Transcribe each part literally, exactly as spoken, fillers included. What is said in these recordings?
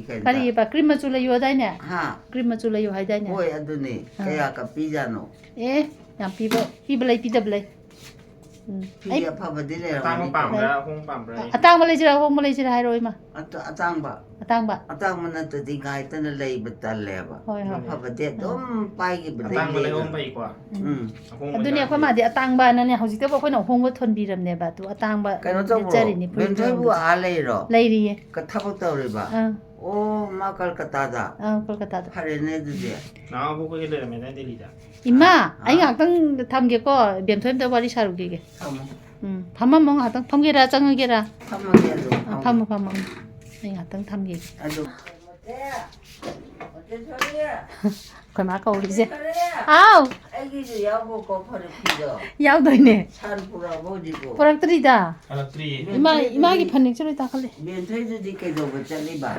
ꯀꯔꯤꯕ? ꯀ꯭ꯔꯤꯝ ꯃꯆꯨ ꯂꯩꯌꯨ ꯍꯥꯏꯗꯥꯏꯅꯦ? ꯍꯥ? ꯀ꯭ꯔꯤꯝ ꯃꯆꯨ ꯂꯩꯌꯨ ꯍꯥꯏꯗꯥꯏꯅꯦ? ꯍꯣꯏ, ꯑꯗꯨꯅꯦ꯫ ꯑꯥ꯫ ꯀꯌꯥ ꯀꯛꯄꯤꯖꯥꯠꯅꯣ? ꯑꯦ, ꯌꯥꯝ ꯄꯤꯕ, ꯄꯤꯕ ꯂꯩ, ꯄꯤꯗꯕ ꯂꯩ꯫ ꯎꯝ꯫ ꯐꯤ ꯑꯩ ꯑꯐꯕꯗꯤ ꯑꯇꯥꯡꯕ ꯂꯩꯔꯝꯒꯅꯤ꯫ ꯄꯥꯝꯕ꯭ꯔꯥ, ꯑꯍꯣꯡꯕ ꯄꯥꯝꯕ꯭ꯔꯥ? ꯑꯇꯥꯡꯕ ꯂꯩꯁꯤꯔꯥ, ꯑꯍꯣꯡꯕ ꯂꯩꯁꯤꯔꯥ ꯍꯥꯏꯔꯛꯑꯣ, ꯏꯃꯥ꯫ ꯑꯇ-, ꯑꯇꯥꯡꯕ꯫ ꯑꯇꯥꯡꯕ꯫ ꯑꯇꯥꯡꯕ ꯅꯠꯇ꯭ꯔꯗꯤ ꯉꯥꯏꯇꯅ ꯂꯩꯕ ꯇꯜꯂꯦꯕ꯫ ꯍꯣꯏ, ꯍꯣꯏ꯫ ꯑꯐꯕꯗꯤ ꯑꯗꯨꯝ ꯄꯥꯏꯈꯤꯕ ꯑꯇꯥꯡꯕ ꯂꯩꯕ ꯂꯩꯍꯧꯕꯅ ꯇꯜꯂꯦ꯫ ꯐꯩꯀꯣ꯫ ꯎꯝ꯫ ꯑꯍꯣꯡꯕ ꯑꯗꯨꯅꯦ, ꯑꯩꯈꯣꯏ ꯌꯥꯎꯗꯦ꯫ ꯃꯥꯗꯤ ꯑꯇꯥꯡꯕꯅꯅꯦ, ꯍꯧꯖꯤꯛꯇꯕꯨ ꯑꯩꯈꯣꯏꯅ ꯑꯍꯣꯡꯕ ꯊꯣꯟꯕꯤꯔꯝꯅꯦꯕ꯫ ꯑꯗꯨ ꯑꯇꯥꯡꯕ ꯀꯩꯅꯣ ꯇꯧꯕ꯭ꯔꯣ? ꯂꯤꯠꯆꯔꯤꯅꯤ, ꯐꯨꯔꯤꯠ ꯕꯦꯟꯊꯣꯏꯕꯨ ꯂꯩꯍꯧꯕꯗꯣ꯫ ꯑꯥ ꯂꯩꯔꯣ? ꯂꯩꯔꯤꯌꯦ꯫ ꯀ-, ꯊꯕꯛ ꯇꯧꯔꯤꯕ? ꯑꯥ꯫ ꯑꯣ, ꯃꯥ ꯀꯜꯀꯇꯥꯗ? ꯑꯥ, ꯀꯜꯀꯇꯥꯗ꯫ ꯐꯔꯦꯅꯦ ꯑꯗꯨꯗꯤ꯫ ꯅꯍꯥꯟ ꯑꯕꯣꯛ ꯈꯣꯏꯒ ꯂꯩꯔꯝꯃꯦꯗꯥꯏ ꯗꯦꯜꯂꯤꯗ? ꯏꯃꯥ, ꯑꯥ, ꯑꯩ ꯑꯥ꯫ ꯉꯥꯛꯇꯪ ꯊꯝꯒꯦꯀꯣ, ꯕꯦꯟꯊꯣꯏ ꯑꯝꯇ ꯋꯥꯔꯤ ꯁꯥꯔꯨꯈꯤꯒꯦ꯫ ꯊꯝꯃꯣ꯫ ꯎꯝ, ꯐꯝꯃꯝꯃꯣ ꯉꯥꯛꯇꯪ, ꯐꯝꯒꯦꯔꯥ, ꯆꯪꯉꯒꯦꯔꯥ? ꯐꯝꯃꯒꯦ ꯑꯗꯨꯝ, ꯑꯥ, ꯐꯝꯃꯣ꯫ ꯐꯝꯃꯣ, ꯐꯝꯃꯣ, ꯎꯝ, ꯑꯩ ꯉꯥꯛꯇꯪ ꯊꯝꯒꯦ꯫ ꯑꯗꯨ ꯑꯩꯈꯣꯏ ꯃꯥ ꯀꯧꯔꯤꯁꯦ꯫ ꯍꯥꯎ꯫ ꯑꯩꯒꯤꯁꯨ ꯌꯥꯎꯈꯣꯀꯣ, ꯐꯔꯦ ꯐꯤꯗꯣ꯫ ꯌꯥꯎꯗꯣꯏꯅꯦ꯫ ꯁꯥꯔ ꯄꯨꯔꯛꯑꯕꯣ ꯍꯧꯖꯤꯛꯄꯨ? ꯄꯨꯔꯛꯇ꯭ꯔꯤꯗ꯫ ꯍꯜꯂꯛꯇ꯭ꯔꯤꯌꯦ꯫ ꯏꯃꯥ, ꯕꯦꯟꯊꯣꯏꯗꯨꯗꯤ, ꯏꯃꯥꯒꯤ ꯐꯅꯦꯛꯁꯨ ꯂꯣꯏ ꯇꯥꯈꯠꯂꯦ꯫ ꯕꯦꯟꯊꯣꯏꯗꯨꯗꯤ ꯀꯩꯗꯧꯕ ꯆꯠꯂꯤꯕ?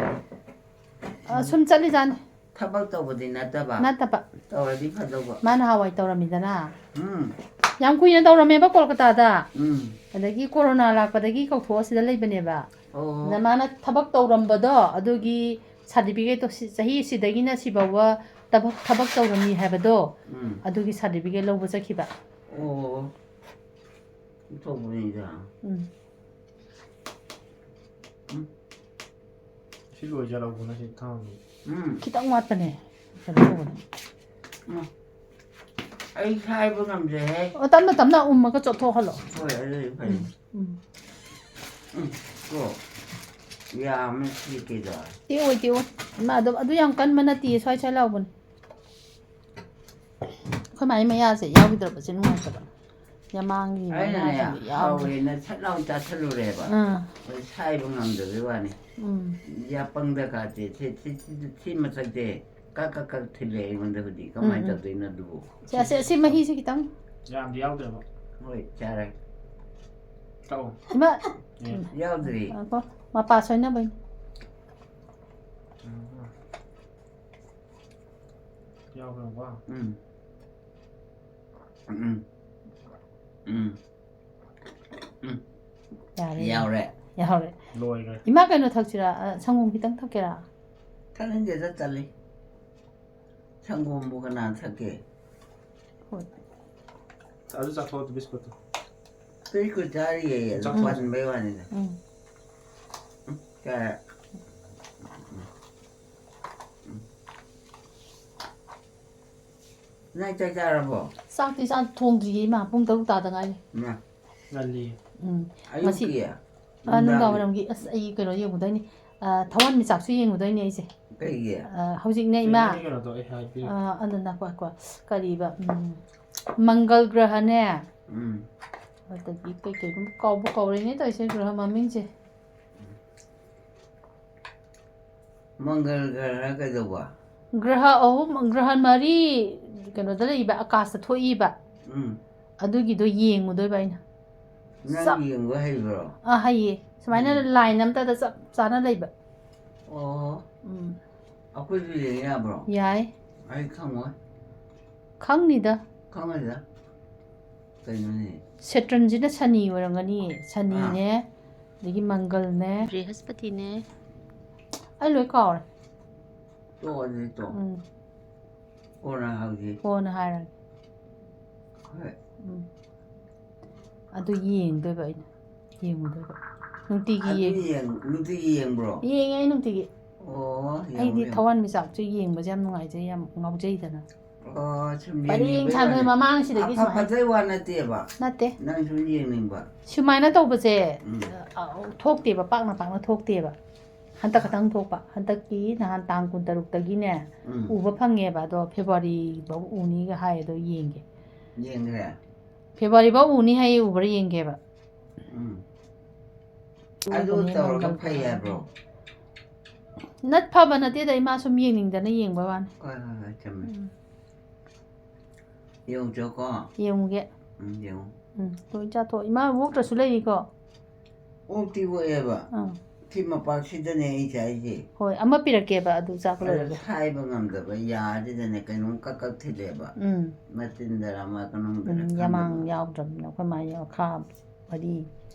ꯑ, ꯁꯨꯝ ꯆꯠꯂꯤꯖꯥꯠꯅꯤ꯫ ꯊꯕꯛ ꯇꯧꯕꯗꯤ ꯅꯠꯇꯕ? ꯅꯠꯇꯕ꯫ ꯇꯧꯔꯗꯤ ꯐꯗꯧꯕ꯫ ꯃꯥ ꯅꯍꯥꯟꯋꯥꯏ ꯇꯧꯔꯝꯃꯤꯗꯅ꯫ ꯎꯝ꯫ ꯌꯥꯝ ꯀꯨꯏꯅ ꯇꯧꯔꯝꯃꯦꯕ ꯀꯣꯜꯀꯇꯥꯗ꯫ ꯎꯝ꯫ ꯑꯗꯒꯤ ꯀꯣꯔꯣꯅꯥ ꯂꯥꯛꯄꯗꯒꯤ ꯀꯧꯊꯣꯛꯑ ꯁꯤꯗ ꯂꯩꯕꯅꯦꯕ꯫ ꯑꯣ꯫ ꯑꯗ ꯃꯥꯅ ꯊꯕꯛ ꯇꯧꯔꯝꯕꯗꯣ ꯑꯗꯨꯒꯤ ꯁꯥꯔꯇꯤꯐꯤꯀꯦꯠꯇꯣ ꯁꯤ-, ꯆꯍꯤ ꯁꯤꯗꯒꯤꯅ ꯁꯤꯐꯥꯎꯕ ꯊꯕꯛ, ꯊꯕꯛ ꯇꯧꯔꯝꯃꯤ ꯍꯥꯏꯕꯗꯣ, ꯎꯝ꯫ ꯑꯗꯨꯒꯤ ꯁꯥꯔꯇꯤꯐꯤꯀꯦꯠ ꯂꯧꯕ ꯆꯠꯈꯤꯕ꯫ ꯑꯣ꯫ ꯇꯧꯕꯅꯤꯗ꯫ ꯎꯝ꯫ ꯎꯝ꯫ ꯁꯤ ꯂꯣꯏꯖꯔꯛꯑꯣꯅ ꯁꯤ ꯊꯥꯡꯁꯤ꯫ ꯎꯝ꯫ ꯈꯤꯇꯪ ꯋꯥꯠꯄꯅꯦ꯫ ꯀꯩꯅꯣ ꯇꯧꯕꯅꯦ꯫ ꯎꯝ꯫ ꯑꯩ ꯁꯥꯏꯕ ꯉꯝꯗ꯭ꯔꯦꯍꯦ꯫ ꯑꯣ, ꯇꯞꯅ ꯇꯞꯅ ꯎꯝꯃꯒ ꯆꯣꯠꯊꯣꯛꯍꯜꯂꯣ꯫ ꯍꯣꯏ, ꯑꯗꯨꯗꯤ ꯐꯩ꯫ ꯎꯝ, ꯎꯝ꯫ ꯎꯝ, ꯀꯣ꯫ ꯌꯥꯝꯃꯦ ꯁꯤ ꯀꯩꯗꯧꯔꯦ? ꯇꯦꯛꯑꯣꯏ, ꯇꯦꯛꯑꯣꯏ꯫ ꯏꯃꯥ, ꯑꯗꯨ, ꯑꯗꯨ ꯌꯥꯝ ꯀꯟꯕ ꯅꯠꯇꯤꯌꯦ, ꯁ꯭ꯋꯥꯏ ꯁ꯭ꯋꯥꯏ ꯂꯥꯎꯕꯅꯦ꯫ ꯑꯩꯈꯣꯏ ꯃꯥꯒꯤ ꯃꯌꯥꯁꯦ ꯌꯥꯎꯈꯤꯗ꯭ꯔꯕꯁꯦ ꯅꯨꯡꯉꯥꯏꯇꯕ꯫ ꯌꯥꯃꯥꯡꯒꯤ ꯑꯩꯅꯅꯦ, ꯃꯌꯥꯁꯤꯡꯗꯣ ꯌꯥꯎꯈ꯭ꯔꯦ꯫ ꯍꯥꯎꯋꯦꯅ ꯁꯠ ꯂꯥꯎ ꯆꯥꯁꯤꯜꯂꯨꯔꯦꯕ꯫ ꯑꯥ꯫ ꯑꯗꯨ ꯁꯥꯏꯕ ꯉꯝꯗꯕꯩ ꯋꯥꯅꯤ꯫ ꯎꯝ꯫ ꯌꯥꯄꯪꯗ ꯀꯥꯁꯦ, ꯁꯤ, ꯁꯤ, ꯁꯤ, ꯁꯤ ꯃꯊꯛꯁꯦ ꯀꯛ, ꯀꯛ, ꯀꯛ ꯊꯤꯜꯂꯦ ꯑꯩꯉꯣꯟꯗ ꯍꯧꯖꯤꯛ꯫ ꯀꯃꯥꯏꯅ ꯎꯝ, ꯎꯝ꯫ ꯇꯧꯗꯣꯏꯅꯣ ꯑꯗꯨꯕꯨ? ꯁꯦ, ꯑꯁꯤ, ꯑꯁꯤ ꯃꯍꯤꯁꯦ ꯈꯤꯇꯪ꯫ ꯌꯥꯝꯗꯤ ꯌꯥꯎꯗ꯭ꯔꯦꯕ꯫ ꯍꯣꯏ, ꯆꯥꯔꯦ꯫ ꯀꯛꯑꯣ꯫ ꯏꯃꯥ꯫ ꯑꯦ꯫ ꯌꯥꯎꯗ꯭ꯔꯤ꯫ ꯉꯥꯏꯈꯣ, ꯃꯄꯥ ꯁꯣꯏꯅꯕꯩꯅꯤ꯫ ꯎꯝ꯫ ꯌꯥꯎꯈ꯭ꯔꯕ? ꯎꯝ꯫ ꯎꯝ꯫ ꯎꯝ꯫ ꯎꯝ꯫ ꯌꯥꯔꯦ꯫ ꯌꯥꯎꯔꯦ꯫ ꯌꯥꯍꯧꯔꯦ꯫ ꯂꯣꯏꯈ꯭ꯔꯦ꯫ ꯏꯃꯥ, ꯀꯩꯅꯣ ꯊꯛꯁꯤꯔꯥ? ꯑ, ꯁꯪꯒꯣꯝ ꯈꯤꯇꯪ ꯊꯛꯀꯦꯔꯥ? ꯊꯛꯅꯤꯡꯗꯦꯗ, ꯇꯜꯂꯤ꯫ ꯁꯪꯒꯣꯝꯕꯨ ꯀꯅꯥ ꯊꯛꯀꯦ? ꯍꯣꯏ꯫ ꯑꯗꯨ ꯆꯥꯊꯣꯛꯑꯣ, ꯕꯤꯁꯀꯨꯠꯇꯣ꯫ ꯀꯔꯤ ꯀꯨꯠ ꯆꯥꯔꯤꯌꯦ? ꯑꯗꯨ ꯆꯥꯊꯣꯛꯑꯣ꯫ ꯄꯟꯕꯩ ꯋꯥꯅꯤꯗ꯫ ꯎꯝ꯫ ꯆꯥ-, ꯅꯪ ꯆꯥꯛ ꯆꯥꯔꯕꯣ? ꯆꯥꯛꯇꯤ ꯆꯥ ꯊꯣꯡꯗ꯭ꯔꯤꯌꯦ ꯏꯃꯥ, ꯄꯨꯡ ꯇꯔꯨꯛ ꯇꯥꯗ ꯉꯥꯏꯔꯤ꯫ ꯏꯃꯥ, ꯎꯝ꯫ ꯉꯁꯤ ꯑꯌꯨꯛꯀꯤ? ꯑ, ꯅꯨꯡꯗꯥꯡ ꯋꯥꯏꯔꯝꯒꯤ ꯑꯁ ꯑꯩ ꯀꯩꯅꯣ ꯌꯦꯡꯉꯨꯗꯣꯏꯅꯤ꯫ ꯑ, ꯊꯋꯥꯟꯃꯤꯆꯥꯛꯁꯨ ꯌꯦꯡꯉꯨꯗꯣꯏꯅꯤ ꯑꯩꯁꯦ꯫ ꯀꯩꯒꯤ? ꯑ, ꯍꯧꯖꯤꯛꯅꯦ ꯏꯃꯥ꯫ ꯀꯩꯅꯣꯗꯣ ꯑꯩ ꯍꯥꯏꯕꯤꯔꯦ꯫ ꯑ, ꯑꯗꯨ ꯅꯀꯣ ꯀꯣ ꯀꯔꯤꯕ? ꯎꯝ, ꯃꯪꯒꯜ ꯒ꯭ꯔꯍꯅꯦ꯫ ꯎꯝ꯫ ꯑꯗꯒꯤ ꯀꯩꯀꯩꯒꯨꯝꯕ ꯀꯥꯎꯕ ꯀꯥꯎꯔꯦꯅꯦ ꯇꯧꯔꯤꯁꯦ, ꯒ꯭ꯔꯍ ꯃꯃꯤꯡꯁꯦ꯫ ꯃꯪꯒꯜ ꯒ꯭ꯔꯍ ꯀꯩꯗꯧꯕ? ꯒ꯭ꯔꯍ ꯑꯍꯨꯝ, ꯒ꯭ꯔꯍ ꯃꯔꯤ ꯀꯩꯅꯣꯗ ꯂꯩꯕ, ꯑꯀꯥꯁꯇ ꯊꯣꯛꯏꯕ꯫ ꯎꯝ꯫ ꯑꯗꯨꯒꯤꯗꯣ ꯌꯦꯡꯉꯨꯗꯣꯏꯕ ꯑꯩꯅ꯫ ꯅꯪ ꯆꯞ- ꯌꯦꯡꯕ ꯍꯩꯕ꯭ꯔꯣ? ꯑꯥ, ꯍꯩꯌꯦ꯫ ꯁꯨꯃꯥꯏꯅ ꯎꯝ꯫ ꯂꯥꯏꯟ ꯑꯝꯇꯗ ꯆꯞ ꯆꯥꯅ ꯂꯩꯕ꯫ ꯑꯣ, ꯎꯝ꯫ ꯑꯩꯈꯣꯏꯁꯨ ꯌꯦꯡ ꯌꯥꯕ꯭ꯔꯣ? ꯌꯥꯏ꯫ ꯑꯩ ꯈꯪꯉꯣꯏ꯫ ꯈꯪꯅꯤꯗ꯫ ꯈꯪꯉꯣꯏꯗ꯫ ꯀꯩꯅꯣꯅꯦ? ꯁꯦꯇ꯭ꯔꯟꯁꯤꯅ ꯁꯅꯤ ꯑꯣꯏꯔꯝꯒꯅꯤꯌꯦ꯫ ꯁꯅꯤꯅꯦ, ꯑꯗꯒꯤ ꯃꯪꯒꯜꯅꯦ, ꯕ꯭ꯔꯤꯍꯁꯄꯇꯤꯅꯦ꯫ ꯑꯩ ꯂꯣꯏ ꯀꯥꯎꯔꯦ꯫ ꯇꯣꯛꯑꯣ ꯑꯗꯨꯗꯤ ꯇꯣꯛꯑꯣ꯫ ꯎꯝ꯫ ꯀꯣꯟꯅ ꯍꯧꯖꯤꯛ꯫ ꯀꯣꯟꯅ ꯍꯥꯏꯔꯒꯦ꯫ ꯍꯣꯏ꯫ ꯎꯝ꯫ ꯑꯗꯨ ꯌꯦꯡꯗꯣꯏꯕ ꯑꯩꯅ꯫ ꯌꯦꯡꯉꯨꯗꯣꯏꯕ꯫ ꯅꯨꯡꯇꯤꯒꯤ ꯑꯗꯨ ꯌꯦꯡꯉꯤ꯫ ꯌꯦꯡ-, ꯅꯨꯡꯇꯤꯒꯤ ꯌꯦꯡꯕ꯭ꯔꯣ? ꯌꯦꯡꯉꯦ ꯑꯩ ꯅꯨꯡꯇꯤꯒꯤ꯫ ꯑꯣ, ꯌꯦꯡꯉꯨ, ꯑꯩꯗꯤ ꯌꯦꯡꯉꯨ꯫ ꯊꯋꯥꯟꯃꯤꯆꯥꯛꯁꯦ ꯌꯦꯡꯕꯁꯦ ꯌꯥꯝ ꯅꯨꯡꯉꯥꯏꯖꯩ, ꯌꯥꯝ ꯉꯥꯎꯖꯩꯗꯅ꯫ ꯑꯣ, ꯁꯨꯝ ꯄꯔꯦꯡ ꯌꯦꯡꯅꯤꯡꯕꯩ ꯁꯥꯟꯅ ꯋꯥꯅꯤ꯫ ꯃꯃꯥꯡꯁꯤꯗꯒꯤ ꯁꯨꯃꯥꯏꯅ ꯑꯐꯕꯩ ꯋꯥ ꯅꯠꯇꯦꯕ꯫ ꯅꯠꯇꯦ꯫ ꯅꯪ ꯁꯨꯝ ꯌꯦꯡꯅꯤꯡꯕ꯫ ꯁꯨꯃꯥꯏꯅ ꯇꯧꯕꯁꯦ ꯎꯝ꯫ ꯑ, ꯊꯣꯛꯇꯦꯕ, ꯄꯥꯛꯅ ꯄꯥꯛꯅ ꯊꯣꯛꯇꯦꯕ꯫ ꯍꯟꯗꯛ ꯈꯛꯇꯪ ꯊꯣꯛꯄ꯫ ꯍꯟꯗꯛꯀꯤ ꯅꯍꯥꯟ ꯇꯥꯡ ꯀꯨꯟꯇꯔꯨꯛꯇꯒꯤꯅꯦ ꯎꯝ꯫ ꯎꯕ ꯐꯪꯉꯦꯕ, ꯑꯗꯣ ꯐꯦꯕ꯭ꯔꯨꯋꯥꯔꯤ ꯐꯥꯎ ꯎꯅꯤꯒ ꯍꯥꯏ, ꯑꯗꯣ ꯌꯦꯡꯒꯦ꯫ ꯌꯦꯡꯈ꯭ꯔꯦ? ꯐꯦꯕ꯭ꯔꯨꯋꯥꯔꯤ ꯐꯥꯎ ꯎꯅꯤ ꯍꯥꯏꯌꯦ, ꯎꯕ꯭ꯔꯥ ꯌꯦꯡꯒꯦꯕ꯫ ꯎꯝ꯫ ꯑꯗꯨ ꯎꯕꯅꯦ ꯇꯧꯔꯒ ꯃꯪꯒꯜ ꯐꯩ ꯀꯥꯕ꯫ ꯍꯥꯏꯕ꯭ꯔꯣ? ꯅꯠ ꯐꯕ ꯅꯠꯇꯦꯗ, ꯏꯃꯥ ꯁꯨꯝ ꯌꯦꯡꯅꯤꯡꯗꯅ ꯌꯦꯡꯕ ꯋꯥꯅꯤ꯫ ꯍꯣꯏ, ꯍꯣꯏ, ꯍꯣꯏ, ꯆꯨꯝꯃꯦ꯫ ꯎꯝ꯫ ꯌꯦꯡꯉꯨꯆꯣꯀꯣ꯫ ꯌꯦꯡꯉꯨꯒꯦ꯫ ꯎꯝ, ꯌꯦꯡꯉꯨ꯫ ꯎꯝ, ꯂꯣꯏ ꯆꯥꯊꯣꯛ꯫ ꯏꯃꯥ ꯑꯣꯛꯇ꯭ꯔꯁꯨ ꯂꯩꯔꯤꯀꯣ? ꯑꯣꯛꯇꯤ ꯑꯣꯛꯑꯦꯕ꯫ ꯑꯥ꯫ ꯁꯤ ꯃꯄꯥꯛꯁꯤꯗꯅꯦ ꯑꯩ ꯆꯥꯏꯁꯦ꯫ ꯍꯣꯏ, ꯑꯃ ꯄꯤꯔꯛꯀꯦꯕ ꯑꯗꯨ ꯆꯥꯕ ꯑꯗꯣ ꯂꯣꯏꯔꯒ꯫ ꯁꯥꯏꯕ ꯉꯝꯗꯕ ꯌꯥꯁꯤꯗꯅꯦ ꯀꯩꯅꯣꯝ ꯀꯛ ꯀꯛ ꯊꯤꯜꯂꯦꯕ꯫ ꯎꯝ꯫ ꯃꯆꯤꯟꯗꯔ ꯑꯃ ꯎꯝ, ꯀꯩꯅꯣꯝꯗꯔ ꯌꯥꯃꯥꯡ ꯈꯪꯗꯕ꯫ ꯌꯥꯎꯗ꯭ꯔꯕꯅꯤꯅ ꯑꯩꯈꯣꯏ ꯃꯥ ꯌꯥꯎ-, ꯈꯥꯕꯁꯦ꯫ ꯃꯔꯤ,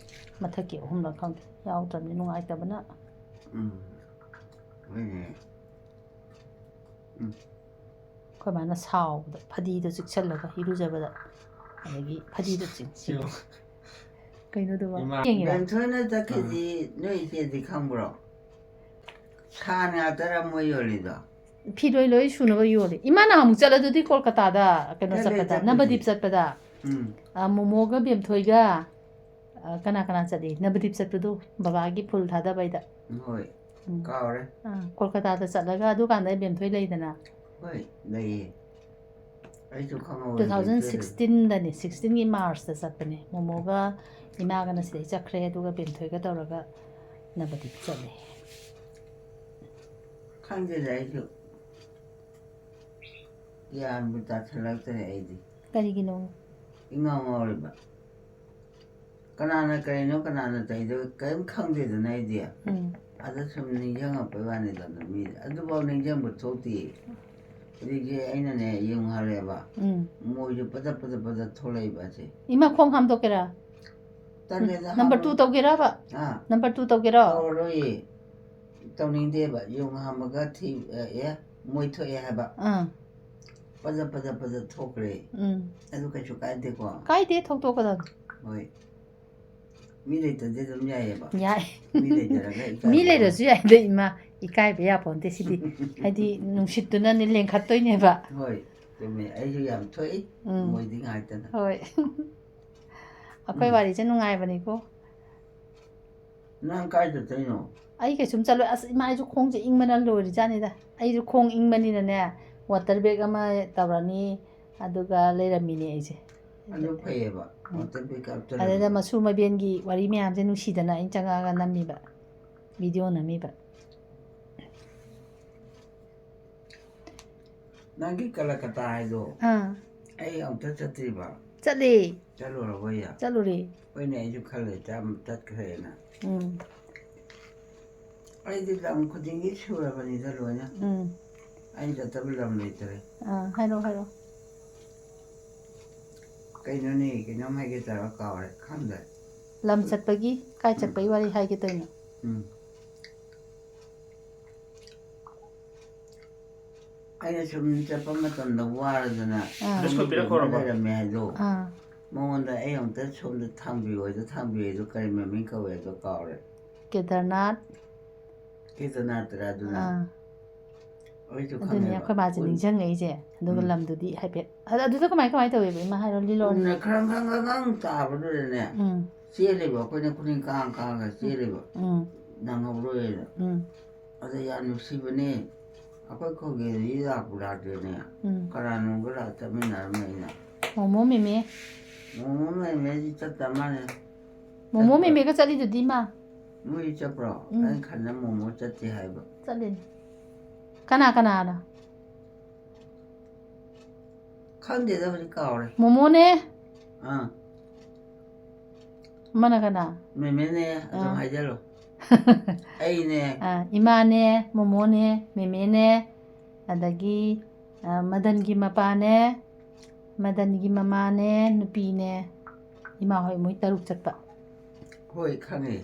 ꯃꯊꯛꯀꯤ ꯑꯍꯨꯝꯂꯛ ꯈꯪꯗꯦ, ꯌꯥꯎꯗ꯭ꯔꯕꯅꯤ ꯅꯨꯡꯉꯥꯏꯇꯕꯅ꯫ ꯎꯝ꯫ ꯍꯣꯏꯅꯦ꯫ ꯑꯩꯈꯣꯏ ꯃꯥꯅ ꯁꯥꯎꯕꯗ ꯐꯗꯤꯗꯣ ꯆꯤꯛꯁꯜꯂꯒ ꯏꯔꯨꯖꯕꯗ, ꯑꯗꯒꯤ ꯐꯗꯤꯗꯣ ꯆꯤꯛ ꯀꯩꯅꯣꯗꯨꯕꯣ? ꯏꯃꯥ꯫ ꯌꯦꯡꯉꯤꯔꯥ? ꯕꯦꯝꯊꯣꯏꯅ ꯆꯠꯈꯤꯁꯤ ꯅꯣꯏ ꯏꯆꯦꯗꯤ ꯈꯪꯕ꯭ꯔꯣ? ꯈꯥꯟ ꯉꯥꯛꯇꯔ ꯃꯣꯏ ꯌꯣꯜꯂꯤꯗꯣ? ꯐꯤ ꯂꯣꯏ ꯂꯣꯏ ꯁꯨꯅꯕ ꯌꯣꯜꯂꯤ꯫ ꯏꯃꯥ ꯅꯍꯥꯟꯃꯨꯛ ꯆꯠꯂꯗꯨꯗꯤ ꯀꯣꯜꯀꯇꯥꯗ ꯀꯩꯅꯣ ꯆꯠꯂꯦ, ꯆꯠꯄꯗ, ꯆꯠꯄꯨꯗꯤ꯫ ꯅꯕꯗꯤꯞ ꯆꯠꯄꯗ꯫ ꯎꯝ꯫ ꯑ, ꯃꯣꯃꯣꯒ ꯕꯦꯝꯊꯣꯏꯒ, ꯑ, ꯀꯅꯥ ꯀꯅꯥ ꯆꯠꯂꯤ? ꯅꯕꯗꯤꯞ ꯆꯠꯄꯗꯣ, ꯕꯕꯥꯒꯤ ꯐꯨꯜ ꯊꯥꯗꯕꯩꯗ꯫ ꯍꯣꯏ꯫ ꯎꯝ꯫ ꯀꯥꯎꯔꯦ꯫ ꯑ, ꯀꯣꯜꯀꯇꯥꯗ ꯆꯠꯂꯒ ꯑꯗꯨꯀꯥꯟꯗ ꯕꯦꯝꯊꯣꯏ ꯂꯩꯗꯅ꯫ ꯍꯣꯏ, ꯂꯩꯌꯦ꯫ ꯑꯩꯁꯨ ꯈꯪꯍꯧꯋꯦ꯫ ꯇꯨ ꯊꯥꯎꯖꯟ ꯁꯤꯛꯁꯇꯤꯟꯗꯅꯤ, ꯁꯤꯛꯁꯇꯤꯟꯒꯤ ꯃꯥꯔꯁꯇ ꯆꯠꯄꯅꯦ꯫ ꯃꯣꯃꯣꯒ ꯏꯃꯥꯒꯅ ꯁꯤꯗꯩ ꯆꯠꯈ꯭ꯔꯦ, ꯑꯗꯨꯒ ꯕꯦꯝꯊꯣꯏꯒ ꯇꯧꯔꯒ ꯅꯕꯗꯤꯞ ꯆꯠꯂꯦ꯫ ꯈꯪꯗꯦꯗ ꯑꯩꯁꯨ꯫ ꯒ꯭ꯌꯥꯟꯕꯨ ꯇꯥꯁꯜꯂꯛꯇ꯭ꯔꯦ ꯑꯩꯗꯤ꯫ ꯀꯔꯤꯒꯤꯅꯣ? ꯏꯉꯥꯎ ꯉꯥꯎꯔꯤꯕ꯫ ꯀꯅꯥꯅ ꯀꯔꯤꯅꯣ, ꯀꯅꯥꯅ ꯇꯧꯔꯤꯗꯣ ꯀꯔꯤꯝ ꯈꯪꯗꯦꯗꯅ ꯑꯩꯗꯤ꯫ ꯎꯝ꯫ ꯑꯗ ꯁꯨꯝ ꯅꯤꯡꯁꯤꯡꯉꯛꯄꯩ ꯋꯥꯅꯤꯗ, ꯃꯤ ꯑꯗꯨꯐꯥꯎ ꯅꯤꯡꯁꯤꯡꯕ ꯊꯣꯛꯇꯦ꯫ ꯍꯧꯖꯤꯛꯁꯦ ꯑꯩꯅꯅꯦ ꯌꯨꯡ ꯍꯥꯜꯂꯦꯕ꯫ ꯎꯝ꯫ ꯃꯣꯏꯁꯨ ꯄꯗꯠ ꯄꯗꯠ ꯄꯗꯠ ꯊꯣꯛꯂꯛꯏꯕ ꯑꯁꯦ꯫ ꯏꯃꯥ, ꯈꯣꯡ ꯍꯥꯝꯗꯣꯛꯀꯦꯔꯥ? ꯇꯜꯂꯦꯗ, ꯅꯝꯕꯔ ꯇꯨ ꯍꯥꯝꯃꯣ-, ꯇꯧꯒꯦꯔꯕ? ꯑꯥ, ꯅꯝꯕꯔ ꯇꯨ ꯇꯧꯒꯦꯔꯣ? ꯇꯧꯔꯔꯣꯏꯌꯦ꯫ ꯇꯧꯅꯤꯡꯗꯦꯕ꯫ ꯌꯨꯡ ꯍꯥꯟꯕꯒ ꯊꯤ-, ꯑꯦ, ꯃꯣꯏ ꯊꯣꯛꯑꯦ ꯍꯥꯏꯕ꯫ ꯑꯥ꯫ ꯐꯖ ꯐꯖ ꯐꯖ ꯊꯣꯛꯈ꯭ꯔꯦ꯫ ꯎꯝ꯫ ꯑꯗꯨ ꯀꯩꯁꯨ ꯀꯥꯏꯗꯦꯀꯣ꯫ ꯀꯥꯏꯗꯦ, ꯊꯣꯛꯇꯣꯛꯀꯗꯕꯅꯤ꯫ ꯍꯣꯏ꯫ ꯃꯤ ꯂꯩꯇ꯭ꯔꯗꯤ ꯑꯗꯨꯝ ꯌꯥꯏꯑꯕ꯫ ꯌꯥꯏ꯫ ꯃꯤ ꯂꯩꯇ꯭ꯔꯒ ꯏꯀꯥꯏꯕ ꯃꯤ ꯋꯥꯅꯤ꯫ ꯂꯩꯔꯁꯨ ꯌꯥꯏꯗ, ꯏꯃꯥ꯫ ꯏꯀꯥꯏꯕ ꯌꯥꯄꯣꯟꯇꯦ ꯁꯤꯗꯤ꯫ ꯍꯥꯏꯗꯤ ꯅꯨꯡꯁꯤꯠꯇꯨꯅꯅꯦ ꯂꯦꯡꯈꯠꯇꯣꯏꯅꯦꯕ꯫ ꯍꯣꯏ, ꯆꯨꯝꯃꯦ꯫ ꯑꯩꯁꯨ ꯌꯥꯝ ꯊꯣꯛꯏ꯫ ꯎꯝ꯫ ꯃꯣꯏꯗꯤ ꯉꯥꯏꯇꯅ꯫ ꯍꯣꯏ꯫ ꯑꯩꯈꯣꯏ ꯎꯝ꯫ ꯋꯥꯔꯤꯁꯦ ꯅꯨꯡꯉꯥꯏꯕꯅꯤꯀꯣ꯫ ꯅꯪ ꯀꯥꯏ ꯆꯠꯇꯣꯏꯅꯣ? ꯑꯩ ꯀꯩꯁꯨꯝ ꯆꯠꯂꯣꯏ꯫ ꯑꯁ, ꯏꯃꯥ, ꯑꯩꯁꯨ ꯈꯣꯡꯁꯦ ꯏꯪꯕꯅ ꯂꯣꯏꯔꯤꯖꯥꯠꯅꯤꯗ꯫ ꯑꯩꯁꯨ ꯈꯣꯡ ꯏꯪꯕꯅꯤꯅꯅꯦ, ꯋꯥꯇꯔ ꯕꯦꯒ ꯑꯃ ꯇꯧꯔꯅꯤ, ꯑꯗꯨꯒ ꯂꯩꯔꯝꯃꯤꯅꯦ ꯑꯩꯁꯦ꯫ ꯑꯗꯨ ꯐꯩꯌꯦꯕ꯫ ꯎꯝ꯫ ꯋꯥꯇꯔ ꯕꯦꯒ ꯑꯝꯇ ꯑꯗꯨꯗ ꯂꯩꯔꯝꯃꯤ꯫ ꯃꯁꯨ ꯃꯕꯦꯟꯒꯤ ꯋꯥꯔꯤ ꯃꯌꯥꯝꯁꯦ ꯅꯨꯡꯁꯤꯗꯅ ꯑꯩꯅ ꯆꯪꯉꯛꯑꯒ ꯅꯝꯃꯤꯕ, ꯚꯤꯗꯤꯑꯣ ꯅꯝꯃꯤꯕ꯫ ꯅꯪꯒꯤ ꯀꯂꯀꯇꯥ ꯍꯥꯏꯗꯣ ꯑꯥ꯫ ꯑꯩ ꯑꯝꯇ ꯆꯠꯇ꯭ꯔꯤꯕ꯫ ꯆꯠꯂꯦ꯫ ꯆꯠꯂꯨꯔꯕꯣꯏꯌꯦ? ꯆꯠꯂꯨꯔꯦ꯫ ꯍꯣꯏꯅꯦ, ꯑꯩꯁꯨ ꯈꯜꯂꯦ ꯆꯠ-, ꯆꯠꯈ꯭ꯔꯦꯅ꯫ ꯎꯝ꯫ ꯑꯩꯗꯤ ꯂꯝ ꯈꯨꯗꯤꯡꯒꯤ ꯁꯨꯔꯕꯅꯤꯗ ꯂꯣꯏꯅ꯫ ꯎꯝ꯫ ꯑꯩꯅ ꯆꯠꯇꯕ ꯂꯝ ꯂꯩꯇ꯭ꯔꯦ꯫ ꯑꯥ, ꯍꯥꯏꯔꯣ, ꯍꯥꯏꯔꯣ꯫ ꯀꯩꯅꯣꯅꯦ, ꯀꯩꯅꯣꯝ ꯍꯥꯏꯒꯦ ꯇꯧꯔ ꯀꯥꯎꯔꯦ, ꯈꯪꯗ꯭ꯔꯦ꯫ ꯂꯝ ꯆꯠꯄꯒꯤ, ꯀꯥꯏ ꯆꯠꯄꯒꯤ ꯋꯥꯔꯤ ꯍꯥꯏꯒꯦ ꯇꯧꯔꯤꯅꯣ? ꯎꯝ꯫ ꯑꯩꯅ ꯁꯨꯝ ꯆꯠꯄ ꯃꯇꯝꯗ ꯋꯥꯔꯗꯅ ꯑꯥ꯫ ꯕꯤꯁꯀꯨꯠ ꯄꯤꯔꯛꯈꯣꯔꯕ? ꯂꯩꯔꯝꯃꯦ ꯍꯥꯏꯗꯣ꯫ ꯑꯥ, ꯃꯉꯣꯟꯗ ꯑꯩ ꯑꯃꯨꯛꯇ ꯁꯣꯝꯗ ꯊꯥꯡꯕꯤꯌꯨ ꯍꯥꯏꯗꯣ, ꯊꯥꯡꯕꯤꯌꯨ ꯍꯥꯏꯗꯣ ꯀꯔꯤ ꯃꯃꯤꯡ ꯀꯧꯋꯦ ꯍꯥꯏꯗꯣ ꯀꯥꯎꯔꯦ꯫ ꯀꯦꯗꯔꯅꯥꯊ꯫ ꯀꯦꯗꯔꯅꯥꯊꯔ ꯑꯗꯨꯅ? ꯑꯥ, ꯑꯩꯁꯨ ꯑꯗꯨꯅꯦ ꯈꯪꯉꯦꯕ꯫ ꯑꯩꯈꯣꯏ ꯃꯥꯁꯦ ꯎꯟ- ꯅꯤꯡꯁꯤꯡꯉꯛꯏꯁꯦ꯫ ꯑꯗꯨꯒ ꯎꯝ꯫ ꯂꯝꯗꯨꯗꯤ ꯍꯥꯏꯐꯦꯠ ꯑꯗ-, ꯑꯗꯨꯗ ꯀꯃꯥꯏ ꯀꯃꯥꯏ ꯇꯧꯋꯦꯕ, ꯏꯃꯥ, ꯍꯥꯏꯔꯣ, ꯂꯤꯔꯣ꯫ ꯎꯟꯅ ꯈ꯭ꯔꯪ ꯈ꯭ꯔꯪ ꯈ꯭ꯔꯪ ꯈ꯭ꯔꯪ ꯇꯥꯕꯗꯨꯗꯅꯦ ꯎꯝ, ꯆꯦꯜꯂꯤꯕ, ꯑꯩꯈꯣꯏꯅ ꯈꯨꯅꯤꯡ ꯀꯥꯡ ꯀꯥꯡꯒ ꯆꯦꯜꯂꯤꯕ꯫ ꯎꯝ, ꯅꯪꯍꯧꯔꯣꯏꯅ꯫ ꯎꯝ, ꯑꯗ ꯌꯥꯝ ꯅꯨꯡꯁꯤꯕꯅꯦ꯫ ꯑꯩꯈꯣꯏ ꯈꯨꯜꯒꯤꯗꯤ ꯂꯥꯛꯄꯨ ꯂꯥꯛꯇ꯭ꯔꯦꯅꯦ꯫ ꯎꯝ꯫ ꯀꯅꯥꯅꯣꯝꯒ ꯂꯥꯛ ꯆꯠꯃꯤꯟꯅꯔꯝꯃꯦ ꯑꯩꯅ꯫ ꯃꯣꯃꯣ ꯃꯦꯃꯦ꯫ ꯃꯣꯃꯣ ꯃꯦꯃꯦꯗꯤ ꯆꯠꯇ ꯃꯥꯜꯂꯦ꯫ ꯃꯣꯃꯣ ꯆꯠꯄ꯭ꯔꯣ? ꯃꯦꯃꯦꯒ ꯆꯠꯂꯤꯗꯨꯗꯤ, ꯏꯃꯥ꯫ ꯃꯣꯏ ꯆꯠꯄ꯭ꯔꯣ? ꯎꯝ꯫ ꯑꯩꯅ ꯈꯟꯅ ꯃꯣꯃꯣ ꯆꯠꯇꯦ ꯍꯥꯏꯕ꯫ ꯆꯠꯂꯤꯅꯤ꯫ ꯀꯅꯥ ꯀꯅꯥꯅꯣ? ꯈꯪꯗꯦꯗ, ꯍꯧꯖꯤꯛ ꯀꯥꯎꯔꯦ꯫ ꯃꯣꯃꯣꯅꯦ꯫ ꯑꯥ꯫ ꯑꯃꯅ ꯀꯅꯥ? ꯃꯦꯃꯦꯅꯦ, ꯑꯗꯨꯝ ꯑꯥ꯫ ꯍꯥꯏꯖꯜꯂꯣ꯫ ꯑꯩꯅꯦ꯫ ꯑꯥ, ꯏꯃꯥꯅꯦ, ꯃꯣꯃꯣꯅꯦ, ꯃꯦꯃꯦꯅꯦ, ꯑꯗꯒꯤ, ꯑꯥ, ꯃꯗꯟꯒꯤ ꯃꯄꯥꯅꯦ, ꯃꯗꯟꯒꯤ ꯃꯃꯥꯅꯦ, ꯅꯨꯄꯤꯅꯦ, ꯏꯃꯥ ꯍꯣꯏ ꯃꯣꯏ ꯇꯔꯨꯛ ꯆꯠꯄ꯫ ꯍꯣꯏ, ꯈꯪꯉꯦ꯫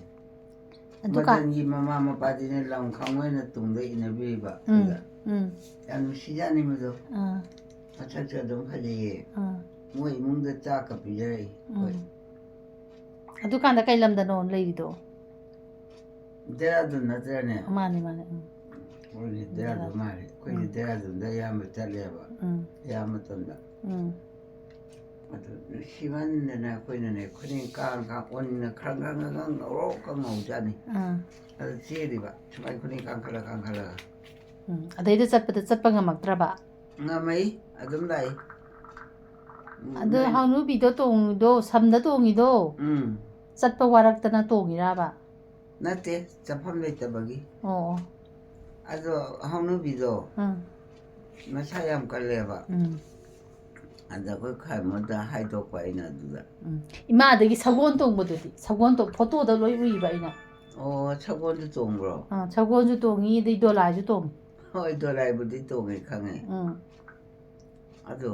ꯑꯗꯨꯀꯥꯟ- ꯃꯗꯟꯒꯤ ꯃꯃꯥ ꯃꯄꯥꯗꯤꯅꯦ ꯂꯝ ꯈꯪꯉꯣꯏꯅ ꯇꯨꯡꯗ ꯏꯟꯅꯕꯤꯔꯤꯕ ꯎꯝ, ꯑꯩꯈꯣꯏꯗ꯫ ꯎꯝ, ꯌꯥꯝ ꯅꯨꯡꯁꯤꯖꯥꯠꯅꯤ ꯃꯗꯣ꯫ ꯑꯥ, ꯃꯁꯛꯁꯨ ꯑꯗꯨꯝ ꯐꯖꯩꯌꯦ꯫ ꯑꯥ, ꯃꯣꯏ ꯏꯃꯨꯡꯗ ꯆꯥꯛꯀ ꯄꯤꯖꯔꯛꯏ꯫ ꯎꯝ꯫ ꯍꯣꯏ꯫ ꯑꯗꯨꯀꯥꯟꯗ ꯀꯩ ꯂꯝꯗꯅꯣ ꯂꯩꯔꯤꯗꯣ? ꯗꯦꯔꯥꯗꯨꯟ ꯅꯠꯇ꯭ꯔꯅꯦ? ꯃꯥꯅꯦ, ꯃꯥꯅꯦ, ꯎꯝ, ꯃꯣꯏꯗꯤ ꯗꯦꯔꯥꯗꯨꯟ ꯃꯥꯜꯂꯦ꯫ ꯑꯩꯈꯣꯏꯗꯤ ꯎꯝ꯫ ꯗꯦꯔꯥꯗꯨꯟꯗ ꯑꯌꯥꯝꯕ ꯆꯠꯂꯦꯕ꯫ ꯎꯝ, ꯏꯌꯥꯝꯕ ꯃꯇꯝꯗ꯫ ꯎꯝ, ꯑꯗꯨ ꯅꯨꯡꯁꯤꯃꯟꯗꯅ ꯑꯩꯈꯣꯏꯅꯅꯦ, ꯈꯨꯅꯤꯡ ꯀꯥꯡ ꯀꯥꯡ ꯑꯣꯟꯅ ꯈ꯭ꯔꯪ ꯈ꯭ꯔꯪ ꯈ꯭ꯔꯪ ꯈ꯭ꯔꯪ ꯉꯧꯔꯣꯛꯀ ꯉꯧꯖꯥꯠꯅꯤ꯫ ꯑꯥ, ꯑꯗꯨ ꯆꯦꯜꯂꯤꯕ, ꯁꯨꯃꯥꯏꯅ ꯈꯨꯅꯤꯡ ꯀꯥꯡꯈꯠꯂ ꯀꯥꯡꯈꯠꯂꯒ꯫ ꯎꯝ, ꯑꯗꯩꯗ ꯆꯠꯄꯗ ꯆꯠꯄ ꯉꯝꯃꯛꯇ꯭ꯔꯕ? ꯉꯝꯃꯛꯏ, ꯑꯗꯨꯝ ꯂꯥꯛꯏ꯫ ꯑꯗꯨ ꯃꯣꯏ- ꯍꯥꯎꯅꯨꯕꯤꯗꯣ ꯇꯣꯡꯉꯤꯗꯣ, ꯁꯝꯗ ꯇꯣꯡꯉꯤꯗꯣ, ꯎꯝ꯫ ꯆꯠꯄ ꯋꯥꯔꯛꯇꯅ ꯇꯣꯡꯉꯤꯔꯕ? ꯅꯠꯇꯦ, ꯆꯠꯐꯝ ꯂꯩꯇꯕꯒꯤ꯫ ꯑꯣ, ꯑꯣ꯫ ꯑꯗꯣ ꯍꯥꯎꯅꯨꯕꯤꯗꯣ ꯎꯝ, ꯃꯁꯥ ꯌꯥꯝ ꯀꯜꯂꯦꯕ꯫ ꯎꯝ, ꯑꯗ ꯑꯩꯈꯣꯏ ꯈꯥꯏꯃꯣꯗ ꯍꯥꯏꯗꯣꯛꯄ ꯑꯩꯅ ꯑꯗꯨꯗ꯫ ꯎꯝ꯫ ꯏꯃꯥꯗꯒꯤ ꯁꯒꯣꯜ ꯇꯣꯡꯕꯗꯨꯗꯤ, ꯁꯒꯣꯜ ꯇꯣꯡ-, ꯐꯣꯇꯣꯗ ꯂꯣꯏ ꯎꯏꯕ ꯑꯩꯅ꯫ ꯑꯣ, ꯁꯒꯣꯜꯁꯨ ꯇꯣꯡꯕ꯭ꯔꯣ? ꯑꯥ, ꯁꯒꯣꯜꯁꯨ ꯇꯣꯡꯉꯤ, ꯑꯗꯩ ꯗꯣꯂꯥꯏꯁꯨ ꯇꯣꯡꯉꯤ꯫ ꯍꯣꯏ, ꯗꯣꯂꯥꯏꯕꯨꯗꯤ ꯇꯣꯡꯉꯦ, ꯈꯪꯉꯦ꯫ ꯎꯝ, ꯑꯗꯣ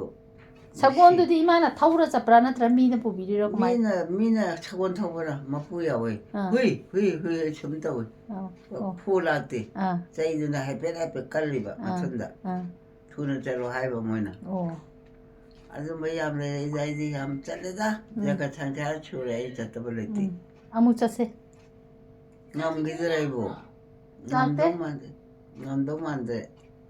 ꯁꯒꯣꯜꯗꯨꯗꯤ ꯏꯃꯥꯅ ꯊꯧꯔ ꯆꯠꯄ꯭ꯔꯥ, ꯅꯠꯇ꯭ꯔ ꯃꯤꯅ ꯄꯨꯕꯤꯔꯤꯔꯣ, ꯀꯃꯥꯏꯅ? ꯃꯤꯅ ꯃꯤꯅ ꯁꯒꯣꯜ ꯊꯧꯕꯔ ꯃꯄꯨ ꯌꯥꯎꯋꯦ꯫ ꯑꯥ꯫ ꯍꯨꯏ ꯍꯨꯏ ꯍꯨꯏ ꯁꯨꯝ ꯇꯧꯋꯦ꯫ ꯑꯧ, ꯑꯧ, ꯐꯨ ꯂꯥꯛꯇꯦ꯫ ꯑꯥ, ꯆꯩꯗꯨꯅ ꯍꯥꯏꯐꯦꯠ ꯍꯥꯏꯐꯦꯠ ꯀꯜꯂꯤꯕ ꯑꯥ, ꯃꯊꯟꯗ꯫ ꯑꯥ, ꯊꯨꯅ ꯆꯠꯂꯣ ꯍꯥꯏꯕ ꯃꯣꯏꯅ꯫ ꯑꯣ, ꯑꯗꯨꯝꯕ ꯌꯥꯝ ꯂꯩ꯫ ꯑꯩꯗꯤ ꯑꯩꯗꯤ ꯌꯥꯝ ꯆꯠꯂꯦꯗ꯫ ꯎꯝ꯫ ꯖꯒꯠ ꯁꯪꯁꯥꯔ ꯁꯨꯔꯦ ꯑꯩ ꯆꯠꯇꯕ ꯂꯩꯇꯦ꯫ ꯎꯝ, ꯑꯃꯨꯛ ꯆꯠꯁꯦ꯫ ꯉꯝꯈꯤꯗ꯭ꯔꯥ ꯑꯩꯕꯨ? ꯂꯥꯛꯇꯦ꯫ ꯉꯝꯗꯧ ꯃꯥꯟꯗꯦ꯫ ꯉꯝꯗꯧ ꯃꯥꯟꯗꯦ꯫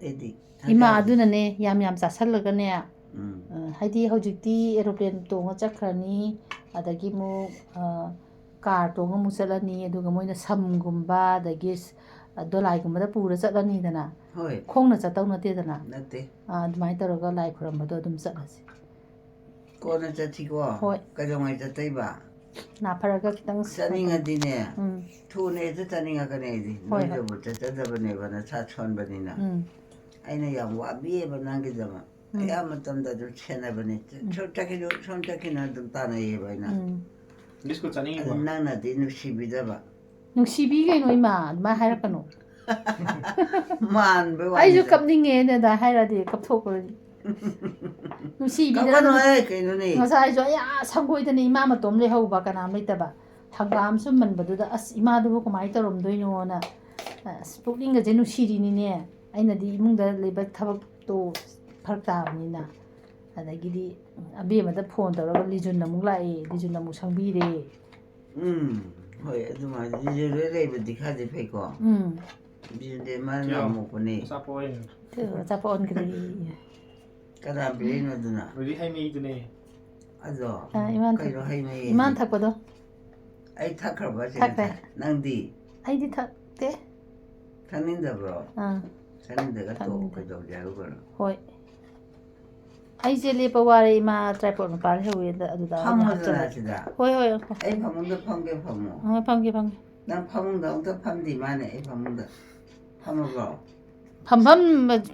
ꯑꯩꯗꯤ ꯏꯃꯥ ꯍꯥꯏꯇꯥꯔꯦ꯫ ꯑꯗꯨꯅꯅꯦ ꯌꯥꯝ ꯌꯥꯝ ꯆꯥꯁꯜꯂꯒꯅꯦ, ꯎꯝ꯫ ꯑ, ꯍꯥꯏꯗꯤ ꯍꯧꯖꯤꯛꯇꯤ aeroplane ꯇꯣꯡꯉ ꯆꯠꯈ꯭ꯔꯅꯤ, ꯑꯗꯒꯤ ꯑꯃꯨꯛ, ꯑ, car ꯇꯣꯡꯉ ꯑꯃꯨꯛ ꯆꯠꯂꯅꯤ, ꯑꯗꯨꯒ ꯃꯣꯏꯅ ꯁꯝꯒꯨꯝꯕ ꯑꯗꯒꯤ ꯁ-, ꯑ, ꯗꯣꯂꯥꯏꯒꯨꯝꯕꯗ ꯄꯨꯔ ꯆꯠꯂꯅꯤꯗꯅ꯫ ꯍꯣꯏ꯫ ꯈꯣꯡꯅ ꯆꯠꯇꯧ ꯅꯠꯇꯦꯗꯅ꯫ ꯅꯠꯇꯦ꯫ ꯑ, ꯑꯗꯨꯃꯥꯏꯅ ꯇꯧꯔꯒ ꯂꯥꯏ ꯈꯨꯔꯝꯕꯗꯣ ꯑꯗꯨꯝ ꯆꯠꯂꯁꯤ꯫ ꯀꯣꯟꯅ ꯆꯠꯁꯤꯀꯣ꯫ ꯍꯣꯏ꯫ ꯀꯩꯗꯧꯉꯩ ꯆꯠꯇꯣꯏꯕ? ꯅꯥꯐꯔꯒ ꯈꯤꯇꯪ ꯆꯠꯅꯤꯡꯉꯗꯤꯅꯦ꯫ ꯎꯝ꯫ ꯊꯨꯅ ꯍꯦꯛꯇ ꯆꯠꯅꯤꯡꯉꯛꯀꯅꯤ ꯑꯩꯗꯤ꯫ ꯍꯣꯏ, ꯍꯣꯏ꯫ ꯅꯣꯏꯗꯕꯨ ꯆꯠꯆꯗꯕꯅꯦꯕ ꯅꯁꯥ ꯁꯣꯟꯕꯅꯤꯅ꯫ ꯎꯝ꯫ ꯑꯩꯅ ꯌꯥꯝ ꯋꯥꯕꯤꯌꯦꯕ ꯅꯪꯒꯤꯗꯃꯛ꯫ ꯎꯝ꯫ ꯑꯌꯥꯝꯕ ꯃꯇꯝꯗ ꯑꯗꯨꯝ ꯁꯦꯟꯅꯕꯅꯦ꯫ ꯎꯝ꯫ ꯁꯣꯝ ꯆꯠꯈꯤꯅꯨ, ꯁꯣꯝ ꯆꯠꯈꯤꯅꯨ ꯑꯗꯨꯝ ꯇꯥꯟꯅꯩꯌꯦꯕ ꯑꯩꯅ꯫ ꯎꯝ꯫ ꯕꯤꯁꯀꯨꯠ ꯆꯥꯅꯤꯡꯉꯤꯕꯣ? ꯑꯗꯨ ꯅꯪꯅꯗꯤ ꯅꯨꯡꯁꯤꯕꯤꯗꯕ꯫ ꯅꯨꯡꯁꯤꯕꯤ ꯀꯩꯅꯣ ꯏꯃꯥ, ꯑꯗꯨꯃꯥꯏꯅ ꯍꯥꯏꯔꯛꯀꯅꯨ꯫ ꯃꯥꯟꯕꯩ ꯑꯩꯁꯨ ꯋꯥꯅꯤꯗ꯫ ꯀꯞꯅꯤꯡꯉꯦ ꯑꯗꯨꯗ ꯍꯥꯏꯔꯗꯤ ꯀꯞꯊꯣꯛꯄꯗꯤ꯫ ꯅꯨꯡꯁꯤꯕꯤꯗꯅ ꯀꯞꯀꯅꯨꯍꯦ, ꯀꯩꯅꯣꯅꯦ? ꯉꯁꯥꯏꯁꯨ ꯑꯩ ꯑꯥ ꯁꯪꯒꯣꯏꯗꯅ ꯏꯃꯥ ꯃꯇꯣꯝ ꯂꯩꯍꯧꯕ, ꯀꯅꯥꯝ ꯂꯩꯇꯕ꯫ ꯍꯪꯒꯥꯝ ꯁꯨꯝꯃꯟꯕꯗꯨꯗ ꯑꯁ ꯏꯃꯥꯗꯨꯕꯨ ꯀꯃꯥꯏꯅ ꯇꯧꯔꯝꯗꯣꯏꯅꯣꯅ, ꯑꯁ ꯄꯨꯛꯅꯤꯡꯒꯁꯦ ꯅꯨꯡꯁꯤꯔꯤꯅꯤꯅꯦ꯫ ꯑꯩꯅꯗꯤ ꯏꯃꯨꯡꯗ ꯂꯩꯕ ꯊꯕꯛꯇꯣ ꯐꯔꯛ ꯇꯥꯕꯅꯤꯅ꯫ ꯑꯗꯒꯤꯗꯤ ꯑꯕꯦꯝꯃꯗ phone ꯇꯧꯔꯒ ꯂꯤꯖꯨꯟ ꯑꯃꯨꯛ ꯂꯥꯛꯑꯦ, ꯂꯤꯖꯨꯟ ꯑꯃꯨꯛ ꯁꯪꯕꯤꯔꯦ꯫ ꯎꯝ, ꯍꯣꯏ, ꯑꯗꯨꯃꯥꯏꯅ ꯂꯤꯖꯨꯟꯗ ꯂꯩꯕꯗꯤ ꯈꯔꯗꯤ ꯐꯩꯀꯣ꯫ ꯎꯝ꯫ ꯂꯤꯖꯨꯟꯗꯤ ꯃꯔꯝ ꯌꯥꯝ ꯌꯥꯝ꯫ ꯃꯣꯛꯄꯅꯦ꯫ ꯑꯆꯥꯄꯣꯠ ꯑꯣꯏꯅ꯫ ꯑꯆꯥꯄꯣꯠ ꯑꯣꯟꯈ꯭ꯔꯦ꯫ ꯀꯅꯥ ꯄꯤꯔꯛꯏꯅꯣ ꯑꯗꯨꯅ? ꯍꯧꯖꯤꯛ ꯍꯩ ꯃꯍꯤꯗꯨꯅꯦ꯫ ꯑꯗꯣ ꯑ, ꯏꯃꯥꯅ ꯀꯩꯅꯣ ꯊꯛ-, ꯍꯩ ꯃꯍꯤ? ꯏꯃꯥꯅ ꯊꯛꯄꯗꯣ꯫ ꯑꯩ ꯊꯛꯈ꯭ꯔꯕ ꯁꯤ ꯊꯛꯈ꯭ꯔꯦ꯫ ꯉꯁꯥꯏ? ꯅꯪꯗꯤ ꯑꯩꯗꯤ ꯊꯛꯇꯦ꯫ ꯊꯛꯅꯤꯡꯗꯕ꯭ꯔꯣ? ꯑꯥ, ꯊꯛꯅꯤꯡꯗ꯭ꯔꯒ ꯇꯣꯛꯑꯣ, ꯊꯛꯅꯤꯡꯗꯦ꯫ ꯀꯩꯗꯧꯒꯦ ꯍꯥꯏꯕ ꯀꯩꯅꯣ? ꯍꯣꯏ꯫ ꯑꯩꯁꯦ ꯂꯦꯞꯄ ꯋꯥꯔꯦ ꯏꯃꯥ, tripod ꯃꯄꯥ ꯂꯩꯍꯧꯋꯦ, ꯑꯗ-, ꯑꯗꯨꯗ ꯑꯣꯏꯅ ꯐꯝꯃꯣꯗꯅ ꯍꯥꯞꯆꯜꯂꯒꯦ꯫ ꯁꯤꯗ꯫ ꯍꯣꯏ, ꯍꯣꯏ, ꯍꯣꯏ꯫ ꯑꯩ ꯐꯃꯨꯡꯗ ꯐꯝꯒꯦ, ꯐꯝꯃꯣ꯫ ꯍꯣꯏ, ꯐꯝꯒꯦ, ꯐꯝꯒꯦ꯫ ꯅꯪ ꯐꯃꯨꯡꯗ ꯑꯝꯇ ꯐꯝꯗꯦ ꯃꯥꯅꯦ, ꯑꯩ ꯐꯃꯨꯡꯗ ꯐꯝꯃꯕ꯭ꯔꯣ? ꯐꯝꯐꯝ,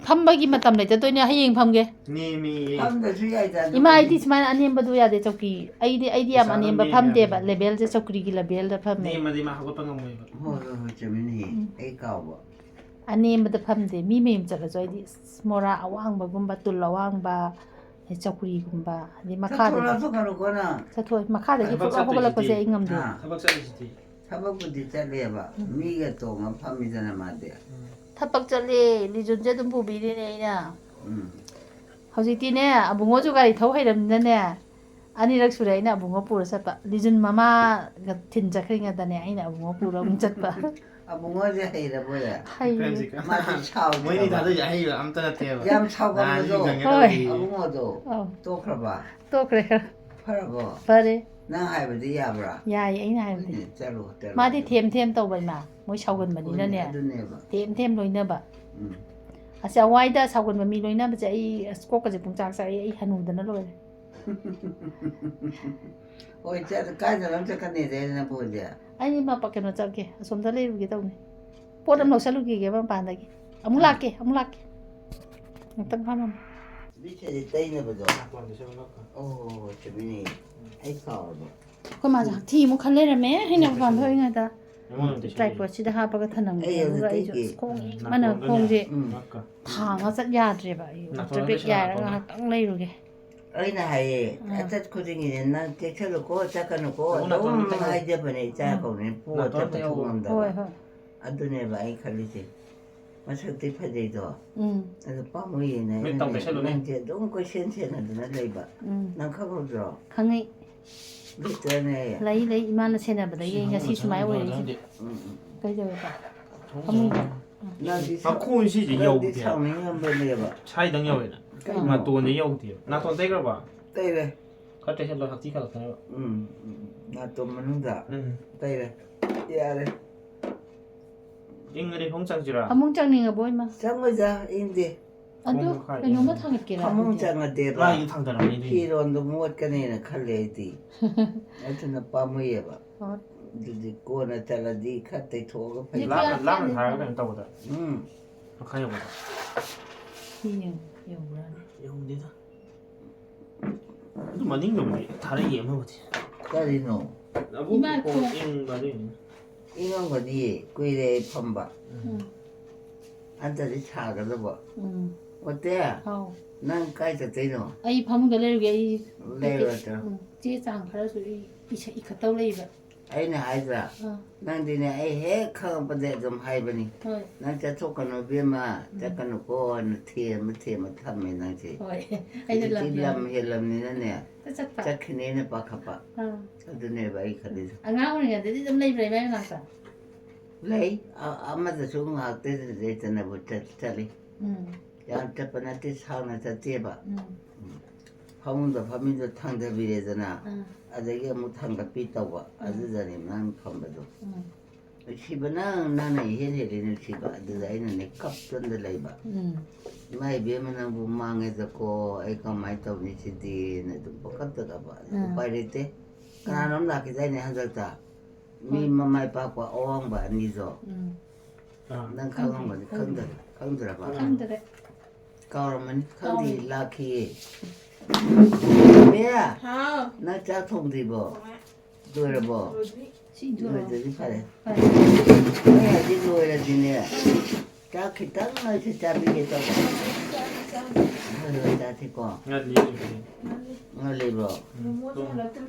ꯐꯝꯕꯒꯤ ꯃꯇꯝ ꯂꯩꯇꯗꯣꯏꯅꯦ, ꯍꯌꯦꯡ ꯐꯝꯒꯦ꯫ ꯅꯦꯝꯃꯤ꯫ ꯐꯝꯗ꯭ꯔꯁꯨ ꯌꯥꯏꯗ, ꯑꯗꯨꯕꯨꯗꯤ꯫ ꯏꯃꯥ, ꯑꯩꯗꯤ ꯁꯨꯃꯥꯏꯅ ꯑꯅꯦꯝꯕꯗꯨ ꯌꯥꯗꯦ, ꯆꯧꯀ꯭ꯔꯤ꯫ ꯑꯩꯗꯤ, ꯑꯩꯗꯤ ꯌꯥꯝ ꯄꯩꯁꯥ ꯑꯅꯦꯝꯕ ꯅꯦꯝꯃꯦ ꯐꯝꯗꯦꯕ, ꯍꯥꯏꯕꯅꯤ꯫ levelꯁꯦ, ꯆꯧꯀ꯭ꯔꯤꯒꯤ levelꯗ ꯐꯝꯃꯦ꯫ ꯅꯦꯝꯃꯗꯤ ꯃꯥ ꯍꯧꯒꯠꯄ ꯉꯝꯃꯣꯏꯕ꯫ ꯍꯣꯏ, ꯍꯣꯏ, ꯍꯣꯏ, ꯆꯨꯝꯃꯤꯅꯦꯍꯦ꯫ ꯎꯝ꯫ ꯑꯩ ꯀꯥꯎꯕ꯫ ꯑꯅꯦꯝꯕꯗ ꯐꯝꯗꯦ, ꯃꯤ ꯃꯌꯨꯝ ꯆꯠꯂꯁꯨ ꯑꯩꯗꯤ ꯑꯁ, ꯃꯣꯔꯥ ꯑꯋꯥꯡꯕꯒꯨꯝꯕ, ꯇꯨꯜ ꯑꯋꯥꯡꯕ, ꯆꯧꯀ꯭ꯔꯤꯒꯨꯝꯕ, ꯑꯗꯩ ꯃꯈꯥꯗꯗꯤ ꯆꯠꯊꯣꯛꯂꯛꯑꯁꯨ ꯀꯩꯅꯣ ꯀꯣꯟꯅ ꯆꯠꯊꯣꯛ, ꯃꯈꯥꯗꯒꯤ ꯊꯕꯛ ꯐꯨꯛꯂꯥꯎ ꯍꯧꯒꯠꯂꯛꯄꯁꯦ ꯆꯠꯇꯣꯏꯁꯤꯗꯤ꯫ ꯑꯩ ꯉꯝꯗꯦ꯫ ꯑꯥ꯫ ꯊꯕꯛ ꯆꯠꯂꯤꯁꯤꯗꯤ꯫ ꯊꯕꯛꯄꯨꯗꯤ ꯆꯠꯂꯦꯕ, ꯎꯝ꯫ ꯃꯤꯒ ꯇꯣꯡꯉ ꯐꯝꯃꯤꯗꯅ ꯃꯥꯗꯤ꯫ ꯎꯝ꯫ ꯊꯕꯛ ꯆꯠꯂꯦ, ꯂꯤꯖꯨꯟꯁꯦ ꯑꯗꯨꯝ ꯄꯨꯕꯤꯔꯤꯅꯦ ꯑꯩꯅ꯫ ꯎꯝ꯫ ꯍꯧꯖꯤꯛꯇꯤꯅꯦ, ꯑꯕꯨꯡꯉꯣꯁꯨ ꯒꯥꯔꯤ ꯊꯧ ꯍꯩꯔꯕꯅꯤꯅꯅꯦ, ꯑꯅꯤꯔꯛ ꯁꯨꯔꯦ ꯑꯩꯅ ꯑꯕꯨꯡꯉꯣ ꯄꯨꯔ ꯆꯠꯄ꯫ ꯂꯤꯖꯨꯟ ꯃꯃꯥꯒ ꯊꯤꯟ ꯆꯠꯈ꯭ꯔꯤꯉꯩꯗꯅꯦ, ꯑꯩꯅ ꯑꯕꯨꯡꯉꯣ ꯄꯨꯔ ꯑꯃꯨꯛ ꯆꯠꯄ꯫ ꯑꯕꯨꯡꯉꯣꯁꯦ ꯍꯩꯔꯕꯣꯏꯔꯦ? ꯍꯩꯔꯦ꯫ ꯃꯥꯗꯤ ꯁꯥꯎꯗ꯭ꯔꯕ? ꯃꯣꯏꯅꯤ ꯊꯥꯗꯣꯏꯁꯦ ꯑꯍꯩꯕ ꯑꯝꯇ ꯅꯠꯇꯦꯕ꯫ ꯌꯥꯝ ꯁꯥꯎꯒꯟꯕꯗꯣ꯫ ꯅꯍꯥꯟ ꯌꯨꯝ ꯆꯪꯉꯦ ꯍꯣꯏ꯫ ꯇꯧꯔꯤ꯫ ꯑꯕꯨꯡꯉꯣꯗꯣ ꯑꯧ꯫ ꯇꯣꯛꯈ꯭ꯔꯕ? ꯇꯣꯛꯈ꯭ꯔꯦ ꯈꯔ꯫ ꯐꯔꯕꯣ? ꯐꯔꯦ꯫ ꯅꯪ ꯍꯥꯏꯕꯗꯤ ꯌꯥꯕ꯭ꯔꯥ? ꯌꯥꯏꯌꯦ, ꯑꯩꯅ ꯍꯥꯏꯕꯗꯤ꯫ ꯍꯣꯏꯅꯦ, ꯆꯠꯂꯣ, ꯆꯠꯂꯣ꯫ ꯃꯥꯗꯤ ꯊꯦꯝ ꯊꯦꯝ ꯇꯧꯕ, ꯏꯃꯥ꯫ ꯃꯣꯏ ꯁꯥꯎꯒꯟꯕꯅꯤꯅꯅꯦ꯫ ꯍꯣꯏꯅꯦ, ꯑꯗꯨꯅꯦꯕ꯫ ꯊꯦꯝ ꯊꯦꯝ ꯂꯣꯏꯅꯕ꯫ ꯎꯝ꯫ ꯑꯁ, ꯑꯋꯥꯏꯗ ꯁꯥꯎꯒꯟꯕ ꯃꯤ ꯂꯣꯏꯅꯕꯁꯦ ꯑꯩ, ꯑꯁ, ꯀꯣꯛꯀꯁꯦ ꯄꯨꯡꯆꯥꯛ ꯆꯥꯛꯑꯦ, ꯑꯩ ꯍꯅꯨꯗꯅ ꯂꯣꯏꯔꯦ꯫ ꯍꯣꯏ, ꯆꯠ-, ꯀꯥꯏꯗꯅꯣꯝ ꯆꯠꯀꯅꯤꯗꯤ ꯅꯪꯕꯨ ꯍꯧꯖꯤꯛ꯫ ꯑꯩ ꯃꯄꯥ-, ꯀꯩꯅꯣ ꯆꯠꯀꯦ, ꯑꯁꯣꯝꯗ ꯂꯩꯔꯨꯒꯦ ꯇꯧꯅꯤ꯫ ꯄꯣꯠ ꯑꯃ ꯂꯧꯁꯜꯂꯨꯈꯤꯒꯦ ꯃꯄꯥꯟꯗꯒꯤ꯫ ꯑꯃꯨꯛ ꯂꯥꯛꯀꯦ, ꯑꯃꯨꯛ ꯂꯥꯛꯀꯦ꯫ ꯉꯥꯛꯇꯪ ꯐꯝꯃꯝꯃꯣ꯫ ꯂꯤꯠꯁꯦ ꯇꯩꯅꯕꯗꯣ꯫ ꯅꯥꯇꯣꯟꯗ ꯁꯦꯝꯕ ꯂꯣꯛꯄ꯫ ꯑꯣ, ꯆꯨꯝꯃꯤꯅꯦ꯫ ꯑꯩ ꯀꯥꯎꯔꯕ꯫ ꯑꯩꯈꯣꯏ ꯃꯥꯁꯦ ꯍꯛꯊꯤ ꯑꯃꯨꯛ ꯈꯜ ꯂꯩꯔꯝꯃꯦ, ꯑꯩꯅ ꯃꯄꯥꯟ ꯊꯣꯛꯏꯉꯩꯗ꯫ ꯑꯩꯉꯣꯟꯗ ꯑꯝꯇ ꯁꯦꯝꯕꯤꯌꯨ꯫ ꯇ꯭ꯔꯥꯏꯄꯣꯗꯁꯤꯗ ꯍꯥꯞꯄꯒ ꯊꯅꯝꯒꯦ꯫ ꯑꯩ ꯑꯗꯨꯒ ꯑꯩꯁꯨ ꯑꯗꯨꯗꯒꯤ ꯑꯁ, ꯈꯣꯡ ꯎꯝ, ꯏꯪꯃꯟꯅ ꯅꯥꯇꯣꯟꯗꯅꯦ꯫ ꯈꯣꯡꯁꯦ ꯎꯝ꯫ ꯉꯛꯀ꯫ ꯊꯥꯡꯉ ꯆꯠ ꯌꯥꯗ꯭ꯔꯦꯕ꯫ ꯑꯩ ꯅꯥꯇꯣꯟꯗ ꯇ꯭ꯔꯦꯐꯤꯛ ꯇꯩꯁꯜꯂꯣ, ꯌꯥꯏꯔꯒ ꯅꯥꯇꯣꯟꯗ꯫ ꯉꯥꯏꯍꯥꯛꯇꯪ ꯂꯩꯔꯨꯒꯦ꯫ ꯑꯩꯅ ꯍꯥꯏꯌꯦ, ꯑꯥ꯫ ꯑꯆꯠ ꯈꯨꯗꯤꯡꯒꯤꯅꯦ, "ꯅꯪ ꯇꯦꯛꯁꯜꯂꯨꯀꯣ, ꯆꯠꯀꯅꯨꯀꯣ", ꯇꯧꯕ ꯑꯗꯨꯝ ꯅꯥꯇꯣꯟꯗ ꯇꯩꯌꯣ꯫ ꯍꯥꯏꯖꯕꯅꯦ, ꯏꯆꯥ ꯎꯝ꯫ ꯀꯧꯕꯅꯤ, ꯄꯨꯔ ꯅꯥꯇꯣꯟꯗ ꯆꯠꯄ ꯇꯩꯌꯣ꯫ ꯁꯨꯡ ꯉꯝꯗꯕ꯫ ꯍꯣꯏ, ꯍꯣꯏ꯫ ꯑꯗꯨꯅꯦꯕ ꯑꯩ ꯈꯜꯂꯤꯁꯦ꯫ ꯃꯁꯛꯇꯤ ꯐꯖꯩꯗꯣ꯫ ꯎꯝ꯫ ꯑꯗꯨ ꯄꯥꯝꯃꯨꯏꯌꯦꯅ ꯃꯤꯠ ꯑꯩꯅ ꯇꯧ ꯇꯩꯁꯜꯂꯨꯅꯦ꯫ ꯅꯪꯁꯦ ꯑꯗꯨꯝ ꯀꯣꯏꯁꯦꯟ ꯁꯦꯟꯅꯗꯅ ꯂꯩꯕ꯫ ꯎꯝ꯫ ꯅꯪ ꯈꯪꯍꯧꯗ꯭ꯔꯣ? ꯈꯪꯉꯤ꯫ ꯂꯩꯇ꯭ꯔꯅꯦ꯫ ꯂꯩ, ꯂꯩ꯫ ꯏꯃꯥꯅ ꯁꯦꯟꯅꯕꯗꯒꯤ ꯑꯩ ꯉꯁꯤ ꯁꯨꯃꯥꯏꯅ ꯑꯣꯏꯔꯛꯏꯁꯦ꯫ ꯎꯝ, ꯎꯝ, ꯎꯝ꯫ ꯀꯩꯗꯧꯋꯦꯕ? ꯐꯃꯨꯡꯗ꯫ ꯅꯪꯗꯤ ꯁꯥꯎ-, ꯃꯈꯣꯡꯁꯤꯗ ꯅꯪꯗꯤ ꯌꯧꯗꯦ꯫ ꯁꯥꯎꯅꯤꯡꯉꯝꯕꯅꯦꯕ꯫ ꯁ꯭ꯋꯥꯏꯗꯪ ꯌꯧꯋꯦꯅ꯫ ꯀꯩꯅꯣ? ꯅꯥꯇꯣꯟꯗ ꯌꯧꯗꯦꯕ꯫ ꯅꯥꯇꯣꯟ ꯇꯩꯈ꯭ꯔꯕ? ꯇꯩꯔꯦ꯫ ꯈꯔ ꯇꯩꯁꯜꯂꯣ, ꯍꯛꯊꯤ ꯈꯜꯂꯛꯀꯅꯦꯕ꯫ ꯎꯝ, ꯎꯝ, ꯎꯝ꯫ ꯅꯥꯇꯣꯟ ꯃꯅꯨꯡꯗ ꯎꯝ꯫ ꯇꯩꯔꯦ꯫ ꯌꯥꯔꯦ꯫ ꯏꯪꯉꯗꯤ ꯐꯃꯨꯡ ꯆꯪꯁꯤꯔꯥ? ꯐꯃꯨꯡ ꯆꯪꯅꯤꯡꯉꯕꯣ, ꯏꯃꯥ? ꯆꯪꯉꯣꯏꯗ, ꯏꯪꯗꯦ꯫ ꯑꯗꯨ ꯈꯣꯡ ꯃꯈꯥ ꯀꯩꯅꯣꯝꯃ ꯏꯪꯉꯗꯤ꯫ ꯊꯥꯡꯒꯠꯀꯦꯔꯥ ꯐꯃꯨꯡ ꯑꯗꯨꯗꯤ? ꯆꯪꯉꯗꯦꯕ꯫ ꯂꯥꯏꯁꯨ ꯊꯥꯡꯗꯔꯝꯃꯦ ꯑꯗꯨꯏꯅꯦ꯫ ꯐꯤꯔꯣꯟꯗꯣ ꯃꯣꯠꯀꯅꯦꯅ ꯈꯜꯂꯦ ꯑꯩꯗꯤ꯫ ꯑꯗꯨꯅ ꯄꯥꯝꯃꯨꯏꯌꯦꯕ꯫ ꯍꯣꯏ꯫ ꯑꯗꯨꯗꯤ ꯀꯣꯟꯅ ꯆꯠꯂꯗꯤ ꯈꯔ ꯇꯩꯊꯣꯛꯑꯒ ꯐꯩ꯫ ꯂꯤꯞ ꯂꯥꯞꯅ, ꯌꯥꯝ ꯂꯥꯞꯅ ꯀꯦꯟꯗꯦ꯫ ꯊꯥꯔꯒ ꯀꯩꯅꯣ ꯇꯧꯕꯗ꯫ ꯎꯝ꯫ ꯃꯈꯥ ꯌꯧꯕꯗ꯫ ꯁꯤ ꯌꯦꯡ-, ꯌꯧꯕ꯭ꯔꯥꯅꯦ? ꯌꯧꯗꯦꯗ꯫ ꯑꯗꯨ ꯃꯅꯤꯡꯗꯕꯨꯗꯤ ꯊꯥꯔꯛꯏ ꯑꯃꯕꯨꯗꯤ꯫ ꯀꯔꯤꯅꯣ? ꯂꯧꯕꯨꯛꯀꯤ ꯏꯃꯥ ꯈꯣꯡ ꯈꯣꯡ꯫ ꯏꯪꯕ ꯑꯗꯨꯏꯅꯤ꯫ ꯏꯪꯉꯝꯒꯅꯤꯌꯦ, ꯀꯨꯏꯔꯦ ꯑꯩ ꯐꯝꯕ꯫ ꯎꯝ꯫ ꯎꯝ꯫ ꯑꯝꯇꯗꯤ ꯁꯥꯒꯗꯕ꯫ ꯎꯝ꯫ ꯑꯣꯇꯦ, ꯍꯥꯎ꯫ ꯅꯪ ꯀꯥꯏ ꯆꯠꯇꯣꯏꯅꯣ? ꯑꯩ ꯐꯃꯨꯡꯗ ꯂꯩꯔꯨꯒꯦ, ꯑꯩ ꯂꯩꯔꯨꯔꯣ, ꯆꯠꯂꯣ꯫ ꯎꯝ, ꯆꯦ ꯆꯥꯡ ꯈꯔꯁꯨ ꯑꯩ ꯏꯁ-, ꯏꯈꯠꯇꯧ ꯂꯩꯕ꯫ ꯑꯩꯅ ꯍꯥꯏꯗ꯭ꯔꯥ? ꯑꯥ꯫ ꯅꯪꯗꯤꯅꯦ, ꯑꯩ ꯍꯦꯛ ꯈꯪꯉꯛꯄꯗ ꯑꯗꯨꯝ ꯍꯥꯏꯕꯅꯤ꯫ ꯍꯣꯏ꯫ "ꯅꯪ ꯆꯠꯊꯣꯛꯀꯅꯨ ꯏꯕꯦꯝꯃ, ꯎꯝ꯫ ꯆꯠꯀꯅꯨꯀꯣ" ꯍꯥꯏꯅ ꯊꯦꯝꯃ ꯊꯦꯝꯃ ꯊꯝꯃꯦ ꯅꯪꯁꯦ꯫ ꯍꯣꯏ꯫ ꯑꯩꯅ ꯍꯧꯖꯤꯛꯇꯤ ꯂꯝ ꯂꯝ ꯌꯥꯝ ꯍꯦꯜꯂꯝꯅꯤꯅꯅꯦ, ꯆꯠꯄ꯫ ꯆꯠꯈꯤꯅꯦꯅ ꯄꯥꯈꯠꯄ꯫ ꯑꯥ꯫ ꯑꯗꯨꯅꯦꯕ ꯑꯩ ꯈꯜꯂꯤꯁꯦ꯫ ꯑꯉꯥꯡ ꯑꯣꯏꯔꯤꯉꯩꯗꯗꯤ ꯑꯗꯨꯝ ꯂꯩꯕ꯭ꯔꯥ ꯏꯃꯥ ꯃꯅꯥꯛꯇ? ꯂꯩ꯫ ꯑ-, ꯑꯃꯗꯁꯨ ꯉꯥꯏꯍꯥꯛꯇ ꯂꯩꯇꯅꯕꯨ ꯆꯠ-, ꯆꯠꯂꯤ꯫ ꯎꯝ꯫ ꯌꯥꯝ ꯆꯠꯄ ꯅꯠꯇꯦ, ꯁꯥꯡꯅ ꯆꯠꯇꯦꯕ꯫ ꯎꯝ꯫ ꯎꯝ꯫ ꯐꯃꯨꯡꯗ ꯐꯝꯃꯤꯗꯣ ꯊꯥꯡꯗꯕꯤꯔꯦꯗꯅ, ꯑꯥ꯫ ꯑꯗꯒꯤ ꯑꯃꯨꯛ ꯊꯥꯡꯒꯠꯄꯤ ꯇꯧꯕ, ꯎꯝ꯫ ꯑꯗꯨꯗꯅꯤ ꯃꯥꯅ ꯐꯝꯕꯗꯣ꯫ ꯎꯝ꯫ ꯅꯨꯡꯁꯤꯕꯅ ꯅꯪꯅ ꯏꯍꯦꯟ ꯍꯦꯜꯂꯤ ꯅꯨꯡꯁꯤꯕ, ꯑꯗꯨꯗ ꯑꯩꯅꯅꯦ ꯀꯞꯇꯅ ꯂꯩꯕ꯫ ꯎꯝ꯫ "ꯏꯃꯥ ꯏꯕꯦꯝꯃ ꯅꯪꯕꯨ ꯃꯥꯡꯉꯦꯗꯀꯣ, ꯑꯩ ꯀꯃꯥꯏꯅ ꯇꯧꯅꯤ ꯁꯤꯗꯤꯅ" ꯑꯗꯨꯝ ꯄꯪꯀꯞꯇ ꯀꯞꯄ꯫ ꯑꯗꯨ ꯎꯝ꯫ ꯎꯄꯥꯏ ꯂꯩꯇꯦ꯫ ꯎꯝ꯫ ꯀꯅꯥꯅꯣꯝ ꯂꯥꯛꯈꯤꯗꯥꯏꯅꯦ ꯍꯟꯗꯛꯇ? ꯃꯤ ꯍꯣꯏ꯫ ꯃꯃꯥꯏ ꯄꯥꯛꯄ ꯑꯋꯥꯡꯕ ꯑꯅꯤꯗꯣ꯫ ꯎꯝ꯫ ꯑꯥ꯫ ꯅꯪ ꯈꯪꯉꯝꯒꯅꯤ, ꯈꯪꯗꯦ꯫ ꯈꯪꯗ-, ꯈꯪꯗ꯭ꯔꯕ? ꯈꯪꯗ꯭ꯔꯦ꯫ ꯀꯥꯎꯔꯝꯃꯅꯤ, ꯈꯪꯗꯦ, ꯀꯥꯎꯔꯦ꯫ ꯂꯥꯛꯈꯤꯌꯦ꯫ ꯕꯦ, ꯍꯥꯎ꯫ ꯅꯪ ꯆꯥꯛ ꯊꯣꯡꯗ꯭ꯔꯤꯕꯣ? ꯊꯣꯡꯉꯦ꯫ ꯂꯣꯏꯔꯕꯣ? ꯂꯣꯏꯗ꯭ꯔꯤ꯫ ꯁꯤ ꯏꯟꯊꯣꯔꯛꯑꯣ꯫ ꯂꯣꯏꯗ꯭ꯔꯗꯤ ꯐꯔꯦ꯫ ꯐꯔꯦ꯫ ꯑꯩ ꯍꯥꯏꯗꯤ ꯂꯣꯏꯔꯗꯤꯅꯦ, ꯆꯥꯛ ꯈꯤꯇꯪ ꯑꯩꯁꯨ ꯆꯥꯕꯤꯒꯦ ꯇꯧꯕ꯫ ꯆꯥꯁꯤ, ꯆꯥꯁꯤ꯫ ꯍꯣꯏ, ꯍꯣꯏ, ꯆꯥꯁꯤꯀꯣ꯫ ꯉꯜꯂꯤ ꯍꯧꯖꯤꯛ꯫ ꯉꯜꯂꯤ꯫ ꯉꯜꯂꯤꯕ꯭ꯔꯣ? ꯎꯝ, ꯃꯣꯃꯣꯁꯨ ꯄꯨꯡ ꯍꯜꯂꯛꯇ꯭ꯔꯤ꯫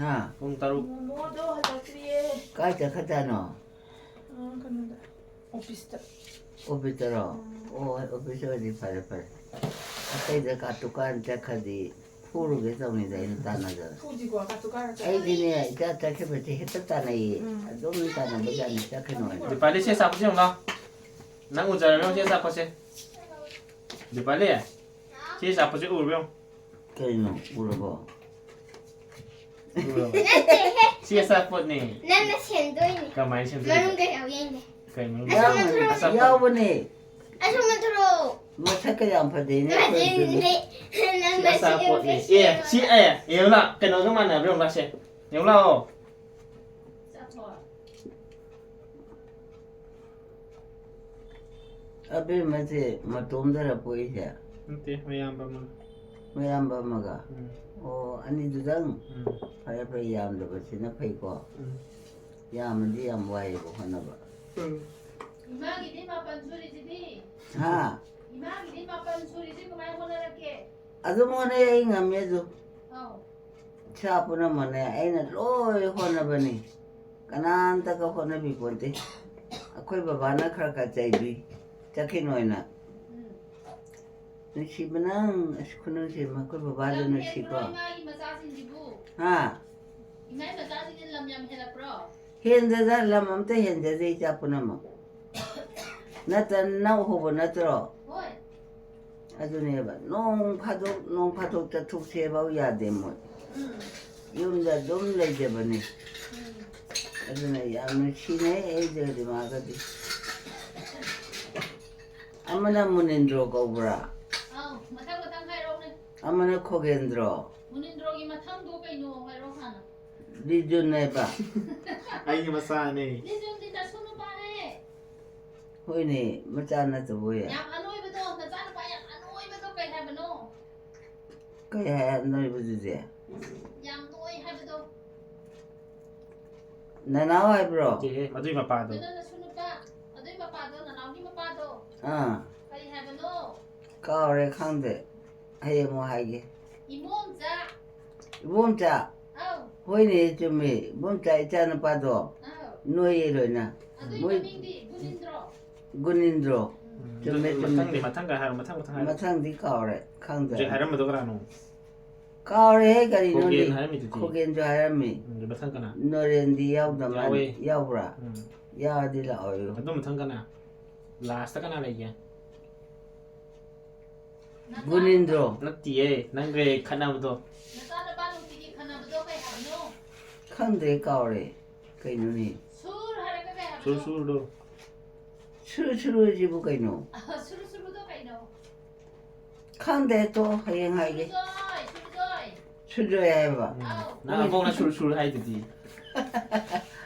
ꯍꯥ? ꯄꯨꯡ ꯇꯔꯨꯛ꯫ ꯃꯣꯃꯣꯗꯣ ꯍꯜꯂꯛꯇ꯭ꯔꯤꯌꯦ꯫ ꯀꯥꯏ ꯆꯠꯈ꯭ꯔꯖꯥꯠꯅꯣ? ꯑꯥ, ꯀꯩꯅꯣꯗ, ꯑꯣꯐꯤꯁꯇ꯫ ꯑꯣꯐꯤꯁꯇꯔꯣ? ꯎꯝ꯫ ꯑꯣ, ꯍꯣꯏ, ꯑꯣꯐꯤꯁꯇ ꯑꯣꯏꯔꯗꯤ ꯐꯔꯦ, ꯐꯔꯦ꯫ ꯑꯇꯩꯗ ꯀꯥ ꯗꯨꯀꯥꯟ ꯆꯠꯈ꯭ꯔꯗꯤ ꯐꯨꯔꯨꯒꯦ ꯇꯧꯅꯤꯗ ꯑꯩꯅ ꯇꯥꯟꯅꯗꯅ꯫ ꯐꯨꯁꯤꯀꯣ, ꯀꯥ ꯗꯨꯀꯥꯟ ꯆꯠꯈ꯭ꯔꯗꯤ꯫ ꯑꯩꯗꯤꯅꯦ, ꯏꯆꯥ ꯆꯠꯈꯤꯕꯁꯦ ꯍꯦꯛꯇ ꯇꯥꯟꯅꯩꯌꯦ꯫ ꯎꯝ꯫ ꯑꯗꯨꯝ ꯇꯥꯟꯅꯕꯖꯥꯠꯅꯤ, ꯆꯠꯈꯤꯅꯨ ꯍꯥꯏꯅ꯫ ꯗꯤꯄꯥꯂꯤ, ꯁꯤ ꯑꯆꯥꯄꯣꯠꯁꯦ ꯌꯦꯡꯉꯨ ꯂꯥꯎ꯫ ꯅꯪ ꯎꯖꯔꯕ ꯌꯦꯡꯉꯨ, ꯁꯤ ꯑꯆꯥꯄꯣꯠꯁꯦ꯫ ꯗꯤꯄꯥꯂꯤ, ꯁꯤ ꯑꯆꯥꯄꯣꯠꯁꯦ ꯎꯔꯕ ꯌꯦꯡꯉꯨ꯫ ꯀꯩꯅꯣ, ꯎꯔꯕꯣ? ꯎꯔꯕ? ꯅꯠꯇꯦꯍꯦ꯫ ꯁꯤ ꯑꯆꯥꯄꯣꯠꯅꯦ꯫ ꯅꯪꯅ ꯁꯦꯝꯗꯣꯏꯅꯦ꯫ ꯀꯃꯥꯏꯅ ꯁꯦꯝꯗꯣꯏꯅꯣ? ꯃꯅꯨꯡꯗ ꯌꯥꯎ ꯌꯦꯡꯒꯦ꯫ ꯀꯩ ꯃꯅꯨꯡꯗ? ꯑꯁꯣꯝꯗ ꯊꯣꯔꯛꯑꯣ꯫ ꯑꯆꯥꯄꯣꯠ꯫ ꯌꯥꯎꯕꯅꯦ꯫ ꯑꯁꯣꯝꯗ ꯊꯣꯔꯛꯑꯣ꯫ ꯃꯁꯛꯀ ꯌꯥꯝ ꯐꯖꯩꯅꯦ, ꯅꯠꯇꯦ, ꯑꯩꯈꯣꯏ ꯅꯠꯇꯦ꯫ ꯁꯤ ꯅꯪꯅ ꯑꯆꯥꯄꯣꯠꯅꯦ꯫ ꯁꯦꯝꯗꯣꯏꯁꯦ꯫ ꯑꯦ, ꯁꯤ, ꯑꯦ, ꯌꯦꯡꯉꯨ ꯂꯥꯎ, ꯀꯩꯅꯣꯒ ꯃꯥꯟꯅꯕ꯭ꯔꯥ ꯌꯦꯡꯉꯨ ꯂꯥꯎ, ꯁꯦ꯫ ꯌꯦꯡꯉꯨ ꯂꯥꯎ꯫ ꯑꯕꯦꯝꯃꯁꯦ ꯃꯇꯣꯝꯗꯔ ꯄꯣꯛꯏꯁꯦ? ꯅꯠꯇꯦ, ꯃꯌꯥꯝꯕ ꯑꯃꯒ꯫ ꯃꯌꯥꯝꯕ ꯑꯃꯒ? ꯎꯝ꯫ ꯑꯣ, ꯑꯅꯤꯗꯨꯗꯪ? ꯎꯝ꯫ ꯐꯔꯦ, ꯐꯔꯦ, ꯌꯥꯝꯗꯕꯁꯤꯅ ꯐꯩꯀꯣ꯫ ꯎꯝ꯫ ꯌꯥꯝꯃꯗꯤ ꯌꯥꯝ ꯋꯥꯏꯌꯦꯕ ꯍꯣꯠꯅꯕ꯫ ꯎꯝ꯫ ꯏꯃꯥꯒꯤꯗꯤ ꯃꯥꯄꯟ ꯁꯨꯔꯤꯁꯤꯗꯤ꯫ ꯍꯥ? ꯏꯃꯥꯒꯤꯗꯤ ꯃꯥꯄꯟ ꯑꯗꯨꯝ ꯍꯣꯠꯅꯩ, ꯑꯩ ꯉꯝꯃꯦ ꯑꯗꯨ꯫ ꯑꯧ꯫ ꯏꯁꯥ ꯄꯨꯝꯅꯃꯛꯅꯦ ꯑꯩꯅ ꯂꯣꯏ ꯍꯣꯠꯅꯕꯅꯤ, ꯀꯅꯥꯝꯇꯒ ꯍꯣꯠꯅꯕꯤ ꯄꯣꯟꯇꯦ꯫ ꯑꯩꯈꯣꯏ ꯕꯕꯥꯅ ꯈꯔ ꯈꯔ ꯆꯩꯕꯤ, ꯆꯠꯈꯤꯅꯣꯏꯅ꯫ ꯎꯝ꯫ ꯅꯨꯡꯁꯤꯕꯅ, ꯑꯁ, ꯈꯨꯅꯨꯡꯁꯤ ꯑꯃ, ꯑꯩꯈꯣꯏ ꯕꯕꯥꯗꯣ ꯌꯥꯝ ꯅꯨꯡꯁꯤꯀꯣ꯫ ꯍꯦꯟꯗ꯭ꯔꯣ ꯏꯃꯥꯒꯤ ꯃꯆꯥꯁꯤꯡꯁꯤꯕꯨ? ꯍꯥ? ꯏꯃꯥꯏ ꯃꯆꯥꯁꯤꯡꯁꯦ ꯂꯝ ꯌꯥꯝ ꯍꯦꯜꯂꯛꯄ꯭ꯔꯣ? ꯍꯦꯟꯗꯦꯗ, ꯂꯝ ꯑꯝꯇ ꯍꯦꯟꯖꯗꯦ, ꯏꯆꯥ ꯄꯨꯝꯅꯃꯛ꯫ ꯅꯠꯇ ꯅꯧ ꯍꯧꯕ ꯅꯠꯇ꯭ꯔꯣ? ꯍꯣꯏ꯫ ꯑꯗꯨꯅꯦꯕ, ꯅꯣꯡ ꯐꯥꯗꯣꯛ, ꯅꯣꯡ ꯐꯥꯗꯣꯛ ꯆꯠꯊꯣꯛꯁꯦꯐꯥꯎ ꯌꯥꯗꯦ ꯃꯣꯏ꯫ ꯎꯝ꯫ ꯌꯨꯝꯗ ꯑꯗꯨꯝ ꯂꯩꯖꯕꯅꯤ꯫ ꯎꯝ꯫ ꯑꯗꯨꯅ ꯌꯥꯝ ꯅꯨꯡꯁꯤꯅꯩ ꯑꯩꯗꯤ ꯔꯤꯃꯥꯒꯗꯤ꯫ ꯑꯃꯅ ꯃꯨꯅꯤꯟꯗ꯭ꯔꯣ ꯀꯧꯕ꯭ꯔꯥ? ꯑꯧ, ꯃꯊꯪ ꯃꯊꯪ ꯍꯥꯏꯔꯛꯎꯅꯦ꯫ ꯑꯃꯅ ꯈꯣꯒꯦꯟꯗ꯭ꯔꯣ꯫ ꯃꯨꯅꯤꯟꯗ꯭ꯔꯣꯒꯤ ꯃꯊꯪꯗꯣ ꯀꯩꯅꯣ ꯍꯥꯏꯔꯛꯑꯣ ꯍꯥꯟꯅ꯫ ꯔꯤꯖꯨꯟ ꯍꯥꯏꯕ꯫ ꯑꯩꯒꯤ ꯃꯆꯥꯅꯦ꯫ ꯔꯤꯖꯨꯟꯗꯤ ꯅꯁꯨ ꯅꯨꯄꯥꯅꯦ꯫ ꯍꯣꯏꯅꯦ, ꯃꯆꯥ ꯅꯠꯇꯕ ꯑꯣꯏꯌꯦ꯫ ꯌꯥꯝ ꯑꯅꯣꯏꯕꯗꯣ, ꯅꯆꯥꯅꯨꯄꯥ ꯌꯥꯝ ꯑꯅꯣꯏꯕꯗꯣ ꯀꯩ ꯍꯥꯏꯕꯅꯣ? ꯀꯩ ꯍꯥꯏ ꯑꯅꯣꯏꯕꯗꯨꯗꯤ? ꯌꯥꯝ ꯅꯣꯏ ꯍꯥꯏꯕꯗꯣ꯫ ꯅꯅꯥꯎ ꯍꯥꯏꯕ꯭ꯔꯣ? ꯅꯠꯇꯦꯍꯦ, ꯃꯗꯨꯏ ꯃꯄꯥꯗꯣ꯫ ꯑꯗꯨ ꯅꯁꯨ ꯅꯨꯄꯥ, ꯑꯗꯨꯏ ꯃꯄꯥꯗꯣ, ꯅꯅꯥꯎꯒꯤ ꯃꯄꯥꯗꯣ꯫ ꯑꯥ꯫ ꯀꯔꯤ ꯍꯥꯏꯕꯅꯣ? ꯀꯥꯎꯔꯦ, ꯈꯪꯗꯦ꯫ ꯍꯌꯦꯡ ꯑꯃꯨꯛ ꯍꯥꯏꯒꯦ꯫ ꯏꯃꯣꯝꯆꯥ꯫ ꯏꯕꯣꯝꯆꯥ? ꯑꯧ꯫ ꯍꯣꯏꯅꯦ, ꯆꯨꯝꯃꯦ꯫ ꯏꯕꯣꯝꯆꯥ ꯏꯆꯥ ꯅꯨꯄꯥꯗꯣ꯫ ꯑꯧ꯫ ꯅꯣꯏꯌꯦ ꯂꯣꯏꯅ꯫ ꯑꯗꯨꯏ ꯃꯣꯏ ꯃꯃꯤꯡꯗꯤ ꯒꯨꯅꯤꯟꯗ꯭ꯔꯣ? ꯒꯨꯅꯤꯟꯗ꯭ꯔꯣ꯫ ꯎꯝ꯫ ꯆꯨꯝꯃꯦ, ꯑꯗꯨ ꯆꯨꯝꯃꯦ꯫ ꯃꯊꯪꯗꯤ, ꯃꯊꯪꯒ ꯍꯥꯏꯔꯣ, ꯃꯊꯪ, ꯃꯊꯪ ꯍꯥꯏꯔꯣ꯫ ꯃꯊꯪꯗꯤ ꯀꯥꯎꯔꯦ, ꯈꯪꯗ꯭ꯔꯦ꯫ ꯍꯧꯖꯤꯛ ꯍꯥꯏꯔꯝꯕꯗꯣ ꯀꯅꯥꯅꯣ? ꯀꯥꯎꯔꯦꯍꯦ, ꯀꯔꯤꯅꯣꯅꯦ? ꯈꯣꯒꯦꯟ ꯍꯥꯏꯔꯝꯃꯤꯗꯨꯗꯤ꯫ ꯈꯣꯒꯦꯟꯁꯨ ꯍꯥꯏꯔꯝꯃꯤ꯫ ꯎꯝ, ꯑꯗꯨ ꯃꯊꯪ ꯀꯅꯥ? ꯅꯣꯔꯦꯟꯗꯤ ꯌꯥꯎꯗ ꯃꯥꯜꯂꯦ꯫ ꯌꯥꯎꯋꯦ꯫ ꯌꯥꯎꯕ꯭ꯔꯥ? ꯎꯝ꯫ ꯌꯥꯎꯔꯗꯤ ꯂꯥꯛꯑꯣꯌꯣ꯫ ꯑꯗꯨ ꯃꯊꯪ ꯀꯅꯥ? ꯂꯥꯁꯇ ꯀꯅꯥ ꯂꯩꯒꯦ? ꯒꯨꯅꯤꯟꯗ꯭ꯔꯣ꯫ ꯅꯠꯇꯤꯌꯦ, ꯅꯪꯒ ꯈꯠꯅꯕꯗꯣ꯫ ꯅꯆꯥꯅꯨꯄꯥ ꯅꯨꯡꯇꯤꯒꯤ ꯈꯠꯅꯕꯗꯣ ꯀꯩ ꯍꯥꯏꯕꯅꯣ? ꯈꯪꯗ꯭ꯔꯦ, ꯀꯥꯎꯔꯦ꯫ ꯀꯩꯅꯣꯅꯦ? ꯁꯨꯔ ꯍꯥꯏꯔꯒ ꯀꯩ ꯍꯥꯏꯕꯅꯣ? ꯁꯨꯔ ꯁꯨꯔꯗꯣ꯫ ꯁꯨꯔꯨ ꯁꯨꯔꯨꯁꯤꯕꯨ ꯀꯩꯅꯣ? ꯁꯨꯔꯨ ꯁꯨꯔꯨꯗꯣ ꯀꯩꯅꯣ? ꯈꯪꯗꯦ, ꯇꯣ, ꯍꯌꯦꯡ ꯍꯥꯏꯒꯦ꯫ ꯁꯨꯔꯨꯖꯣꯏ, ꯁꯨꯔꯨꯖꯣꯏ꯫ ꯁꯨꯔꯨꯖꯣꯏ ꯍꯥꯏꯕ? ꯑꯧ꯫ ꯅꯪ ꯑꯕꯣꯛꯅ ꯁꯨꯔꯨ ꯁꯨꯔꯨ ꯍꯥꯏꯗꯨꯗꯤ꯫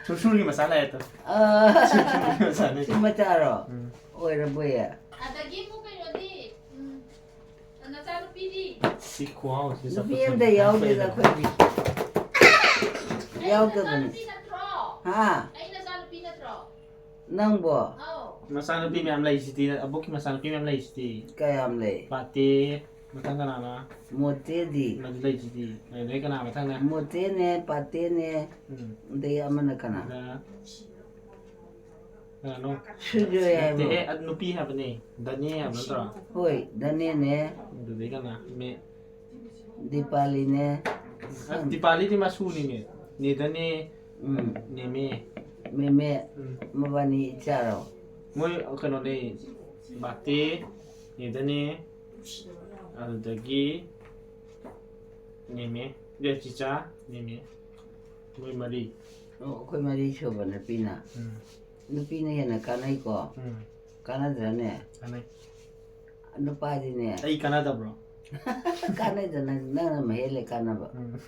ꯁꯨꯔꯨ ꯁꯨꯔꯨꯒꯤ ꯃꯆꯥ ꯂꯩꯔꯦ ꯇꯣ꯫ ꯑꯥ꯫ ꯁꯨꯔꯨ ꯁꯨꯔꯨꯒꯤ ꯃꯆꯥꯅꯦ꯫ ꯁꯤ ꯃꯆꯥꯔꯣ? ꯎꯝ꯫ ꯑꯣꯏꯔꯕꯣꯌꯦ? ꯑꯗꯒꯤ ꯑꯃꯨꯛ ꯀꯩꯅꯣꯗꯤ, ꯎꯝ, ꯅꯆꯥꯅꯨꯄꯤꯗꯤ? ꯁꯤ ꯈꯨꯍꯥꯎꯁꯤ ꯅꯨꯄꯤ ꯆꯠꯄ ꯑꯝꯇ ꯊꯨꯡꯅ ꯌꯥꯎꯗꯦꯗ ꯈꯪꯗꯦ꯫ ꯑꯩꯈꯣꯏꯗꯤ꯫ ꯑꯩ ꯌꯥꯎꯗꯕꯅꯤ꯫ ꯅꯆꯥꯅꯨꯄꯤ ꯅꯠꯇ꯭ꯔꯣ? ꯍꯥ? ꯑꯩ ꯅꯆꯥꯅꯨꯄꯤ ꯅꯠꯇ꯭ꯔꯣ? ꯅꯪꯕꯣ? ꯑꯧ꯫ ꯃꯆꯥꯅꯨꯄꯤ ꯃꯌꯥꯝ ꯂꯩꯁꯤꯗꯤ, ꯑꯕꯣꯛꯀꯤ ꯃꯆꯥꯅꯨꯄꯤ ꯃꯌꯥꯝ ꯂꯩꯁꯤꯗꯤ꯫ ꯀꯌꯥꯝ ꯂꯩ? ꯄꯥꯇꯦ, ꯃꯊꯪ ꯀꯅꯥꯅ? ꯃꯣꯇꯦꯗꯤ꯫ ꯃꯗꯨ ꯂꯩꯁꯤꯗꯤ꯫ ꯑꯗꯩ ꯀꯅꯥ ꯃꯊꯪꯅ? ꯃꯣꯇꯦꯅꯦ, ꯄꯥꯇꯦꯅꯦ, ꯎꯝ꯫ ꯑꯗꯩ ꯑꯃꯅ ꯀꯅꯥ? ꯑꯗ ꯀꯅꯥꯅꯣ? ꯁꯨꯖꯣꯏ ꯍꯥꯏꯕ꯭ꯔꯣ? ꯅꯠꯇꯦꯍꯦ, ꯑꯗꯨ ꯅꯨꯄꯤ ꯍꯥꯏꯕꯅꯦ꯫ ꯗꯅꯤ ꯍꯥꯏꯕ ꯅꯠꯇ꯭ꯔꯣ? ꯍꯣꯏ, ꯗꯅꯦꯅꯦ, ꯑꯗꯨꯗꯩ ꯀꯅꯥ? ꯃꯦ- ꯗꯤꯄꯥꯂꯤꯅꯦ꯫ ꯑ, ꯗꯤꯄꯥꯂꯤꯗꯤ ꯃꯁꯨꯅꯤꯅꯦ꯫ ꯅꯦꯗꯅꯦ꯫ ꯎꯝ꯫ ꯅꯦꯃꯦ꯫ ꯃꯦꯃꯦ꯫ ꯎꯝ꯫ ꯃꯕꯥꯅꯤ ꯏꯆꯥꯔꯣ? ꯃꯣꯏ ꯀꯩꯅꯣꯅꯦ꯫ ꯕꯥꯇꯦ꯫ ꯅꯦꯗꯅꯦ꯫ ꯑꯗꯨꯗꯒꯤ ꯅꯦꯃꯦ꯫ ꯑꯦ, ꯆꯤꯆꯥ꯫ ꯅꯦꯃꯦ꯫ ꯃꯣꯏ ꯃꯔꯤ꯫ ꯑꯣ, ꯑꯩꯈꯣꯏ ꯃꯔꯤ ꯁꯨꯕ ꯅꯨꯄꯤꯅ꯫ ꯎꯝ꯫ ꯅꯨꯄꯤꯅ ꯍꯦꯟꯅ ꯀꯥꯟꯅꯩꯀꯣ? ꯎꯝ꯫ ꯀꯥꯟꯅꯗ꯭ꯔꯅꯦ? ꯀꯥꯟꯅꯩ꯫ ꯅꯨꯄꯥꯗꯤꯅꯦ꯫ ꯑꯩ ꯀꯥꯟꯅꯗꯕ꯭ꯔꯣ? ꯀꯥꯟꯅꯩꯗ, ꯅꯪ, ꯅꯪꯅ ꯃꯍꯦꯜꯂꯦ ꯀꯥꯟꯅꯕ꯫ ꯎꯝ꯫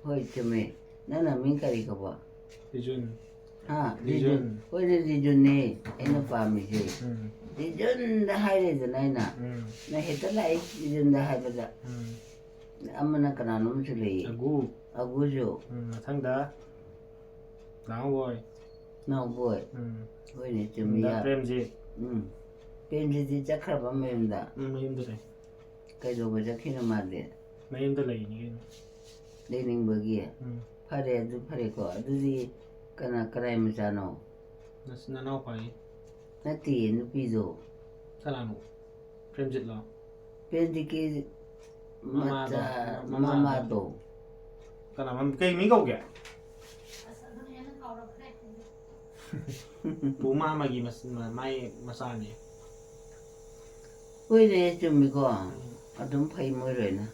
ꯍꯣꯏ, ꯆꯨꯝꯃꯦ꯫ ꯅꯪꯅ ꯃꯤꯡ ꯀꯔꯤ ꯀꯧꯕ? ꯕꯤꯖꯨꯟ꯫ ꯍꯥ? ꯕꯤꯖꯨꯟ꯫ ꯍꯣꯏꯅꯦ, ꯕꯤꯖꯨꯟꯅꯦ ꯑꯩꯅ ꯄꯥꯝꯃꯤꯁꯦ꯫ ꯎꯝ꯫ ꯕꯤꯖꯨꯟꯗ ꯍꯥꯏꯔꯦꯗꯅ ꯑꯩꯅ꯫ ꯎꯝ꯫ ꯅꯪ ꯍꯦꯛꯇ ꯂꯥꯛꯏ ꯕꯤꯖꯨꯟꯗ ꯍꯥꯏꯕꯗ꯫ ꯎꯝ꯫ ꯑꯃꯅ ꯀꯅꯥꯅꯣꯝꯁꯨ ꯂꯩꯌꯦ꯫ ꯑꯒꯨ꯫ ꯑꯒꯨꯁꯨ꯫ ꯎꯝ, ꯃꯊꯪꯗ ꯅꯥꯎꯕꯣꯏ꯫ ꯅꯥꯎꯕꯣꯏ꯫ ꯎꯝ꯫ ꯍꯣꯏꯅꯦ, ꯆꯨꯝꯃꯤ꯫ ꯗ ꯄ꯭ꯔꯦꯝꯖꯤꯠ꯫ ꯎꯝ꯫ ꯄ꯭ꯔꯦꯝꯖꯤꯠꯇꯤ ꯆꯠꯈ꯭ꯔꯕ ꯃꯌꯨꯝꯗ? ꯎꯝ, ꯃꯌꯨꯝꯗ ꯂꯩ꯫ ꯀꯩꯗꯧꯕ ꯆꯠꯈꯤꯅꯣ ꯃꯥꯗꯤ? ꯃꯌꯨꯝꯗ ꯂꯩꯅꯤ ꯀꯩꯅꯣ꯫ ꯂꯩꯅꯤꯡꯕꯒꯤ? ꯎꯝ꯫ ꯐꯔꯦ, ꯑꯗꯨ ꯐꯔꯦꯀꯣ꯫ ꯑꯗꯨꯗꯤ ꯀꯅꯥ, ꯀꯅꯥꯏ ꯃꯆꯥꯅꯣ? ꯅꯁ-, ꯅꯅꯥꯎꯄꯥꯒꯤ꯫ ꯅꯠꯇꯦꯌꯦ, ꯅꯨꯄꯤꯗꯣ꯫ ꯀꯅꯥꯅꯣ? ꯄ꯭ꯔꯦꯝꯖꯤꯠꯂꯣ? ꯄ꯭ꯔꯦꯝꯖꯤꯠꯀꯤ ꯃꯃꯥꯗꯣ, ꯃꯆꯥ, ꯃꯃꯥꯗꯣ꯫ ꯃꯃꯥꯗꯣ꯫ ꯀꯅꯥ, ꯃꯝ-, ꯀꯩ ꯃꯤꯡ ꯀꯧꯒꯦ? ꯄꯨ ꯃꯥꯃꯒꯤ ꯃꯁ-, ꯃ-, ꯃꯥꯏ ꯃꯆꯥꯅꯦ꯫ ꯍꯣꯏꯅꯦ, ꯆꯨꯝꯃꯤꯀꯣ꯫ ꯑꯗꯨꯝ ꯐꯩ ꯃꯣꯏ ꯂꯣꯏꯅ꯫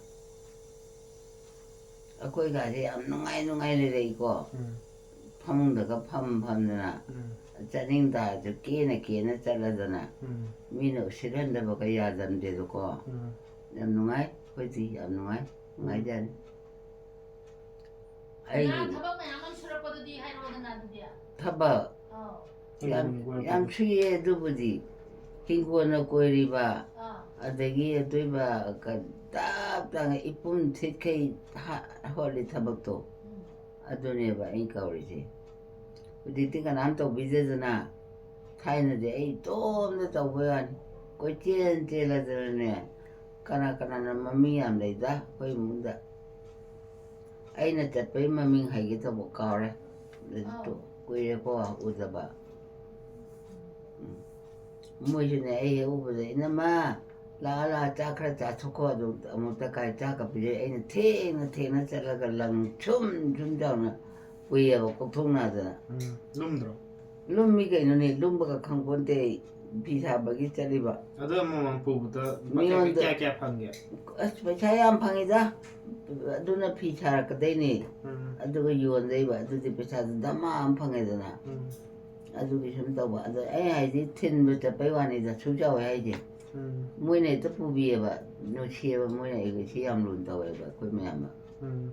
ꯑꯩꯈꯣꯏꯒꯥꯁꯦ ꯌꯥꯝ ꯅꯨꯡꯉꯥꯏ ꯅꯨꯡꯉꯥꯏ ꯂꯩꯔꯛꯏꯀꯣ꯫ ꯎꯝ꯫ ꯐꯃꯨꯡꯗꯒ ꯐꯝ ꯐꯝꯗꯅ, ꯎꯝ꯫ ꯆꯥꯅꯤꯡ ꯇꯥꯔꯁꯨ ꯀꯦꯅ ꯀꯦꯅ ꯆꯠꯂꯗꯅ, ꯎꯝ꯫ ꯃꯤꯅ ꯎꯁꯤꯠꯍꯟꯗꯕꯒ ꯌꯥꯗꯝꯗꯦꯗꯀꯣ꯫ ꯎꯝ꯫ ꯌꯥꯝ ꯅꯨꯡꯉꯥꯏ, ꯑꯩꯈꯣꯏꯗꯤ ꯌꯥꯝ ꯅꯨꯡꯉꯥꯏ, ꯅꯨꯡꯉꯥꯏꯖꯥꯠꯅꯤ꯫ ꯑꯩ ꯉꯔꯥꯡ ꯊꯕꯛ ꯃꯌꯥꯝ ꯑꯃ ꯁꯨꯔꯛꯄꯗꯨꯗꯤ ꯍꯥꯏꯔꯛꯑꯣꯗꯅ ꯑꯗꯨꯗꯤ꯫ ꯊꯕꯛ ꯑꯧ꯫ ꯌꯥꯝ, ꯎꯝ, ꯍꯣꯏ, ꯌꯥꯝ ꯍꯣꯏ꯫ ꯁꯨꯏꯌꯦ ꯑꯗꯨꯕꯨꯗꯤ꯫ ꯍꯤꯡꯒꯣꯜꯅ ꯀꯣꯏꯔꯤꯕ, ꯑꯥ꯫ ꯑꯗꯒꯤ ꯑꯗꯨꯏꯕ ꯀ-, ꯇꯞ ꯇꯥꯡꯉ ꯏꯄꯨꯝ ꯊꯤꯠꯈꯩ ꯍꯥ-, ꯍꯣꯠꯂꯤ ꯊꯕꯛꯇꯣ꯫ ꯎꯝ꯫ ꯑꯗꯨꯅꯦꯕ ꯑꯩ ꯀꯧꯔꯤꯁꯦ꯫ ꯍꯧꯖꯤꯛꯇꯤ ꯀꯅꯥꯝ ꯇꯧꯕꯤꯗꯦꯗꯅ꯫ ꯊꯥꯏꯅꯗꯤ ꯑꯩ ꯏꯇꯣꯝꯇ ꯇꯧꯕ ꯋꯥꯅꯤ꯫ ꯀꯣꯏꯆꯦꯟ ꯆꯦꯜꯂꯗꯅꯅꯦ, ꯀꯅꯥ ꯀꯅꯥꯅ ꯃꯃꯤꯡ ꯌꯥꯝ ꯂꯩꯗ ꯑꯩꯈꯣꯏ ꯏꯃꯨꯡꯗ꯫ ꯑꯩꯅ ꯆꯠꯄꯩ ꯃꯃꯤꯡ ꯍꯥꯏꯒꯦ ꯇꯧꯕ ꯀꯥꯎꯔꯦ꯫ ꯑꯗꯨ ꯑꯥꯎ꯫ ꯀꯨꯏꯔꯦꯀꯣ ꯎꯗꯕ꯫ ꯎꯝ꯫ ꯃꯣꯏꯁꯨꯅꯦ ꯑꯩ ꯍꯦꯛ ꯎꯕꯗ, "ꯏꯅꯝꯃ, ꯂꯥꯛꯑ ꯂꯥꯛꯑ ꯆꯥꯛ ꯈꯔ ꯆꯥꯊꯣꯛꯈꯣ, ꯑꯗꯨ ꯑꯃꯨꯛ ꯇꯀꯥꯏ ꯆꯥꯛꯀ ꯄꯤꯖꯩ꯫" ꯑꯩꯅ ꯊꯦꯡꯅ ꯊꯦꯡꯅ ꯆꯠꯂꯒ ꯂꯪ ꯁꯨꯝ ꯁꯨꯝ ꯆꯥꯎꯅ ꯄꯨꯏꯌꯦꯕ, ꯀꯣꯛꯊꯣꯡ ꯅꯥꯗꯅ꯫ ꯎꯝ, ꯂꯨꯝꯗ꯭ꯔꯣ? ꯂꯨꯝꯃꯤ ꯀꯩꯅꯣꯅꯦ, ꯂꯨꯝꯕꯒ ꯈꯪꯄꯣꯟꯇꯦ ꯑꯩ꯫ ꯐꯤ ꯁꯥꯕꯒꯤ ꯆꯠꯂꯤꯕ꯫ ꯑꯗꯣ ꯑꯃꯃꯝ ꯄꯨꯕꯗ ꯂꯨꯄꯥ ꯀꯌꯥ, ꯃꯤꯉꯣꯟꯗ ꯀꯌꯥ, ꯀꯌꯥ ꯐꯪꯒꯦ? ꯑꯁ, ꯄꯩꯁꯥ ꯌꯥꯝ ꯐꯪꯉꯤꯗ꯫ ꯑꯗꯨꯅ ꯐꯤ ꯁꯥꯔꯛꯀꯗꯣꯏꯅꯦ꯫ ꯎꯝ꯫ ꯑꯗꯨꯒ ꯌꯣꯟꯗꯣꯏꯕ꯫ ꯑꯗꯨꯗꯤ ꯄꯩꯁꯥꯗꯨ ꯗꯃꯥ ꯑꯃ ꯐꯪꯉꯦꯗꯅ꯫ ꯎꯝ꯫ ꯑꯗꯨꯒꯤ ꯁꯨꯝ ꯇꯧꯕ꯫ ꯑꯗꯣ ꯑꯩ ꯍꯥꯏꯗꯤ ꯊꯤꯟꯕ ꯆꯠꯄꯩ ꯋꯥꯅꯤꯗ, ꯁꯨ ꯆꯥꯎꯋꯦ ꯍꯥꯏꯁꯦ꯫ ꯎꯝ꯫ ꯃꯣꯏꯅ ꯍꯦꯛꯇ ꯄꯨꯕꯤꯌꯦꯕ꯫ ꯅꯨꯡꯁꯤꯌꯦꯕ, ꯃꯣꯏꯅ ꯑꯩꯒ ꯁꯤ ꯌꯥꯝ ꯂꯨꯅ ꯇꯧꯋꯦꯕ, ꯑꯩꯈꯣꯏ ꯃꯌꯥꯝꯅ꯫ ꯎꯝ꯫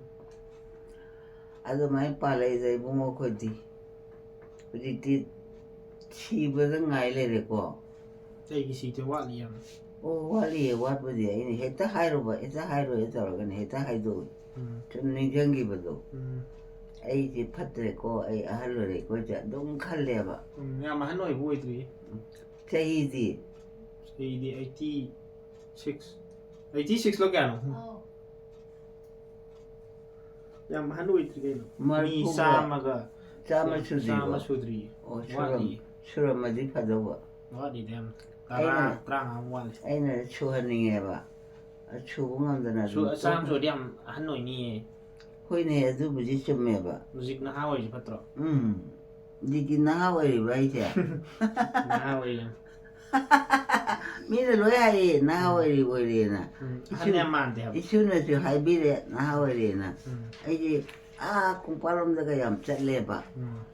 ꯑꯗꯨꯃꯥꯏꯅ ꯄꯥꯜꯂꯛꯏꯗ ꯏꯕꯨꯡꯉꯣ ꯑꯩꯈꯣꯏꯗꯤ꯫ ꯍꯧꯖꯤꯛꯇꯤ ꯁꯤꯕꯗ ꯉꯥꯏ ꯂꯩꯔꯦꯀꯣ꯫ ꯑꯩꯒꯤ ꯁꯤꯗ ꯋꯥꯠꯂꯤ ꯌꯥꯝ꯫ ꯑꯣ, ꯋꯥꯠꯂꯤꯌꯦ, ꯋꯥꯠꯄꯨꯗꯤ꯫ ꯑꯩꯅ ꯍꯦꯛꯇ ꯍꯥꯏꯔꯨꯕ, ꯍꯦꯛꯇ ꯍꯥꯏꯔꯣꯏ ꯇꯧꯔꯒꯅ ꯍꯦꯛꯇ ꯍꯥꯏꯗꯣꯛꯏ꯫ ꯎꯝ꯫ ꯁꯨꯝ ꯅꯤꯡꯁꯤꯡꯈꯤꯕꯗꯣ꯫ ꯎꯝ꯫ ꯑꯩꯁꯦ ꯐꯠꯇ꯭ꯔꯦꯀꯣ, ꯑꯩ ꯑꯍꯜ ꯑꯣꯏꯔꯦꯀꯣ, ꯑꯩꯁꯦ ꯑꯗꯨꯝ ꯈꯜꯂꯦꯕ꯫ ꯎꯝ, ꯌꯥꯝ ꯑꯍꯟ ꯑꯣꯏꯕ ꯑꯣꯏꯗ꯭ꯔꯤꯌꯦ꯫ ꯆꯍꯤꯗꯤ? ꯆꯍꯤꯗꯤ eighty six꯫ Eighty six ꯂꯣ ꯀꯌꯥꯅꯣ? ꯑꯧ꯫ ꯌꯥꯝ ꯑꯍꯟ ꯑꯣꯏꯗ꯭ꯔꯤ ꯀꯩꯅꯣ꯫ ꯃꯤ ꯃꯔꯤꯐꯨꯒ ꯆꯥꯝꯃꯒ ꯆꯥꯝꯃ ꯌꯥꯝ ꯁꯨꯗ꯭ꯔꯤꯕꯣ? ꯆꯥꯝꯃ ꯁꯨꯗ꯭ꯔꯤꯌꯦ꯫ ꯑꯣ, ꯁꯨꯔꯝ-, ꯋꯥꯠꯂꯤꯌꯦ꯫ ꯁꯨꯔꯝꯃꯗꯤ ꯐꯗꯧꯕ꯫ ꯋꯥꯠꯂꯤꯗ ꯌꯥꯝ꯫ ꯇꯔꯥ, ꯑꯩꯅ, ꯇꯔꯥꯃꯉꯥꯃꯨꯛ ꯋꯥꯠꯂꯤ꯫ ꯑꯩꯅ ꯁꯨꯍꯟꯅꯤꯡꯉꯦꯕ꯫ ꯑ, ꯁꯨꯕ ꯉꯝꯗꯅ ꯁꯨ-, ꯑꯗꯨꯝ ꯆꯥꯝꯃ ꯇꯣꯛꯈ꯭ꯔꯦ꯫ ꯁꯨꯔꯗꯤ ꯌꯥꯝ ꯑꯍꯟ ꯑꯣꯏꯅꯤꯌꯦ꯫ ꯍꯣꯏꯅꯦ, ꯑꯗꯨꯕꯨꯗꯤ ꯆꯨꯝꯃꯦꯕ꯫ ꯍꯧꯖꯤꯛ ꯅꯍꯥ ꯑꯣꯏꯔꯤꯁꯦ ꯐꯠꯇ꯭ꯔꯣ? ꯎꯝ꯫ ꯍꯧꯖꯤꯛꯇꯤ ꯅꯍꯥ ꯑꯣꯏꯔꯤꯕ ꯑꯩꯁꯦ? ꯅꯍꯥ ꯑꯣꯏꯔꯤ ꯌꯥꯝ꯫ ꯃꯤꯅ ꯂꯣꯏ ꯍꯥꯏꯌꯦ, "ꯅꯍꯥ ꯎꯝ꯫ ꯑꯣꯏꯔꯤ, ꯑꯣꯏꯔꯤꯅ"꯫ ꯎꯝ, ꯑꯍꯟ ꯏꯁꯨ-, ꯌꯥꯝ ꯃꯥꯟꯗꯦ ꯍꯥꯏꯕ꯫ ꯏꯁꯨꯅꯁꯨ ꯍꯥꯏꯕꯤꯔꯦ, "ꯅꯍꯥ ꯑꯣꯏꯔꯤꯅ"꯫ ꯎꯝ꯫ ꯑꯩꯗꯤ ꯑꯥ ꯀꯣꯡꯄꯥꯜꯂꯣꯝꯗꯒ ꯌꯥꯝ ꯆꯠꯂꯦꯕ꯫ ꯎꯝ꯫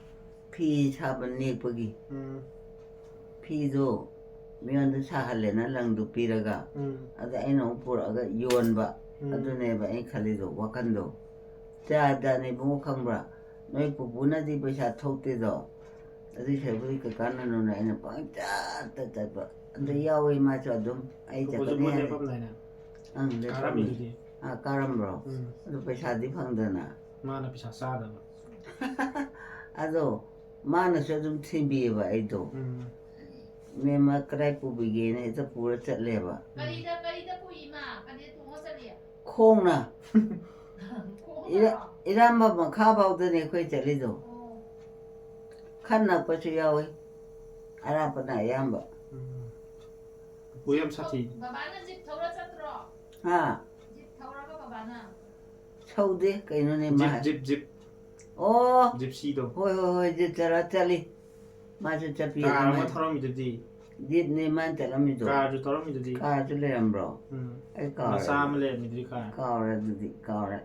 ꯐꯤ ꯁꯥꯕ ꯅꯦꯛꯄꯒꯤ꯫ ꯎꯝ꯫ ꯐꯤꯗꯣ ꯃꯤꯉꯣꯟꯗ ꯁꯥꯍꯜꯂꯦꯅ ꯂꯪꯗꯨ ꯄꯤꯔꯒ, ꯎꯝ꯫ ꯑꯗ ꯑꯩꯅ ꯑꯃꯨꯛ ꯄꯨꯔꯛꯑꯒ ꯌꯣꯟꯕ꯫ ꯎꯝ꯫ ꯑꯗꯨꯅꯦꯕ ꯑꯩꯅ ꯈꯜꯂꯤꯗꯣ, ꯋꯥꯈꯜꯗꯣ꯫ ꯖꯥꯠ ꯖꯥꯠꯅꯤ ꯏꯕꯨꯡꯉꯣ, ꯈꯪꯕ꯭ꯔꯥ? ꯅꯣꯏ ꯄꯨꯄꯨꯅꯗꯤ ꯄꯩꯁꯥ ꯊꯣꯛꯇꯦꯗꯣ, ꯑꯗꯨꯏ ꯁꯔꯨꯛꯄꯨꯗꯤ ꯀꯀꯥ ꯅꯅꯨꯅ ꯑꯩꯅ ꯄꯪꯆꯠꯇ ꯆꯠꯄ꯫ ꯑꯗ ꯎꯝ꯫ ꯌꯥꯎꯋꯦ ꯃꯥꯁꯨ ꯑꯗꯨꯝ, ꯑꯩ ꯄꯨꯄꯨꯁꯨ ꯆꯠꯀꯅꯤ ꯃꯣꯏ ꯍꯥꯏꯅ꯫ ꯂꯦꯞꯄꯝꯗꯥꯏꯅꯦ? ꯑꯪ, ꯂꯦꯞꯄꯝꯃꯤ꯫ ꯀꯥꯔꯝꯃꯤꯗꯨꯗꯤ꯫ ꯑꯥ, ꯀꯥꯔꯝꯕ꯭ꯔꯣ? ꯎꯝ꯫ ꯑꯗꯨ ꯄꯩꯁꯥꯗꯤ ꯐꯪꯗꯅ꯫ ꯃꯥꯅ ꯄꯩꯁꯥ ꯆꯥꯗꯕ꯫ ꯑꯗꯣ ꯃꯥꯅꯁꯨ ꯑꯗꯨꯝ ꯊꯤꯟꯕꯤꯌꯦꯕ ꯑꯩꯗꯣ꯫ ꯎꯝ꯫ ꯃꯦꯝꯃ ꯀꯗꯥꯏ ꯄꯨꯕꯤꯒꯦꯅ ꯍꯦꯛꯇ ꯄꯨꯔ ꯆꯠꯂꯦꯕ꯫ ꯀꯔꯤꯗ ꯀꯔꯤꯗ ꯄꯨꯏ ꯏꯃꯥ? ꯀꯔꯤꯗ ꯇꯣꯡꯉ ꯆꯠꯂꯤ? ꯈꯣꯡꯅ꯫ ꯈꯣꯡꯅ ꯏꯔꯥ- ꯏꯔꯥꯝꯕ ꯃꯈꯥ ꯐꯥꯎꯗꯅꯦ ꯑꯩꯈꯣꯏ ꯆꯠꯂꯤꯗꯣ꯫ ꯑꯣ꯫ ꯈꯔ ꯅꯛꯄꯁꯨ ꯌꯥꯎꯏ, ꯑꯔꯥꯞꯄꯅ ꯑꯌꯥꯝꯕ꯫ ꯎꯝ꯫ ꯄꯨꯄꯨ ꯌꯥꯝ ꯁꯥꯊꯤ꯫ ꯕꯕꯥꯅ ꯖꯤꯞ ꯊꯧꯔ ꯆꯠꯇ꯭ꯔꯣ? ꯍꯥ? ꯖꯤꯞ ꯊꯧꯔꯒ ꯕꯕꯥꯅ? ꯁꯧꯗꯦ ꯀꯩꯅꯣꯅꯦ ꯃꯥ꯫ Jeep jeep jeep. ꯑꯣ, ꯖꯤꯞꯁꯤꯗꯣ꯫ ꯍꯣꯏ ꯍꯣꯏ ꯍꯣꯏ, ꯖꯤꯞ ꯆꯠꯂ ꯆꯠꯂꯤ꯫ ꯃꯥꯁꯨ ꯆꯠꯄꯤ ꯀꯥꯔ ꯑꯃ ꯑꯗꯨꯃꯥꯏꯅ꯫ ꯊꯧꯔꯝꯃꯤꯗꯨꯗꯤ꯫ ꯖꯤꯞꯅꯦ ꯃꯥꯅ ꯆꯠꯂꯝꯃꯤꯗꯣ꯫ ꯀꯥꯔꯁꯨ ꯊꯧꯔꯝꯃꯤꯗꯨꯗꯤ꯫ ꯀꯥꯔꯁꯨ ꯂꯩꯔꯝꯕ꯭ꯔꯣ? ꯎꯝ꯫ ꯑꯩ ꯀꯥꯎꯔꯦ꯫ ꯃꯆꯥ ꯑꯃ ꯂꯩꯔꯝꯃꯤꯗꯨꯗꯤ ꯀꯥꯔ꯫ ꯀꯥꯎꯔꯦ ꯑꯗꯨꯗꯤ, ꯀꯥꯎꯔꯦ꯫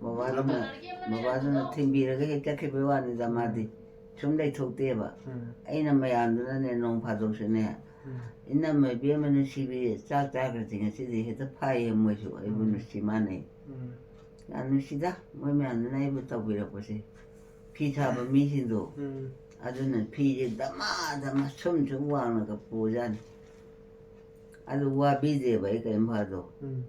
ꯕꯕꯥꯗꯨꯅ ꯀꯂꯔꯒꯤ ꯑꯃ ꯕꯕꯥꯗꯨꯅ ꯂꯩꯔꯝꯃꯤꯗꯣ꯫ ꯊꯤꯟꯕꯤꯔꯒ ꯍꯦꯛ ꯆꯠꯈꯤꯕꯩ ꯋꯥꯅꯤꯗ ꯃꯥꯗꯤ꯫ ꯁꯨꯝ ꯂꯩꯊꯣꯛꯇꯦꯕ꯫ ꯎꯝ꯫ ꯑꯩꯅ ꯃꯌꯥꯝꯗꯨꯅꯅꯦ ꯅꯣꯡ ꯐꯥꯗꯣꯛꯁꯨꯅꯦ, ꯎꯝ꯫ "ꯏꯅꯝꯃ ꯏꯕꯦꯝꯃ ꯅꯨꯡꯁꯤꯕꯤ, ꯆꯥꯛ ꯆꯥꯈ꯭ꯔꯁꯤ ꯉꯁꯤꯗꯤ", ꯍꯦꯛꯇ ꯐꯥꯏꯌꯦ ꯃꯣꯏꯁꯨ, ꯑꯩꯕꯨ ꯎꯝ꯫ ꯅꯨꯡꯁꯤ ꯃꯥꯟꯅꯩ꯫ ꯎꯝ꯫ ꯌꯥꯝ ꯅꯨꯡꯁꯤꯗ ꯃꯣꯏ ꯃꯌꯥꯝꯗꯨꯅ ꯑꯩꯕꯨ ꯇꯧꯕꯤꯔꯛꯄꯁꯦ꯫ ꯐꯤ ꯁꯥꯕ ꯃꯤꯁꯤꯡꯗꯣ, ꯎꯝ꯫ ꯑꯗꯨꯅ ꯐꯤꯁꯦ ꯗꯃꯥ ꯗꯃꯥ ꯁꯨꯝ ꯁꯨꯝ ꯋꯥꯡꯅꯒ ꯄꯨꯖꯥꯠꯅꯤ꯫ ꯑꯗꯨ ꯋꯥꯕꯤꯗꯦꯕ ꯑꯩ ꯀꯔꯤꯝ ꯐꯥꯗꯣ꯫ ꯎꯝ꯫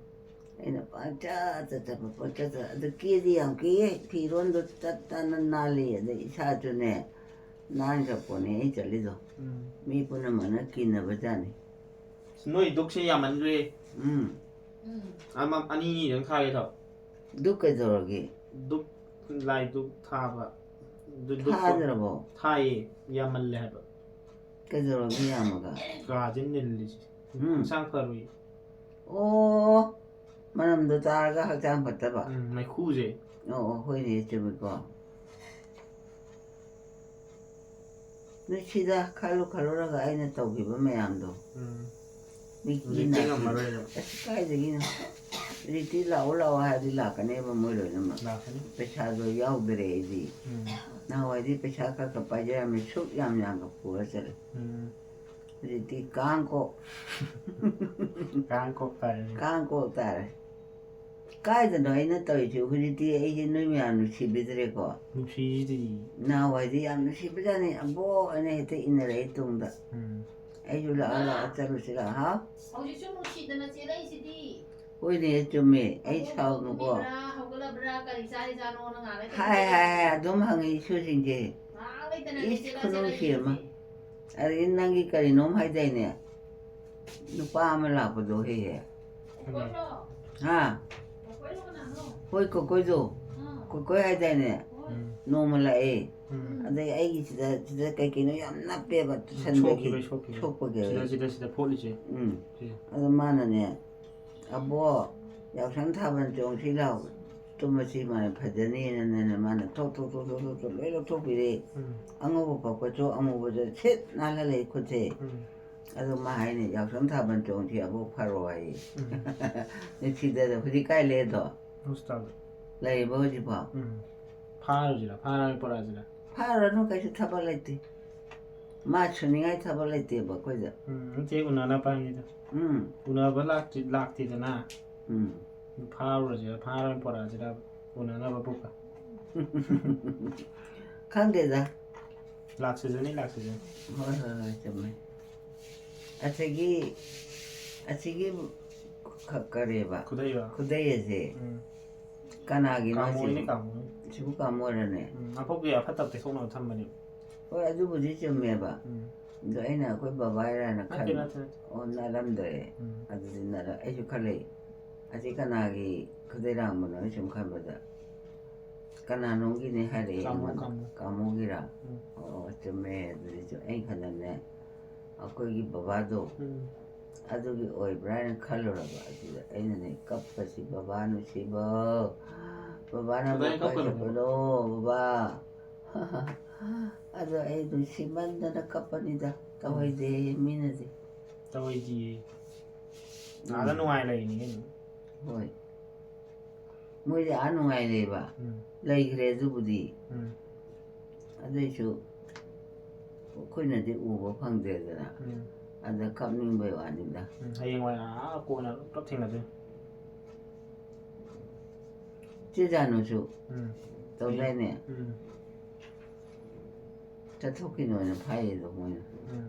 ꯑꯩꯅ ꯄꯪꯆꯠꯇ ꯆꯠꯄ, ꯄꯪꯆꯠꯇ, ꯑꯗꯨ ꯀꯦꯗꯤ ꯌꯥꯝ ꯀꯦꯌꯦ, ꯐꯤꯔꯣꯟꯗꯣ ꯇꯠ ꯇꯥꯅ ꯅꯥꯜꯂꯤ, ꯑꯗꯩ ꯏꯁꯥꯁꯨꯅꯦ ꯅꯥꯟꯈ꯭ꯔ ꯄꯣꯠꯅꯤ ꯑꯩ ꯆꯠꯂꯤꯗꯣ꯫ ꯎꯝ꯫ ꯃꯤ ꯄꯨꯝꯅꯃꯛꯅ ꯀꯤꯅꯕꯖꯥꯠꯅꯤ꯫ ꯅꯣꯏ ꯗꯨꯛꯁꯦ ꯌꯥꯝꯃꯟꯈ꯭ꯔꯦ꯫ ꯎꯝ꯫ ꯎꯝ꯫ ꯑꯃ ꯑꯅꯤ ꯑꯅꯤꯗꯪ ꯊꯥꯒꯦ ꯇꯧ꯫ ꯗꯨꯛ ꯀꯩꯗꯧꯔꯒꯦ? ꯗꯨꯛ, ꯂꯥꯏ ꯗꯨꯛ ꯊꯥꯕ꯫ ꯑꯗꯨ ꯗꯨꯛꯇꯣ ꯊꯥꯗ꯭ꯔꯕꯣ? ꯊꯥꯏꯌꯦ, ꯌꯥꯝꯃꯜꯂꯦ ꯍꯥꯏꯕ꯫ ꯀꯩꯗꯧꯔꯒꯦ ꯌꯥꯝꯃꯒ? ꯀꯥꯁꯦ ꯅꯤꯜꯂꯤꯁꯦ꯫ ꯎꯝ꯫ ꯍꯛꯆꯥꯡ ꯐꯔꯣꯏ꯫ ꯑꯣ, ꯃꯅꯝꯗꯣ ꯇꯥꯔꯒ ꯍꯛꯆꯥꯡ ꯐꯠꯇꯕ꯫ ꯎꯝ, ꯃꯩꯈꯨꯁꯦ꯫ ꯑꯣ, ꯑꯣ, ꯍꯣꯏꯅꯦ, ꯆꯨꯝꯃꯤꯀꯣ꯫ ꯅꯨꯡꯁꯤꯗ, ꯈꯜꯂꯨ ꯈꯜꯂꯨꯔꯒ ꯑꯩꯅ ꯇꯧꯈꯤꯕ ꯃꯌꯥꯝꯗꯣ꯫ ꯎꯝ꯫ ꯃꯤꯠꯀꯤ ꯍꯧꯖꯤꯛꯇꯤ ꯅꯥꯁꯤ-, ꯉꯝꯃꯔꯣꯏꯗ꯫ ꯑꯁ, ꯀꯥꯏꯗꯒꯤꯅꯣ? ꯍꯧꯖꯤꯛꯇꯤ ꯂꯥꯛꯑꯣ ꯂꯥꯛꯑꯣ ꯍꯥꯏꯔꯗꯤ ꯂꯥꯛꯀꯅꯦꯕ ꯃꯣꯏ ꯂꯣꯏꯅꯃꯛ꯫ ꯂꯥꯛꯀꯅꯤ꯫ ꯄꯩꯁꯥꯗꯣ ꯌꯥꯎꯗ꯭ꯔꯦ ꯑꯩꯗꯤ꯫ ꯎꯝ꯫ ꯅꯍꯥꯟꯋꯥꯏꯗꯤ ꯄꯩꯁꯥ ꯈꯔ ꯈꯔ ꯄꯥꯏꯖꯔꯝꯃꯦ, ꯁꯨꯛ ꯌꯥꯝ ꯌꯥꯝꯒ ꯄꯨꯔ ꯆꯠꯂꯦ꯫ ꯎꯝ꯫ ꯍꯧꯖꯤꯛꯇꯤ ꯀꯥꯡ ꯀꯣꯛ꯫ ꯀꯥꯡ ꯀꯣꯛ ꯇꯥꯔꯦꯅꯦ꯫ ꯀꯥꯡ ꯀꯣꯛ ꯇꯥꯔꯦ꯫ ꯀꯥꯏꯗꯅꯣ ꯑꯩꯅ ꯇꯧꯔꯤꯁꯦ? ꯍꯧꯖꯤꯛꯇꯤ ꯑꯩꯁꯦ ꯅꯣꯏ ꯃꯌꯥꯝ ꯅꯨꯡꯁꯤꯕꯤꯗ꯭ꯔꯦꯀꯣ? ꯅꯨꯡꯁꯤꯁꯤꯗꯤ꯫ ꯅꯍꯥꯟꯋꯥꯏꯗꯤ ꯌꯥꯝ ꯅꯨꯡꯁꯤꯕꯖꯥꯠꯅꯤ, ꯑꯕꯣ ꯑꯅ ꯍꯦꯛꯇ ꯏꯟꯅꯔꯛꯏ ꯇꯨꯡꯗ꯫ ꯎꯝ꯫ ꯑꯩꯁꯨ ꯂꯥꯛꯑ ꯂꯥꯛꯑ ꯆꯠꯂꯨꯁꯤꯔ, ꯍꯥ? ꯍꯧꯖꯤꯛꯁꯨ ꯅꯨꯡꯁꯤꯗꯅ ꯆꯦꯜꯂꯛꯏꯁꯤꯗꯤ꯫ ꯍꯣꯏꯅꯦ, ꯆꯨꯝꯃꯦ, ꯑꯩ ꯑꯕꯣꯛ ꯁꯥꯎꯅꯨꯀꯣ꯫ ꯇꯨꯝꯃꯤꯕ꯭ꯔꯥ, ꯍꯧꯒꯠꯂꯕ꯭ꯔꯥ, ꯀꯔꯤ ꯆꯥꯔꯤꯖꯥꯠꯅꯣꯅ ꯉꯥꯏꯍꯥꯛ ꯂꯩꯇꯅ ꯍꯥꯏ ꯍꯥꯏ ꯍꯥꯏ, ꯆꯦꯜꯂꯛꯏꯁꯤꯗꯤ꯫ ꯑꯗꯨꯝ ꯍꯪꯉꯤ ꯏꯁꯨꯁꯤꯡꯁꯦ꯫ ꯉꯥꯏꯍꯥꯛ ꯂꯩꯇꯅ ꯏꯁ, ꯆꯦꯜꯂꯛ-, ꯈꯨꯅꯨꯡꯁꯤ ꯑꯃ꯫ ꯆꯦꯜꯂꯛꯏꯁꯤꯗꯤ꯫ ꯑꯗꯒꯤ ꯅꯪꯒꯤ ꯀꯔꯤꯅꯣꯝ ꯍꯥꯏꯗꯥꯏꯅꯦ? ꯅꯨꯄꯥ ꯑꯃ ꯂꯥꯛꯄꯗꯣ ꯍꯦꯛ ꯍꯦꯛ꯫ ꯍꯥ? ꯍꯣꯏ, ꯀꯣꯏꯀꯣꯏꯗꯣ꯫ ꯀꯣꯏꯀꯣꯏ ꯍꯥꯏꯗꯥꯏꯅꯦ? ꯎꯝ꯫ ꯅꯣꯡꯃ ꯂꯥꯛꯑꯦ꯫ ꯎꯝ꯫ ꯑꯗꯩ ꯑꯩꯒꯤ ꯁꯤꯗ, ꯁꯤꯗ ꯀꯩ ꯀꯩꯅꯣ ꯌꯥꯝ ꯅꯞꯄꯦꯕ, ꯇꯨꯁꯟꯕꯒꯤ꯫ ꯁꯣꯛꯈꯤꯕꯩ, ꯁꯣꯛꯈꯤꯕꯩ꯫ ꯁꯣꯛꯄꯒꯤ꯫ ꯁꯤꯗ, ꯁꯤꯗ, ꯁꯤꯗ ꯐꯣꯠꯂꯤꯁꯦ꯫ ꯎꯝ꯫ ꯁꯤ꯫ ꯑꯗꯣ ꯃꯥꯅꯅꯦ, "ꯑꯕꯣ, ꯌꯥꯎꯁꯪ ꯊꯥꯕꯜ ꯆꯣꯡꯁꯤ ꯂꯥꯎ, ꯇꯨꯝꯃꯁꯤ ꯃꯥꯅ ꯐꯖꯅꯤꯅꯅꯦ", ꯃꯥꯅ ꯊꯣꯛ, ꯊꯣꯛ, ꯊꯣꯛ, ꯊꯣꯛ, ꯊꯣꯛ, ꯊꯣꯛ, ꯂꯣꯏ ꯂꯧꯊꯣꯛꯄꯤꯔꯦ꯫ ꯎꯝ꯫ ꯑꯉꯧꯕ ꯄꯛꯄꯁꯨ ꯑꯃꯨꯕꯗ ꯁꯤꯠ ꯅꯥꯜꯍꯜꯂꯦ ꯈꯨꯠꯁꯦ꯫ ꯎꯝ꯫ ꯑꯗꯣ ꯃꯥ ꯍꯥꯏꯅꯦ, "ꯌꯥꯎꯁꯪ ꯊꯥꯕꯜ ꯆꯣꯡꯁꯤ ꯑꯕꯣꯛ ꯐꯔꯣ" ꯍꯥꯏꯌꯦ꯫ ꯎꯝ꯫ ꯅꯨꯡꯁꯤꯗꯗ ꯍꯧꯖꯤꯛ ꯀꯥꯏ ꯂꯩꯗꯣ? ꯍꯣꯁꯄꯤꯇꯥꯜꯗ꯫ ꯂꯩꯔꯤꯕꯣ ꯍꯧꯖꯤꯛꯐꯥꯎ? ꯎꯝ꯫ ꯐꯥꯔꯨꯁꯤꯔꯥ? ꯐꯥꯔꯒ ꯄꯨꯔꯛꯑꯁꯤꯔꯥ? ꯐꯥꯔꯨꯔꯅꯨ, ꯀꯩꯁꯨ ꯊꯕꯛ ꯂꯩꯇꯦ꯫ ꯃꯥ ꯁꯨꯅꯤꯡꯉꯥꯏ ꯊꯕꯛ ꯂꯩꯇꯦꯕ ꯑꯩꯈꯣꯏꯗ꯫ ꯎꯝ, ꯅꯠꯇꯦ, ꯎꯅꯅꯕ ꯍꯥꯏꯅꯤꯗ꯫ ꯎꯝ꯫ ꯎꯅꯕ ꯂꯥꯛꯇ꯭ꯔꯤ, ꯂꯥꯛꯇꯦꯗꯅ꯫ ꯎꯝ꯫ ꯐꯥꯔꯨꯔꯁꯤꯔꯥ? ꯐꯥꯔꯒ ꯄꯨꯔꯛꯑꯁꯤꯔꯥ? ꯎꯅꯅꯕ ꯄꯨꯛꯀ꯫ ꯈꯪꯗꯦꯗ꯫ ꯂꯥꯛꯆꯖꯅꯤ, ꯂꯥꯛꯆꯖꯅꯤ꯫ ꯍꯣꯏ, ꯍꯣꯏ, ꯍꯣꯏ, ꯆꯨꯝꯃꯦ꯫ ꯑꯁꯤꯒꯤ, ꯑꯁꯤꯒꯤ ꯈ-, ꯀꯔꯤꯕ? ꯈꯨꯗꯩꯔꯣ? ꯈꯨꯗꯩ ꯑꯁꯦ ꯎꯝ꯫ ꯀꯅꯥꯒꯤꯅꯣ ꯀꯥꯃꯣꯏꯅꯦ, ꯁꯤꯕꯨ? ꯀꯥꯃꯣꯏꯅꯦ꯫ ꯁꯤꯕꯨ ꯀꯥꯃꯣꯏꯔꯅꯦ? ꯎꯝ, ꯑꯐꯕ ꯑꯐꯠꯇꯕ ꯇꯩꯊꯣꯛꯅꯕ ꯊꯝꯕꯅꯦ꯫ ꯍꯣꯏ, ꯑꯗꯨꯕꯨꯗꯤ ꯆꯨꯝꯃꯦꯕ꯫ ꯎꯝ꯫ ꯑꯗꯣ ꯑꯩꯅ ꯑꯩꯈꯣꯏ ꯕꯕꯥ ꯏꯔꯥꯅ ꯅꯠꯇꯦ, ꯈꯟ-, ꯅꯠꯇꯦ, ꯅꯠꯇꯦ꯫ ꯑꯣ, ꯅꯠꯂꯝꯗ꯭ꯔꯦ꯫ ꯎꯝ꯫ ꯑꯗꯨꯗꯤ ꯅꯠꯂ-, ꯑꯩꯁꯨ ꯈꯜꯂꯦ, "ꯑꯁꯤ ꯀꯅꯥꯒꯤ ꯈꯨꯗꯩ ꯂꯥꯡꯕꯅꯣ?" ꯑꯩ ꯁꯨꯝ ꯈꯟꯕꯗ, ꯀꯅꯥꯅꯣꯝꯒꯤꯅꯦ ꯍꯥꯏꯔꯛꯑꯦ ꯀꯥꯃꯣ, ꯑꯩꯉꯣꯟꯗ꯫ ꯀꯥꯃꯣ꯫ ꯀꯥꯃꯣꯒꯤꯔꯥ? ꯎꯝ꯫ ꯑꯣ, ꯆꯨꯝꯃꯦ꯫ ꯑꯗꯨꯗꯤ ꯆꯨꯝ-, ꯑꯩ ꯈꯟꯗꯅꯦ, ꯑꯩꯈꯣꯏꯒꯤ ꯕꯕꯥꯗꯣ, ꯎꯝ꯫ ꯑꯗꯨꯒꯤ ꯑꯣꯏꯕ꯭ꯔꯥ ꯍꯥꯏꯅ ꯈꯜꯂꯨꯔꯕ꯫ ꯑꯗꯨꯗ ꯑꯩꯅꯅꯦ ꯀꯞꯄꯁꯤ, "ꯕꯕꯥ ꯅꯨꯡꯁꯤꯕ, ꯕꯕꯥ ꯅꯪꯕꯨ ꯀꯗꯥꯏ ꯀꯞꯄꯅꯣ? ꯀꯥꯏ ꯆꯠꯄꯅꯣ, ꯕꯕꯥ?" ꯑꯗꯣ ꯑꯩ ꯅꯨꯡꯁꯤꯃꯟꯗꯅ ꯀꯞꯄꯅꯤꯗ, ꯇꯧꯍꯩꯗꯦ ꯃꯤꯅꯗꯤ꯫ ꯇꯧꯍꯩꯗꯤꯌꯦ꯫ ꯎꯝ꯫ ꯑꯥꯗ ꯅꯨꯡꯉꯥꯏ ꯂꯩꯔꯤꯅꯤ ꯀꯩꯅꯣ꯫ ꯍꯣꯏ꯫ ꯃꯣꯏꯗꯤ ꯑꯥ ꯅꯨꯡꯉꯥꯏ ꯂꯩꯕ꯫ ꯎꯝ꯫ ꯂꯩꯈ꯭ꯔꯦ ꯑꯗꯨꯕꯨꯗꯤ꯫ ꯎꯝ꯫ ꯑꯗꯨꯏꯁꯨ ꯑꯩꯈꯣꯏꯅꯗꯤ ꯎꯕ ꯐꯪꯗꯦꯗꯅ꯫ ꯎꯝ꯫ ꯑꯗ ꯀꯞꯅꯤꯡꯕꯩ ꯋꯥꯅꯤꯗ꯫ ꯎꯝ, ꯍꯌꯦꯡꯋꯥꯏ ꯑꯥ ꯀꯣꯟꯅ ꯄꯨꯂꯞ ꯊꯦꯡꯅꯗꯣꯏꯅꯤ꯫ ꯆꯦ ꯖꯥꯅꯨꯁꯨ ꯎꯝ꯫ ꯇꯧꯗꯥꯏꯅꯦ? ꯎꯝ꯫ ꯆꯠꯊꯣꯛꯈꯤꯅꯣꯅ ꯐꯥꯏꯌꯦꯗꯣ ꯃꯣꯏꯅ꯫ ꯎꯝ꯫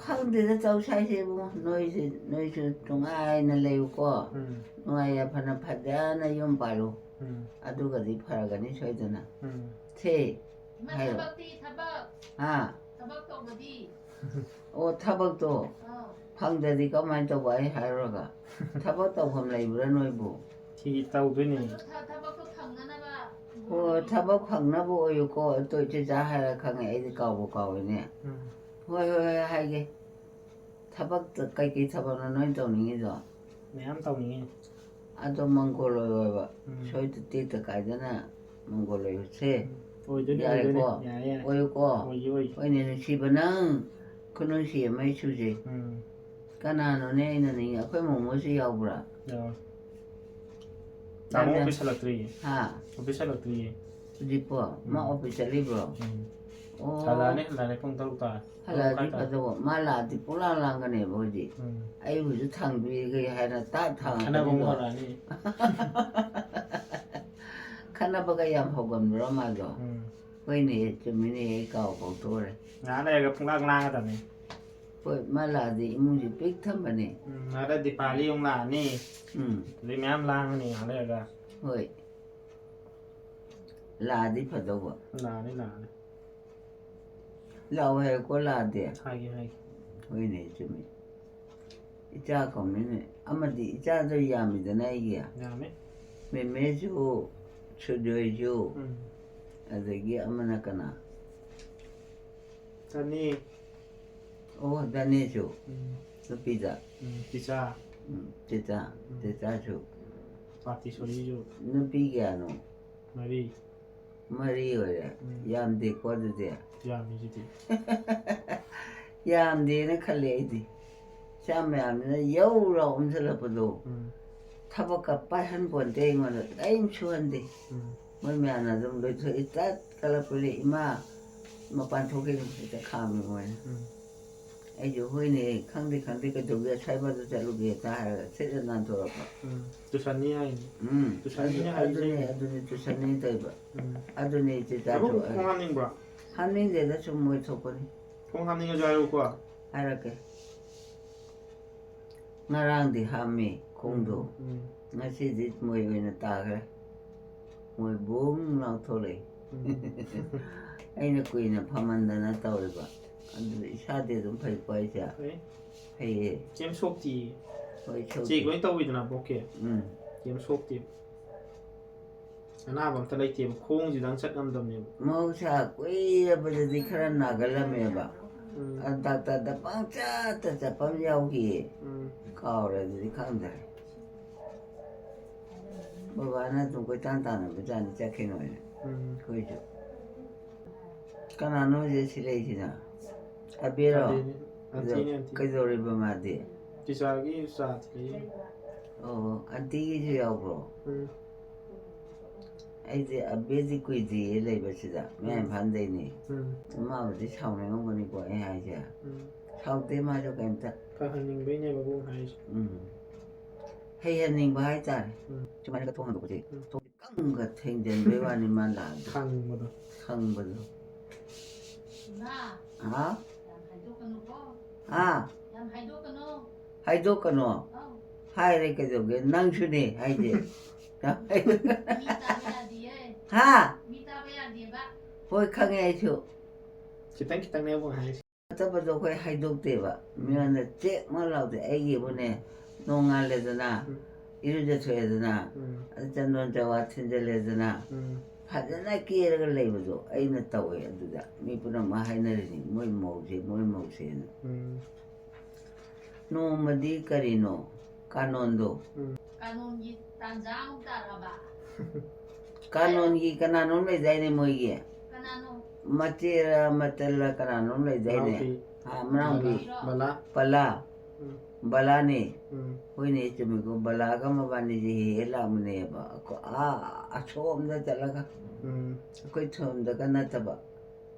ꯈꯪꯗꯦꯗ ꯇꯧ ꯁ꯭ꯋꯥꯏꯁꯦ ꯏꯕꯨꯡꯉꯣ꯫ ꯅꯣꯏꯁꯦ, ꯅꯣꯏꯁꯨ ꯅꯨꯡꯉꯥꯏꯅ ꯂꯩꯌꯨꯀꯣ꯫ ꯎꯝ꯫ ꯅꯨꯡꯉꯥꯏ ꯌꯥꯏꯐꯅ ꯐꯖꯅ ꯌꯨꯝ ꯄꯥꯜꯂꯨ꯫ ꯎꯝ꯫ ꯑꯗꯨꯒꯗꯤ ꯐꯔꯒꯅꯤ ꯁꯣꯏꯗꯅ꯫ ꯎꯝ꯫ ꯁꯦ, ꯏꯃꯥ, ꯍꯥꯏꯌꯣ꯫ ꯊꯕꯛꯇꯤ ꯊꯕꯛ꯫ ꯍꯥ? ꯊꯕꯛ ꯇꯧꯕꯗꯤ? ꯑꯣ, ꯊꯕꯛꯇꯣ ꯑꯥ꯫ ꯐꯪꯗ꯭ꯔꯗꯤ ꯀꯃꯥꯏꯅ ꯇꯧꯕ? ꯑꯩ ꯍꯥꯏꯔꯨꯔꯒ꯫ ꯊꯕꯛ ꯇꯧꯐꯝ ꯂꯩꯕ꯭ꯔꯥ ꯅꯣꯏꯕꯨ? ꯁꯤꯒꯤ ꯇꯧꯗꯣꯏꯅꯦ꯫ ꯑꯗꯨ ꯊ-, ꯊꯕꯛꯇꯣ ꯐꯪꯅꯅꯕ꯫ ꯍꯣꯏ, ꯊꯕꯛ ꯐꯪꯅꯕ ꯑꯣꯏꯌꯨꯀꯣ꯫ ꯑꯗꯨ ꯏꯆꯦꯆꯥ ꯍꯥꯏꯔ ꯈꯪꯉꯦ, ꯑꯩꯗꯤ ꯀꯥꯎꯕꯨ ꯀꯥꯎꯏꯅꯦ꯫ ꯎꯝ꯫ ꯍꯣꯏ, ꯍꯣꯏ, ꯍꯣꯏ, ꯍꯥꯏꯒꯦ꯫ ꯊꯕꯛꯇ ꯀꯩꯀꯩ ꯊꯕꯛꯅꯣ ꯅꯣꯏ ꯇꯧꯅꯤꯡꯉꯤꯗꯣ? ꯃꯌꯥꯝ ꯇꯧꯅꯤꯡꯉꯤ꯫ ꯑꯗꯣ ꯃꯪꯒꯣꯜ ꯑꯣꯏꯔꯣꯏꯕ꯫ ꯎꯝ꯫ ꯁꯣꯏꯗ ꯇꯦꯛꯇ ꯀꯥꯏꯗꯅ ꯃꯪꯒꯣꯜ ꯑꯣꯏꯔꯨꯁꯦ꯫ ꯎꯝ꯫ ꯑꯣꯏꯗꯣꯏꯅꯤ, ꯌꯥꯔꯦꯀꯣ? ꯑꯣꯏꯗꯣꯏꯅꯤ꯫ ꯌꯥꯔꯦ, ꯌꯥꯔꯦ꯫ ꯑꯣꯏꯌꯨꯀꯣ? ꯑꯣꯏꯌꯨ, ꯑꯣꯏꯌꯨ꯫ ꯍꯣꯏꯅꯦ, ꯅꯨꯡꯁꯤꯕ ꯅꯪ ꯈꯨꯅꯨꯡꯁꯤ ꯑꯃ ꯏꯁꯨꯁꯦ꯫ ꯎꯝ꯫ ꯀꯅꯥꯅꯣꯅꯦ ꯑꯩꯅ ꯅꯤꯡꯉꯤ? ꯑꯩꯈꯣꯏ ꯃꯣꯃꯣꯁꯨ ꯌꯥꯎꯕ꯭ꯔꯥ? ꯌꯥꯎꯋꯦ꯫ ꯇꯥꯃꯣ ꯌꯥꯝ, ꯌꯥꯝ꯫ ꯑꯣꯐꯤꯁ ꯍꯜꯂꯛꯇ꯭ꯔꯤꯌꯦ꯫ ꯍꯥ? ꯑꯣꯐꯤꯁ ꯍꯜꯂꯛꯇ꯭ꯔꯤꯌꯦ꯫ ꯍꯧꯖꯤꯛꯄꯣ? ꯃꯥ ꯎꯝ꯫ ꯑꯣꯐꯤꯁ ꯆꯠꯂꯤꯕ꯭ꯔꯣ? ꯎꯝ꯫ ꯑꯣ꯫ ꯍꯜꯂꯛꯑꯅꯤ, ꯍꯜꯂꯛꯑꯅꯤ, ꯄꯨꯡ ꯇꯔꯨꯛ ꯇꯥꯔꯦ꯫ ꯍꯜꯂꯛꯑꯗꯤ ꯇꯔꯨꯛ ꯃꯈꯥꯏ ꯇꯥꯔꯦ꯫ ꯐꯗꯧꯕ꯫ ꯃꯥ ꯂꯥꯛꯑꯗꯤ ꯄꯨꯡꯂꯥꯡ ꯂꯥꯡꯒꯅꯦꯕ ꯍꯧꯖꯤꯛ꯫ ꯎꯝ꯫ ꯑꯩꯕꯨꯁꯨ ꯊꯥꯡꯕꯤꯒꯦ ꯍꯥꯏꯅ ꯇꯥꯛ ꯊꯥꯡꯉꯛꯀꯅꯤꯗꯣ꯫ ꯈꯠꯅꯕ ꯑꯃꯨꯛ ꯍꯧꯔꯛꯑꯅꯤ꯫ ꯈꯠꯅꯕꯒ ꯌꯥꯝ ꯍꯧꯒꯟꯕ꯭ꯔꯣ ꯃꯥꯗꯣ? ꯎꯝ꯫ ꯍꯣꯏꯅꯦ, ꯆꯨꯝꯃꯤꯅꯦ, ꯑꯩ ꯀꯥꯎ ꯀꯥꯎꯊꯣꯛꯎꯔꯦ꯫ ꯉꯥꯏꯍꯥꯛ ꯂꯩꯔꯒ ꯄꯨꯡꯂꯥꯡ ꯂꯥꯡꯉꯗꯕꯅꯤ꯫ ꯍꯣꯏ, ꯃꯥ ꯂꯥꯛꯑꯗꯤ ꯏꯃꯨꯡꯁꯦ ꯄꯤꯛ ꯊꯝꯕꯅꯦ꯫ ꯎꯝ, ꯉꯥꯏꯍꯥꯛ ꯂꯩꯔ ꯗꯤꯄꯥꯂꯤ ꯑꯃꯨꯛ ꯂꯥꯛꯑꯅꯤ꯫ ꯎꯝ꯫ ꯑꯗꯩ ꯃꯌꯥꯝ ꯂꯥꯡꯉꯅꯤ ꯉꯥꯏꯍꯥꯛ ꯂꯩꯔꯒ꯫ ꯍꯣꯏ꯫ ꯂꯥꯛꯑꯗꯤ ꯐꯗꯧꯕ꯫ ꯂꯥꯛꯑꯅꯤ, ꯂꯥꯛꯑꯅꯤ꯫ ꯂꯥꯛꯑꯣ ꯍꯥꯏꯌꯨꯀꯣ, ꯂꯥꯛꯑꯗꯤ꯫ ꯍꯥꯏꯒꯦ, ꯍꯥꯏꯒꯦ꯫ ꯍꯣꯏꯅꯦ, ꯆꯨꯝꯃꯤ꯫ ꯏꯆꯥ ꯀꯧꯅꯤꯅꯦ꯫ ꯑꯃꯗꯤ ꯏꯆꯥꯗꯣ ꯌꯥꯝꯃꯤꯗꯅ ꯑꯩꯒꯤ꯫ ꯌꯥꯝꯃꯤ꯫ ꯃꯦꯃꯦꯁꯨ, ꯁꯨꯖꯣꯏꯁꯨ, ꯎꯝ꯫ ꯑꯗꯒꯤ ꯑꯃꯅ ꯀꯅꯥ? ꯆꯅꯤ꯫ ꯑꯣ, ꯗꯥꯅꯦꯁꯨ꯫ ꯎꯝ꯫ ꯅꯨꯄꯤꯗ꯫ ꯎꯝ, ꯆꯤꯆꯥ꯫ ꯎꯝ, ꯆꯤꯆꯥ꯫ ꯎꯝ꯫ ꯆꯤꯆꯥꯁꯨ꯫ ꯄꯥꯇꯤꯁꯣꯔꯤꯁꯨ꯫ ꯅꯨꯄꯤ ꯀꯌꯥꯅꯣ? ꯃꯔꯤ꯫ ꯃꯔꯤ ꯑꯣꯏꯔꯦ꯫ ꯎꯝ꯫ ꯌꯥꯝꯗꯦꯀꯣ ꯑꯗꯨꯗꯤ? ꯌꯥꯝꯃꯤꯁꯤꯗꯤ꯫ ꯌꯥꯝꯗꯦꯅ ꯈꯜꯂꯦ ꯑꯩꯗꯤ꯫ ꯏꯆꯥ ꯃꯌꯥꯝꯁꯤꯅ ꯌꯧꯔ ꯑꯣꯝꯁꯤꯜꯂꯛꯄꯗꯣ꯫ ꯎꯝ꯫ ꯊꯕꯛꯀ ꯄꯥꯏꯍꯟ ꯄꯣꯟꯇꯦ ꯑꯩꯉꯣꯟꯗ, ꯀꯔꯤꯝ ꯁꯨꯍꯟꯗꯦ꯫ ꯎꯝ꯫ ꯃꯣꯏ ꯃꯌꯥꯝꯅ ꯑꯗꯨꯝ ꯂꯣꯏꯊꯣꯛꯏ, ꯇꯠ ꯀꯠꯂꯛꯄꯗ, "ꯏꯃꯥ, ꯃꯄꯥꯟ ꯊꯣꯛꯈꯤꯅꯨ", ꯍꯦꯛꯇ ꯈꯥꯝꯃꯤ ꯃꯣꯏꯅ꯫ ꯎꯝ꯫ ꯑꯩꯁꯨ, "ꯍꯣꯏꯅꯦ, ꯈꯪꯗꯦ, ꯈꯪꯗꯦ, ꯀꯩꯗꯧꯒꯦ, ꯑꯁ꯭ꯋꯥꯏꯐꯥꯎꯗ ꯆꯠꯂꯨꯒꯦ?" ꯍꯦꯛꯇ ꯍꯥꯏꯔꯒ ꯁꯠ ꯁꯠ ꯅꯥꯟꯊꯣꯔꯛꯄ꯫ ꯎꯝ, ꯇꯨꯁꯟꯅꯤ ꯍꯥꯏꯅꯤ꯫ ꯎꯝ, ꯇꯨꯁꯟꯅꯤ ꯑꯗꯨ-, ꯍꯥꯏꯁꯦ꯫ ꯑꯗꯨꯅꯦ, ꯑꯗꯨꯅꯦ, ꯇꯨꯁꯟꯅꯤ ꯇꯧꯔꯤꯕ꯫ ꯎꯝ꯫ ꯑꯗꯨꯅꯦ ꯏꯆꯦ ꯆꯥꯊꯣꯛ-, ꯈꯣꯡ ꯍꯥꯝꯅꯤꯡꯕ꯭ꯔꯣ? ꯍꯥꯝꯅꯤꯡꯗꯦꯗ, ꯁꯨꯝ ꯃꯣꯏ ꯊꯣꯛꯄꯅꯤ꯫ ꯈꯣꯡ ꯍꯥꯝꯅꯤꯡꯉꯁꯨ ꯍꯥꯏꯔꯛꯎꯀꯣ꯫ ꯍꯥꯏꯔꯛꯀꯦ꯫ ꯉꯔꯥꯡꯗꯤ ꯍꯥꯝꯃꯤ ꯈꯣꯡꯗꯣ꯫ ꯎꯝ, ꯎꯝ꯫ ꯉꯁꯤꯗꯤ ꯃꯣꯏ ꯑꯣꯏꯅ ꯇꯥꯈ꯭ꯔꯦ꯫ ꯃꯣꯏ ꯕꯨꯡ ꯂꯥꯎ ꯊꯣꯛꯂꯛꯏ꯫ ꯎꯝ꯫ ꯑꯩꯅ ꯀꯨꯏꯅ ꯐꯝꯍꯟꯗꯅ ꯇꯧꯔꯤꯕ꯫ ꯑꯗꯨꯗ ꯏꯁꯥꯗꯤ ꯑꯗꯨꯝ ꯐꯩꯀꯣ ꯑꯩꯁꯦ? ꯐꯩ꯫ ꯐꯩꯌꯦ꯫ ꯀꯩꯝ ꯁꯣꯛꯇꯤꯌꯦ꯫ ꯍꯣꯏ, ꯁꯣꯛꯇꯦ꯫ ꯆꯦꯛ ꯂꯣꯏ ꯇꯧꯋꯤꯗꯅ ꯕꯣꯛꯀꯤ? ꯎꯝ꯫ ꯀꯩꯝ ꯁꯣꯛꯇꯦꯕ꯫ ꯑꯅꯥꯕ ꯑꯝꯇ ꯂꯩꯇꯦꯕ꯫ ꯈꯣꯡꯁꯤꯗꯪ ꯆꯠ ꯉꯝꯗꯕꯅꯦꯕ꯫ ꯃꯍꯧꯁꯥ ꯀꯨꯏꯔꯕꯗꯗꯤ ꯈꯔ ꯅꯥꯒꯜꯂꯝꯃꯦꯕ꯫ ꯎꯝ꯫ ꯑꯗꯨ ꯗꯥꯛꯇꯔꯗ ꯄꯪꯆꯠꯇ ꯆꯠꯄ ꯑꯃ ꯌꯥꯎꯈꯤꯌꯦ꯫ ꯎꯝ꯫ ꯀꯥꯎꯔꯦ, ꯑꯗꯨꯗꯤ ꯈꯪꯗ꯭ꯔꯦ꯫ ꯕꯕꯥꯅ ꯑꯗꯨꯝ ꯀꯣꯏꯇꯥꯟ ꯇꯥꯟꯅꯕꯖꯥꯠꯅꯤ, ꯆꯠꯈꯤꯅꯣꯏꯅ꯫ ꯎꯝ꯫ ꯑꯩꯈꯣꯏꯁꯨ꯫ ꯀꯅꯥꯅꯣ ꯍꯧꯖꯤꯛ ꯁꯤ ꯂꯩꯁꯤꯅ? ꯑꯕꯦꯔꯣ? ꯑꯟꯇꯤꯅꯦ, ꯑꯟꯇꯤꯅꯦ, ꯑꯟꯇꯤ꯫ ꯀꯩꯗꯧꯔꯤꯕ ꯃꯥꯗꯤ? ꯇꯤꯆꯥꯔꯒꯤ ꯆꯥ ꯊꯤꯜꯂꯛꯏ꯫ ꯑꯣ, ꯑꯟꯇꯤꯒꯤꯁꯨ ꯌꯥꯎꯕ꯭ꯔꯣ? ꯎꯝ꯫ ꯑꯩꯗꯤ ꯑꯕꯦꯗꯤ ꯀꯨꯏꯗ꯭ꯔꯤꯌꯦ ꯂꯩꯕꯁꯤꯗ, ꯃꯌꯥꯝ ꯎꯝ꯫ ꯏꯝꯐꯥꯜꯗꯩꯅꯤ꯫ ꯎꯝ꯫ ꯃꯥꯕꯨꯗꯤ ꯁꯥꯎꯅꯤꯡꯉꯝꯒꯅꯤꯀꯣ ꯑꯩ ꯍꯥꯏꯁꯦ꯫ ꯎꯝ꯫ ꯁꯥꯎꯗꯦ ꯃꯥꯁꯨ ꯀꯩꯝꯇ꯫ ꯐꯍꯟꯅꯤꯡꯕꯩꯅꯦꯕ ꯑꯕꯣꯛꯅ ꯍꯥꯏꯁꯦ꯫ ꯎꯝ꯫ ꯍꯩꯍꯟꯅꯤꯡꯕ ꯍꯥꯏꯇꯥꯔꯦ꯫ ꯎꯝ꯫ ꯁꯨꯃꯥꯏꯅꯒ ꯊꯣꯡ ꯍꯥꯡꯗꯣꯛꯄꯁꯦ꯫ ꯎꯝ꯫ ꯊꯣꯡ ꯀꯪꯒ ꯊꯦꯡꯖꯤꯟꯕꯩ ꯋꯥꯅꯤ ꯃꯥ ꯂꯥꯛꯑꯗꯤ꯫ ꯈꯪꯕꯗꯣ꯫ ꯈꯪꯕꯗꯣ꯫ ꯏꯃꯥ꯫ ꯍꯥ? ꯌꯥꯝ ꯍꯥꯏꯗꯣꯛꯀꯅꯨꯀꯣ꯫ ꯍꯥ? ꯌꯥꯝ ꯍꯥꯏꯗꯣꯛꯀꯅꯨ꯫ ꯍꯥꯏꯗꯣꯛꯀꯅꯣ? ꯑꯧ꯫ ꯍꯥꯏꯔꯦ ꯀꯩꯗꯧꯒꯦ? ꯅꯪꯁꯨꯅꯦ ꯍꯥꯏꯁꯦ꯫ ꯃꯤ ꯇꯥꯕ ꯌꯥꯗꯤꯌꯦ꯫ ꯍꯥ? ꯃꯤ ꯇꯥꯕ ꯌꯥꯗꯦꯕ꯫ ꯍꯣꯏ, ꯈꯪꯉꯦ ꯑꯩꯁꯨ꯫ ꯈꯤꯇꯪ ꯈꯤꯇꯪꯅꯦꯕ ꯍꯥꯏꯁꯦ꯫ ꯐꯠꯇꯕꯗꯣ ꯑꯩꯈꯣꯏ ꯍꯥꯏꯗꯣꯛꯇꯦꯕ꯫ ꯎꯝ꯫ ꯃꯤꯉꯣꯟꯗ ꯆꯦꯛ ꯃꯣ ꯂꯥꯎꯗꯦ꯫ ꯑꯩꯒꯤꯕꯨꯅꯦ, ꯅꯣꯡꯉꯥꯜꯂꯦꯗꯅ, ꯎꯝ꯫ ꯏꯔꯨꯖꯊꯣꯛꯑꯦꯗꯅ, ꯎꯝ꯫ ꯑꯗꯨ ꯆꯟꯗꯣꯟ ꯆꯋꯥ ꯊꯤꯟꯖꯜꯂꯦꯗꯅ, ꯎꯝ꯫ ꯐꯖꯅ ꯀꯦꯔꯒ ꯂꯩꯕꯗꯣ ꯑꯩꯅ ꯇꯧꯋꯦ꯫ ꯑꯗꯨꯗ ꯃꯤ ꯄꯨꯝꯅꯃꯛ ꯍꯥꯏꯅꯔꯤꯅꯤ, "ꯃꯣꯏ ꯃꯧꯁꯦ, ꯃꯣꯏ ꯃꯧꯁꯦꯅ"꯫ ꯎꯝ꯫ ꯅꯣꯡꯃꯗꯤ ꯀꯔꯤꯅꯣ? ꯀꯥꯅꯣꯟꯗꯣ꯫ ꯎꯝ꯫ ꯀꯥꯅꯣꯟꯒꯤ ꯇꯥꯟꯖꯥ ꯑꯃꯨꯛ ꯇꯥꯔꯛꯑꯕ? ꯀꯥꯅꯣꯟꯒꯤ ꯀꯅꯥꯅꯣꯝ ꯂꯩꯗꯥꯏꯅꯦ ꯃꯣꯏꯒꯤ? ꯀꯅꯥꯅꯣ? ꯃꯆꯦꯔ ꯃꯆꯜꯂ ꯀꯅꯥꯅꯣꯝ ꯂꯩꯗꯥꯏꯅꯦ? ꯃꯅꯥꯎꯄꯤ꯫ ꯍꯥ, ꯃꯅꯥꯎꯄꯤ꯫ ꯕꯂꯥ꯫ ꯕꯂꯥ꯫ ꯎꯝ꯫ ꯕꯂꯥꯅꯦ꯫ ꯎꯝ꯫ ꯍꯣꯏꯅꯦ, ꯆꯨꯝꯃꯤꯀꯣ꯫ ꯕꯂꯥꯒ ꯃꯕꯥꯅꯤꯁꯦ ꯍꯦꯛ ꯍꯦꯛ ꯂꯥꯛꯃꯤꯟꯅꯩꯌꯦꯕ꯫ ꯑꯩꯈꯣꯏ ꯑꯥ ꯑꯁꯣꯝꯗ ꯆꯠꯂꯒ꯫ ꯎꯝ꯫ ꯑꯩꯈꯣꯏ ꯊꯣꯝꯗꯒ ꯅꯠꯇꯕ꯫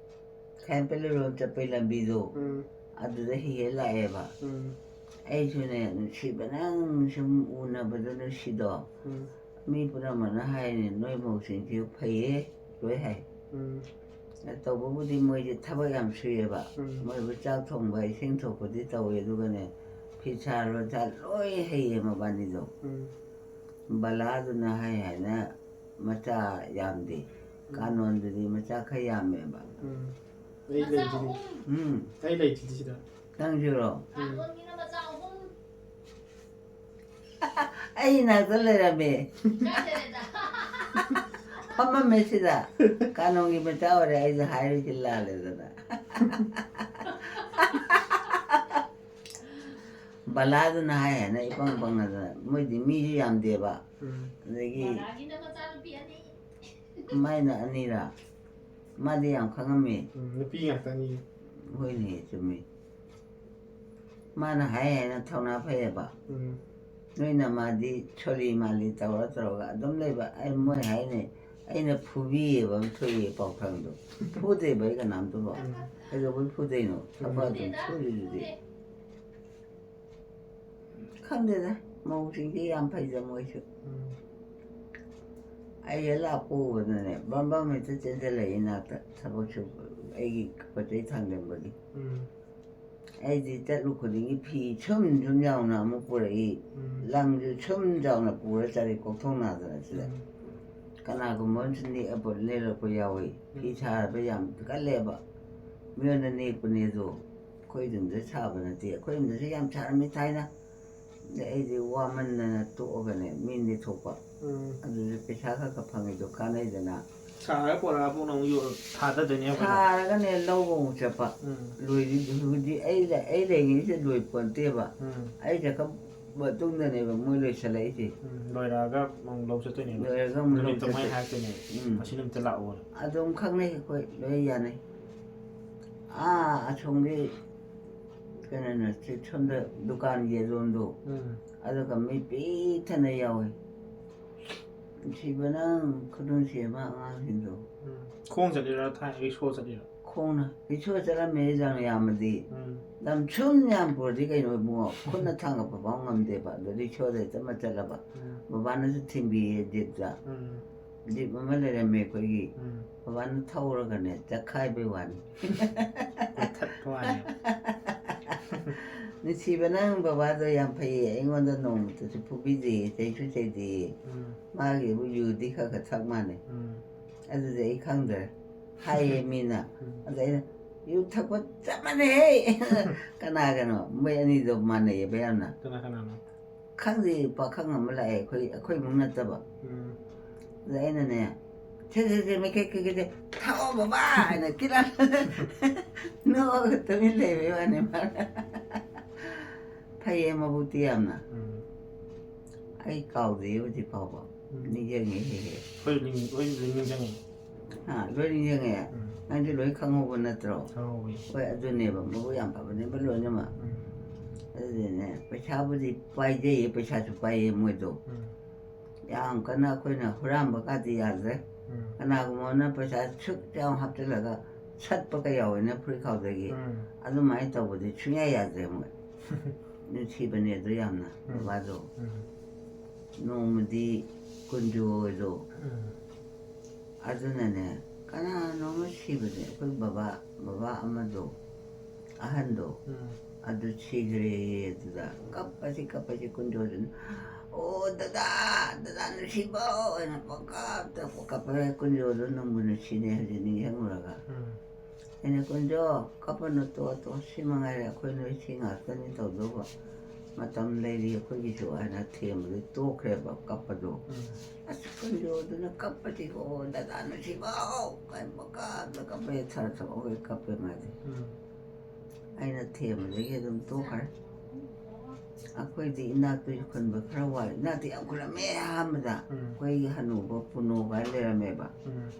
ꯈꯥꯏꯝꯄꯦꯂꯨꯔꯣꯝ ꯆꯠꯄꯩ ꯂꯝꯕꯤꯗꯣ, ꯎꯝ꯫ ꯑꯗꯨꯗ ꯍꯦꯛ ꯍꯦꯛ ꯂꯥꯛꯑꯦꯕ꯫ ꯎꯝ꯫ ꯑꯩꯁꯨꯅꯦ, ꯅꯨꯡꯁꯤꯕꯅ ꯁꯨꯝ ꯎꯅꯕꯗꯣ ꯅꯨꯡꯁꯤꯗꯣ꯫ ꯎꯝ꯫ ꯃꯤ ꯄꯨꯝꯅꯃꯛꯅ ꯍꯥꯏꯅꯦ, "ꯅꯣꯏ ꯃꯧꯁꯤꯡꯁꯤ ꯐꯩꯌꯦ", ꯂꯣꯏ ꯍꯥꯏ꯫ ꯎꯝ꯫ ꯇꯧꯕꯕꯨꯗꯤ ꯃꯣꯏꯁꯦ ꯊꯕꯛ ꯌꯥꯝ ꯁꯨꯏꯌꯦꯕ꯫ ꯎꯝ꯫ ꯃꯣꯏꯕꯨ ꯆꯥꯛ ꯊꯣꯡꯕ, ꯏꯁꯤꯡ ꯊꯣꯛꯄꯗꯤ ꯇꯧꯋꯦ, ꯑꯗꯨꯒꯅꯦ, ꯐꯤꯁꯥ ꯂꯣꯟꯁꯥ ꯂꯣꯏ ꯍꯩꯌꯦ ꯃꯕꯥꯅꯤꯗꯣ꯫ ꯎꯝ꯫ ꯕꯂꯥꯗꯨꯅ ꯍꯥꯏ ꯍꯥꯏꯅ ꯃꯆꯥ ꯌꯥꯝꯗꯦ꯫ ꯀꯥꯅꯣꯟꯗꯨꯗꯤ ꯃꯆꯥ ꯈꯔ ꯌꯥꯝꯃꯦꯕ꯫ ꯎꯝ꯫ ꯑꯩ ꯂꯩꯇ꯭ꯔꯤ꯫ ꯎꯝ꯫ ꯑꯩ ꯂꯩꯇ꯭ꯔꯤ ꯁꯤꯗ꯫ ꯅꯪꯁꯨꯔꯣ? ꯎꯝ꯫ ꯑꯩ ꯏꯅꯥꯛꯇ ꯂꯩꯔꯝꯃꯦ꯫ ꯐꯝꯃꯝꯃꯦ ꯁꯤꯗ꯫ ꯀꯥꯅꯣꯟꯒꯤ ꯃꯆꯥ ꯑꯣꯏꯔꯦ, ꯑꯩꯁꯨ ꯍꯥꯏꯔꯤꯁꯤ ꯂꯥꯜꯂꯦꯗꯅ꯫ ꯕꯂꯥꯗꯨꯅ ꯍꯥꯏ ꯍꯥꯏꯅ ꯏꯄꯪ ꯄꯪꯅꯗꯅ, ꯃꯣꯏꯗꯤ ꯃꯤꯁꯨ ꯌꯥꯝꯗꯦꯕ꯫ ꯎꯝ꯫ ꯑꯗꯒꯤ ꯕꯂꯥꯒꯤꯅ ꯃꯆꯥꯅꯨꯄꯤ ꯑꯅꯤ꯫ ꯃꯥꯏꯅ ꯑꯅꯤꯔꯥ? ꯃꯥꯗꯤ ꯌꯥꯝ ꯈꯪꯉꯝꯃꯤ꯫ ꯎꯝ, ꯅꯨꯄꯤ ꯉꯥꯛꯇꯅꯤ꯫ ꯍꯣꯏꯅꯦ, ꯆꯨꯝꯃꯤ꯫ ꯃꯥꯅ ꯍꯥꯏ ꯍꯥꯏꯅ ꯊꯧꯅꯥ ꯐꯩꯌꯦꯕ꯫ ꯎꯝ꯫ ꯅꯣꯏꯅ ꯃꯥꯗꯤ ꯁꯣꯔꯤ ꯃꯥꯂꯤ ꯇꯧꯔ ꯇꯧꯔꯒ ꯑꯗꯨꯝ ꯂꯩꯕ꯫ ꯑꯩ ꯃꯣꯏ ꯍꯥꯏꯅꯦ, ꯑꯩꯅ ꯐꯨꯕꯤꯌꯦꯕ ꯑꯃ ꯊꯣꯛꯏꯌꯦ ꯄꯥꯎꯊꯪꯗꯣ꯫ ꯐꯨꯗꯦꯕ ꯑꯩ ꯀꯅꯥꯝꯇꯕꯣ꯫ ꯎꯝ꯫ ꯀꯩꯗꯧꯕꯩ ꯐꯨꯗꯣꯏꯅꯣ? ꯊꯕꯛ ꯑꯗꯨꯝ ꯁꯨꯔꯤꯗꯨꯗꯤ꯫ ꯈꯪꯗꯦꯗ, ꯃꯧꯁꯤꯡꯁꯦ ꯌꯥꯝ ꯐꯩꯗ ꯃꯣꯏꯁꯨ꯫ ꯎꯝ꯫ ꯑꯩ ꯍꯦꯛ ꯂꯥꯛꯄ ꯎꯕꯗꯅꯦ, ꯕꯝ ꯕꯝ ꯍꯦꯛꯇ ꯆꯦꯟꯁꯤꯜꯂꯛꯏ ꯏꯅꯥꯛꯇ, ꯊꯕꯛ ꯁꯨꯕ, ꯑꯩꯒꯤ ꯄꯣꯠ ꯆꯩ ꯊꯥꯡꯖꯟꯕꯒꯤ꯫ ꯎꯝ꯫ ꯑꯩꯗꯤ ꯆꯠꯂꯨ ꯈꯨꯗꯤꯡꯒꯤ ꯐꯤ ꯁꯨꯝ ꯁꯨꯝ ꯌꯥꯎꯅ ꯑꯃꯨꯛ ꯄꯨꯔꯛꯏ, ꯎꯝ꯫ ꯂꯪꯁꯨ ꯁꯨꯝ ꯌꯥꯎꯅ ꯄꯨꯔ ꯆꯠꯂꯤ ꯀꯣꯛꯊꯣꯡ ꯅꯥꯗꯅ ꯁꯤꯗ꯫ ꯎꯝ꯫ ꯀꯅꯥꯒꯨꯝꯕ ꯑꯃꯁꯨ ꯅꯦꯛꯑ ꯄꯣꯠ ꯂꯩꯔꯛꯄ ꯌꯥꯎꯏ꯫ ꯐꯤ ꯁꯥꯕ ꯌꯥꯝ ꯀꯜꯂꯦꯕ, ꯃꯤꯉꯣꯟꯗ ꯅꯦꯛꯄꯅꯦ ꯑꯗꯣ꯫ ꯑꯩꯈꯣꯏ ꯌꯨꯝꯗ ꯁꯥꯕ ꯅꯠꯇꯦ, ꯑꯩꯈꯣꯏ ꯌꯨꯝꯗꯁꯨ ꯌꯥꯝ ꯁꯥꯔꯝꯃꯤ ꯊꯥꯏꯅ꯫ ꯑꯗ ꯑꯩꯗꯤ ꯋꯥꯃꯟꯗꯅ ꯇꯣꯛꯑꯒꯅꯦ, ꯃꯤ ꯅꯦꯛꯊꯣꯛꯄ꯫ ꯎꯝ꯫ ꯑꯗꯨꯗ ꯄꯩꯁꯥ ꯈꯔ ꯈꯔ ꯐꯪꯉꯤꯗꯣ ꯀꯥꯟꯅꯩꯗꯅ꯫ ꯁꯥꯔꯒ ꯄꯣꯔꯛꯑꯕꯨ ꯅꯪ ꯌꯣ-, ꯊꯥꯗꯗꯣꯏꯅꯦꯕ ꯑꯩꯈꯣꯏꯅ꯫ ꯁꯥꯔꯒꯅꯦ ꯂꯧꯕ ꯑꯃꯨꯛ ꯆꯠꯄ꯫ ꯎꯝ꯫ ꯂꯣꯏꯗꯤ ꯍꯧꯖꯤꯛ ꯑꯩ ꯂꯩ-, ꯑꯩ ꯂꯩꯔꯤꯉꯩꯁꯤꯗ ꯂꯣꯏ ꯄꯣꯟꯇꯦꯕ꯫ ꯎꯝ꯫ ꯑꯩ ꯆꯠꯈ꯭ꯔ ꯃꯇꯨꯡꯗꯅꯦꯕ ꯃꯣꯏ ꯂꯣꯏꯁꯤꯜꯂꯛꯏꯁꯦ꯫ ꯎꯝ, ꯂꯣꯏꯔꯛꯑꯒ ꯑꯃꯨꯛ ꯂꯧ ꯆꯠꯇꯣꯏꯅꯦꯕ꯫ ꯂꯣꯏꯔꯒ ꯑꯃꯨꯛ ꯂꯧ ꯅꯨꯃꯤꯠꯇꯣ ꯃꯣꯏ ꯆꯠꯇꯣꯏ-, ꯍꯥꯏꯔꯛꯇꯣꯏꯅꯦꯕ꯫ ꯎꯝ꯫ ꯉꯁꯤ ꯅꯨꯃꯤꯠꯇ ꯂꯥꯛꯑꯣꯅ꯫ ꯑꯗꯨꯝ ꯈꯪꯅꯩ ꯑꯩꯈꯣꯏ ꯂꯣꯏ ꯌꯥꯅꯩ꯫ ꯑꯥ ꯑꯁꯣꯝꯒꯤ ꯀꯩꯅꯣꯅ ꯁꯤ ꯁꯣꯝꯗ ꯗꯨꯀꯥꯟꯒꯤ ꯑꯗꯣꯝꯗꯣ, ꯎꯝ꯫ ꯑꯗꯨꯒ ꯃꯤ ꯄꯤꯛ ꯊꯟꯅ ꯌꯥꯎꯋꯤ꯫ ꯅꯨꯡꯁꯤꯕꯅ ꯈꯨꯅꯨꯡꯁꯤ ꯑꯃ ꯑꯉꯥꯡꯁꯤꯡꯗꯣ꯫ ꯎꯝ꯫ ꯈꯣꯡ ꯆꯠꯂꯤꯔꯥ ꯊꯥꯏꯅ ꯔꯤꯛꯁꯣ ꯆꯠꯂꯤꯔꯥ? ꯈꯣꯡꯅ ꯔꯤꯛꯁꯣ ꯆꯠꯂꯝꯃꯦ ꯌꯥꯝ ꯌꯥꯝꯃꯗꯤ꯫ ꯎꯝ꯫ ꯂꯝ ꯁꯨꯝ ꯌꯥꯝ ꯄꯨꯔꯗꯤ ꯀꯩꯅꯣ ꯏꯕꯨꯡꯉꯣ, ꯈꯨꯠꯅ ꯊꯥꯡꯒꯠꯄ ꯐꯥꯎ ꯉꯝꯗꯦꯕ꯫ ꯑꯗꯣ ꯔꯤꯛꯁꯣꯗ ꯍꯦꯛꯇ ꯑꯃ ꯆꯠꯂꯕ꯫ ꯎꯝ꯫ ꯕꯕꯥꯅꯁꯨ ꯊꯤꯟꯕꯤꯌꯦ ꯖꯤꯞꯇ꯫ ꯎꯝ꯫ ꯖꯤꯞ ꯑꯃ ꯂꯩꯔꯝꯃꯦ ꯑꯩꯈꯣꯏꯒꯤ꯫ ꯎꯝ꯫ ꯕꯕꯥꯅ ꯊꯧꯔꯒꯅꯦ ꯆꯠꯈꯥꯏꯕꯩ ꯋꯥꯅꯤ꯫ ꯀꯣꯏꯊꯠꯄ ꯋꯥꯅꯦꯕ꯫ ꯅꯨꯡꯁꯤꯕ ꯅꯪ ꯕꯕꯥꯗꯣ ꯌꯥꯝ ꯐꯩꯌꯦ, ꯑꯩꯉꯣꯟꯗ ꯅꯣꯡꯃꯇꯁꯨ ꯐꯨꯕꯤꯗꯦꯌꯦ, ꯆꯩꯁꯨ ꯆꯩꯗꯦꯌꯦ꯫ ꯎꯝ꯫ ꯃꯥꯒꯤꯕꯨ ꯌꯨꯗꯤ ꯈꯔ ꯈꯔ ꯊꯛ ꯃꯥꯜꯂꯦ꯫ ꯎꯝ꯫ ꯑꯗꯨꯗꯤ ꯑꯩ ꯈꯪꯗ꯭ꯔꯦ, ꯍꯥꯏꯌꯦ ꯃꯤꯅ꯫ ꯎꯝ꯫ ꯑꯗ ꯑꯩꯅ, "ꯌꯨ ꯊꯛꯄ ꯆꯞ ꯃꯥꯟꯅꯩꯍꯦ!" "ꯀꯅꯥꯒꯅꯣ?" "ꯃꯣꯏ ꯑꯅꯤꯗꯣ ꯃꯥꯟꯅꯩꯌꯦꯕ ꯌꯥꯝꯅ꯫" "ꯀꯅꯥ ꯀꯅꯥꯅꯣ?" "ꯈꯪꯗꯦ, ꯄꯥꯈꯪ ꯑꯃ ꯂꯥꯛꯑꯦ, ꯑꯩꯈꯣꯏ, ꯑꯩꯈꯣꯏ ꯏꯃꯨꯡ ꯅꯠꯇꯕ꯫" ꯎꯝ꯫ ꯑꯗ ꯑꯩꯅꯅꯦ, "ꯁꯦ, ꯁꯦ, ꯁꯦ, ꯃꯦꯀꯦ, ꯀꯦ, ꯀꯦ, ꯁꯦ, ꯊꯛꯑꯣ ꯕꯕꯥ!" ꯍꯥꯏꯅ ꯀꯤꯔꯥ ꯅꯣꯛꯑꯒ ꯇꯨꯃꯤꯟ ꯂꯩꯕꯩ ꯋꯥꯅꯤ ꯃꯥꯅ꯫ ꯐꯩꯌꯦ ꯃꯕꯨꯛꯇꯤ ꯌꯥꯝꯅ꯫ ꯎꯝ꯫ ꯑꯩ ꯀꯥꯎꯗꯦ ꯍꯧꯖꯤꯛ ꯐꯥꯎꯕ꯫ ꯎꯝ꯫ ꯅꯤꯡꯁꯤꯡꯉꯦ ꯍꯦꯛ ꯍꯦꯛ꯫ ꯍꯣꯏ, ꯅꯤꯡ-, ꯍꯣꯏ, ꯅꯤꯡꯁꯤꯡꯉꯦ꯫ ꯍꯥ, ꯂꯣꯏ ꯅꯤꯡꯁꯤꯡꯉꯦ? ꯎꯝ꯫ ꯅꯪꯗꯤ ꯂꯣꯏ ꯈꯪꯍꯧꯕ ꯅꯠꯇ꯭ꯔꯣ? ꯈꯪꯍꯧꯋꯤ꯫ ꯍꯣꯏ, ꯑꯗꯨꯅꯦꯕ, ꯃꯕꯨꯛ ꯌꯥꯝ ꯐꯕꯅꯦꯕ ꯂꯣꯏꯅꯃꯛ꯫ ꯎꯝ꯫ ꯑꯗꯨꯗꯤꯅꯦ, ꯄꯩꯁꯥꯕꯨꯗꯤ ꯄꯥꯏꯖꯩꯌꯦ, ꯄꯩꯁꯥꯁꯨ ꯄꯥꯏꯌꯦ ꯃꯣꯏꯗꯣ꯫ ꯎꯝ꯫ ꯌꯥꯝ ꯀꯟꯅ ꯑꯩꯈꯣꯏꯅ ꯍꯨꯔꯥꯟꯕ ꯀꯥꯗꯤ ꯌꯥꯗ꯭ꯔꯦ꯫ ꯎꯝ꯫ ꯀꯅꯥꯒꯨꯝꯕ ꯑꯃꯅ ꯄꯩꯁꯥ ꯁꯨꯛ ꯌꯥꯝ ꯍꯥꯞꯆꯤꯜꯂꯒ ꯁꯠꯄꯒ ꯌꯥꯎꯋꯦꯅ ꯐꯨꯔꯤꯠ ꯈꯥꯎꯗꯒꯤ꯫ ꯎꯝ꯫ ꯑꯗꯨꯃꯥꯏꯅ ꯇꯧꯕꯗꯤ ꯁꯨꯡꯌꯥ ꯌꯥꯗ꯭ꯔꯦ ꯃꯣꯏ꯫ ꯅꯨꯡꯁꯤꯕꯅꯦ ꯑꯗꯨ ꯌꯥꯝꯅ, ꯎꯝ꯫ ꯕꯕꯥꯗꯣ꯫ ꯎꯝ꯫ ꯅꯣꯡꯃꯗꯤ ꯀꯨꯟꯖꯣꯗꯣ꯫ ꯎꯝ꯫ ꯑꯗꯨꯅꯅꯦ, ꯀꯅꯥꯅꯣꯝꯃ ꯁꯤꯕꯅꯦ, ꯑꯩꯈꯣꯏ ꯕꯕꯥ, ꯕꯕꯥ ꯑꯃꯗꯣ, ꯑꯍꯟꯗꯣ, ꯎꯝ꯫ ꯑꯗꯨ ꯁꯤꯈ꯭ꯔꯦꯌꯦ꯫ ꯑꯗꯨꯗ ꯀꯞꯄꯁꯤ, ꯀꯞꯄꯁꯤ ꯀꯨꯟꯖꯣꯗꯨꯅ, "ꯑꯣ ꯗꯗꯥ, ꯗꯗꯥ ꯅꯨꯡꯁꯤꯕꯧ!" ꯍꯥꯏꯅ ꯄꯪꯀꯞꯇ ꯀꯞꯄꯦ꯫ ꯀꯨꯟꯖꯣꯗꯣ ꯅꯨꯡꯕꯨ ꯅꯨꯡꯁꯤꯅꯦ ꯍꯧꯖꯤꯛ ꯅꯤꯡꯁꯤꯡꯉꯨꯔꯒ꯫ ꯎꯝ꯫ ꯑꯩꯅ, "ꯀꯨꯟꯖꯣ, ꯀꯞꯄꯅꯨ, ꯇꯣꯛꯑꯣ, ꯇꯣꯛꯑꯣ, ꯁꯤ ꯃꯉꯥꯏꯔꯦ, ꯑꯩꯈꯣꯏ ꯅꯣꯏ ꯁꯤ ꯉꯥꯛꯇꯅꯤ ꯇꯧꯗꯧꯕ, ꯃꯇꯝ ꯂꯩꯔꯤ ꯑꯩꯈꯣꯏꯒꯤꯁꯨ" ꯍꯥꯏꯅ ꯊꯦꯝꯕꯗꯤ ꯇꯣꯛꯈ꯭ꯔꯦꯕ ꯀꯞꯄꯗꯣ꯫ ꯎꯝ꯫ ꯑꯁ, ꯀꯨꯟꯖꯣꯗꯨꯅ ꯀꯞꯄꯁꯤꯀꯣ, "ꯗꯗꯥ ꯅꯨꯡꯁꯤꯕꯧ!" ꯀꯥꯏꯅ ꯄꯪꯀꯞꯇ ꯀꯞꯄꯦ, ꯊꯔ ꯊꯔ ꯀꯞꯄꯦ ꯃꯥꯗꯤ꯫ ꯎꯝ꯫ ꯑꯩꯅ ꯊꯦꯝꯕꯗꯒꯤ ꯑꯗꯨꯝ ꯇꯣꯛꯈ꯭ꯔꯦ꯫ ꯑꯩꯈꯣꯏꯗꯤ ꯏꯅꯥꯛꯇꯨ ꯈꯨꯟꯕ ꯈꯔ ꯋꯥꯏ꯫ ꯏꯅꯥꯛꯇꯤ ꯌꯥꯝ ꯈꯨꯜꯂꯝꯃꯦ ꯑꯍꯥꯟꯕꯗ꯫ ꯎꯝ꯫ ꯑꯩꯈꯣꯏꯒꯤ ꯍꯅꯨꯕ ꯄꯨꯅꯣ ꯀꯥꯏꯅ ꯂꯩꯔꯝꯃꯦꯕ꯫ ꯎꯝ꯫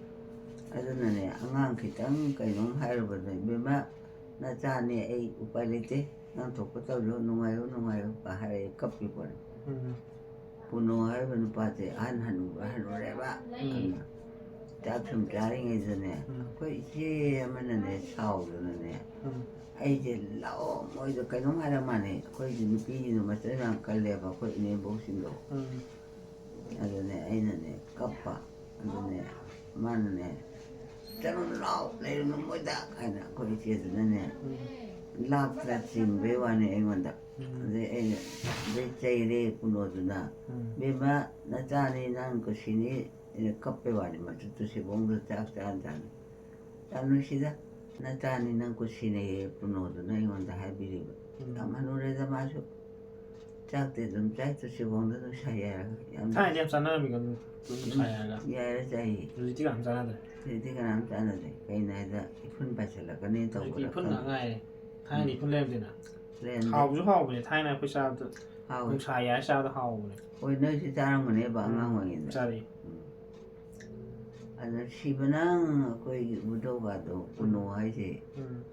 ꯑꯗꯨꯅꯅꯦ, ꯑꯉꯥꯡ ꯈꯤꯇꯪ ꯀꯩꯅꯣꯝ ꯍꯥꯏꯔꯨꯕꯗ, "ꯏꯕꯦꯝꯃ, ꯅꯆꯥꯅꯦ, ꯑꯩ ꯎꯄꯥꯏ ꯂꯩꯇꯦ, ꯅꯪ ꯊꯣꯛꯄ ꯇꯧꯖꯧ, ꯅꯨꯡꯉꯥꯏꯌꯨ, ꯅꯨꯡꯉꯥꯏꯌꯨ" ꯀ ꯍꯥꯏꯔꯦ, ꯀꯞꯄꯤ ꯄꯣꯠꯅꯤ꯫ ꯎꯝ꯫ ꯄꯨꯅꯣ ꯍꯥꯏꯔꯤꯕ ꯅꯨꯄꯥꯁꯦ ꯑꯍꯟ ꯍꯅꯨꯕ ꯍꯅꯨꯔꯦꯕ꯫ ꯎꯝ꯫ ꯑꯗꯨꯅ ꯆꯥꯛ ꯁꯨꯝ ꯆꯥꯔꯤꯉꯩꯗꯅꯦ, ꯎꯝ꯫ ꯑꯩꯈꯣꯏ ꯏꯆꯦ ꯑꯃꯅꯅꯦ ꯁꯥꯎꯗꯅꯅꯦ, ꯎꯝ꯫ ꯑꯩꯁꯦ, "ꯂꯥꯛꯑꯣ, ꯃꯣꯏꯗ ꯀꯩꯅꯣꯝ ꯍꯥꯏꯔ ꯃꯥꯜꯂꯦ", ꯑꯩꯈꯣꯏꯒꯤ ꯅꯨꯄꯤꯒꯤꯅ ꯃꯆꯤꯟ ꯌꯥꯝ ꯀꯜꯂꯦꯕ ꯑꯩꯈꯣꯏ ꯏꯅꯦꯝꯕꯣꯛꯁꯤꯡꯗꯣ꯫ ꯎꯝ꯫ ꯑꯗꯨꯅꯦ ꯑꯩꯅꯅꯦ ꯀꯞꯄ꯫ ꯑꯗꯨꯅꯦ ꯃꯥꯅꯅꯦ, "ꯆꯠꯂꯨ ꯂꯥꯎ, ꯂꯩꯔꯨꯅꯨ ꯃꯣꯏꯗ" ꯍꯥꯏꯅ ꯑꯩꯈꯣꯏ ꯏꯆꯦꯗꯨꯅꯅꯦ, ꯎꯝ꯫ ꯂꯥꯛꯇꯅ ꯆꯤꯡꯕꯩ ꯋꯥꯅꯤ ꯑꯩꯉꯣꯟꯗ꯫ ꯎꯝ꯫ ꯑꯗꯩ ꯑꯩꯅ, ꯑꯗꯩ ꯆꯩꯔꯦ ꯄꯨꯅꯣꯗꯨꯅ, ꯎꯝ꯫ "ꯕꯦꯝꯃ, ꯅꯆꯥꯅꯤ, ꯅꯪ ꯀꯨꯁꯤꯅꯤ, ꯀꯞꯄꯦ ꯋꯥꯅꯤ, ꯃꯗꯨ ꯇꯨꯁꯤꯕꯣꯡꯗꯣ ꯆꯥꯛ ꯆꯥꯅ ꯆꯥꯅ꯫ "ꯌꯥꯝ ꯅꯨꯡꯁꯤꯗ, ꯅꯆꯥꯅꯤ, ꯅꯪ ꯀꯨꯁꯤꯅꯦꯌꯦ ꯄꯨꯅꯣꯗꯨꯅ ꯑꯩꯉꯣꯟꯗ ꯍꯥꯏꯕꯤꯔꯤꯕ꯫ ꯎꯝ꯫ ꯌꯥꯝ ꯍꯅꯨꯔꯦꯗ ꯃꯥꯁꯨ꯫ ꯆꯥꯛꯇꯤ ꯑꯗꯨꯝ ꯆꯥꯏ, ꯇꯨꯁꯤꯕꯣꯡꯗꯣ ꯑꯗꯨꯝ ꯁꯥꯏ ꯍꯥꯏꯔꯒ꯫ ꯌꯥꯝ ꯊꯥꯏꯅꯗꯤ ꯌꯥꯝ ꯆꯥꯅꯔꯝꯃꯤꯀꯣ, ꯑꯗꯨꯝ, ꯑꯗꯨꯝ ꯁꯥꯏ ꯍꯥꯏꯔꯒ꯫ ꯌꯥꯏꯔ ꯆꯥꯏꯌꯦ꯫ ꯍꯧꯖꯤꯛꯇꯤ ꯀꯅꯥꯝ ꯆꯥꯅꯗ꯭ꯔꯦ꯫ ꯍꯧꯖꯤꯛꯇꯤ ꯀꯅꯥꯝ ꯆꯥꯅꯗ꯭ꯔꯦ꯫ ꯀꯩꯅꯣ ꯍꯥꯏꯗ ꯏꯐꯨꯟ ꯄꯥꯏꯁꯤꯜꯂꯛꯀꯅꯤ ꯍꯧꯖꯤꯛꯇꯤ ꯇꯧꯕꯗ ꯏꯐꯨꯟ ꯉꯥꯛ ꯈꯪꯗꯦ꯫ ꯉꯥꯏꯔꯦ꯫ ꯊꯥꯏꯅꯗꯤ ꯎꯝ꯫ ꯏꯐꯨꯟ ꯂꯩꯔꯝꯗꯦꯅ꯫ ꯂꯩꯔꯝꯗꯦ꯫ ꯍꯥꯎꯁꯨ ꯍꯥꯎꯕꯅꯦ, ꯊꯥꯏꯅ ꯑꯩꯈꯣꯏ ꯆꯥꯕꯗ꯫ ꯍꯥꯎꯋꯦ꯫ ꯅꯨꯡꯁꯥ ꯌꯥꯏꯔ ꯆꯥꯕꯗ ꯍꯥꯎꯕꯅꯦ꯫ ꯍꯣꯏ, ꯅꯣꯏꯁꯨ ꯆꯥꯔꯝꯒꯅꯦꯕ ꯎꯝ, ꯑꯉꯥꯡ ꯑꯣꯏꯔꯤꯉꯩꯗ꯫ ꯆꯥꯔꯛꯏ꯫ ꯎꯝ꯫ ꯑꯗ ꯁꯤꯕꯅꯪ ꯑꯩꯈꯣꯏꯒꯤ ꯏꯕꯨꯙꯧꯒꯗꯣ ꯄꯨꯅꯣ ꯍꯥꯏꯁꯦ ꯎꯝ꯫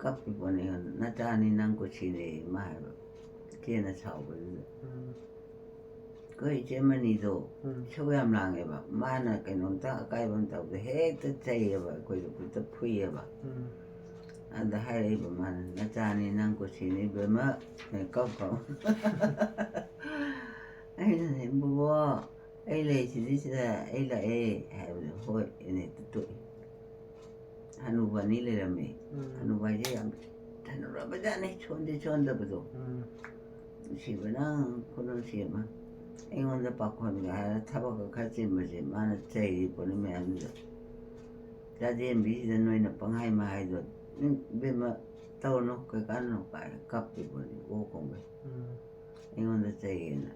ꯀꯞꯄꯤꯕꯅꯦ꯫ "ꯅꯆꯥꯅꯤ, ꯅꯪ ꯀꯨꯁꯤꯅꯦ" ꯃꯥ ꯍꯥꯏꯕ꯫ ꯏꯆꯦꯅ ꯁꯥꯎꯕꯗꯨꯗ꯫ ꯎꯝ꯫ ꯑꯩꯈꯣꯏ ꯏꯆꯦ ꯃꯅꯤꯗꯣ ꯎꯝ꯫ ꯏꯁꯧ ꯌꯥꯝ ꯂꯥꯡꯉꯦꯕ꯫ ꯃꯥꯅ ꯀꯩꯅꯣꯝꯇ ꯑꯀꯥꯏꯕ ꯑꯃ ꯇꯧꯕꯗ ꯍꯦꯛꯇ ꯆꯩꯌꯦꯕ, ꯑꯩꯈꯣꯏꯗ ꯈꯨꯠꯇ ꯐꯨꯏꯌꯦꯕ꯫ ꯎꯝ꯫ ꯑꯗ ꯍꯥꯏꯔꯛꯏꯕ ꯃꯥꯅ, "ꯅꯆꯥꯅꯤ, ꯅꯪ ꯀꯨꯁꯤꯅꯤ ꯏꯕꯦꯝꯃ", ꯀꯞ ꯀꯞ꯫ ꯑꯩꯅꯅꯦ, "ꯕꯣꯕꯣ, ꯑꯩ ꯂꯩꯁꯤꯗꯤ ꯁꯤꯗ, ꯑꯩ ꯂꯥꯛꯑꯦ" ꯍꯥꯏꯕꯗ, "ꯍꯣꯏ" ꯑꯩꯅ ꯍꯦꯛꯇ ꯇꯣꯛꯏ꯫ ꯍꯅꯨꯕ ꯑꯅꯤ ꯂꯩꯔꯝꯃꯦ꯫ ꯎꯝ꯫ ꯍꯅꯨꯕ ꯍꯥꯏꯁꯦ ꯌꯥꯝ ꯍꯅꯨꯔꯕꯖꯥꯠꯅꯤ, ꯁꯣꯟꯗꯤ ꯁꯣꯟꯗꯕꯗꯣ꯫ ꯎꯝ꯫ ꯅꯨꯡꯁꯤꯕꯅ ꯈꯨꯅꯨꯡꯁꯤ ꯑꯃ꯫ ꯑꯩꯉꯣꯟꯗ ꯄꯥꯈꯣꯟꯒ ꯍꯥꯏꯔ ꯊꯕꯛꯀ ꯈꯔ ꯆꯤꯟꯕꯁꯦ ꯃꯥꯅ ꯆꯩꯔꯤ ꯄꯣꯠꯅꯤ ꯃꯌꯥꯝꯗꯨꯗ꯫ "ꯆꯥꯖꯦꯝꯕꯤꯁꯤꯗ ꯅꯣꯏꯅ ꯄꯪꯍꯥꯏ ꯃꯍꯥꯏꯗꯣ, ꯎꯝ, ꯏꯕꯦꯝꯃ ꯇꯧꯔꯅꯨ, ꯀꯩꯀꯥꯟꯗꯅꯣ" ꯀꯥꯏꯅ ꯀꯞꯄꯤ ꯄꯣꯠꯅꯤ, ꯑꯣ ꯈꯣꯡꯕꯩ꯫ ꯎꯝ꯫ ꯑꯩꯉꯣꯟꯗ ꯆꯩꯌꯦꯅ꯫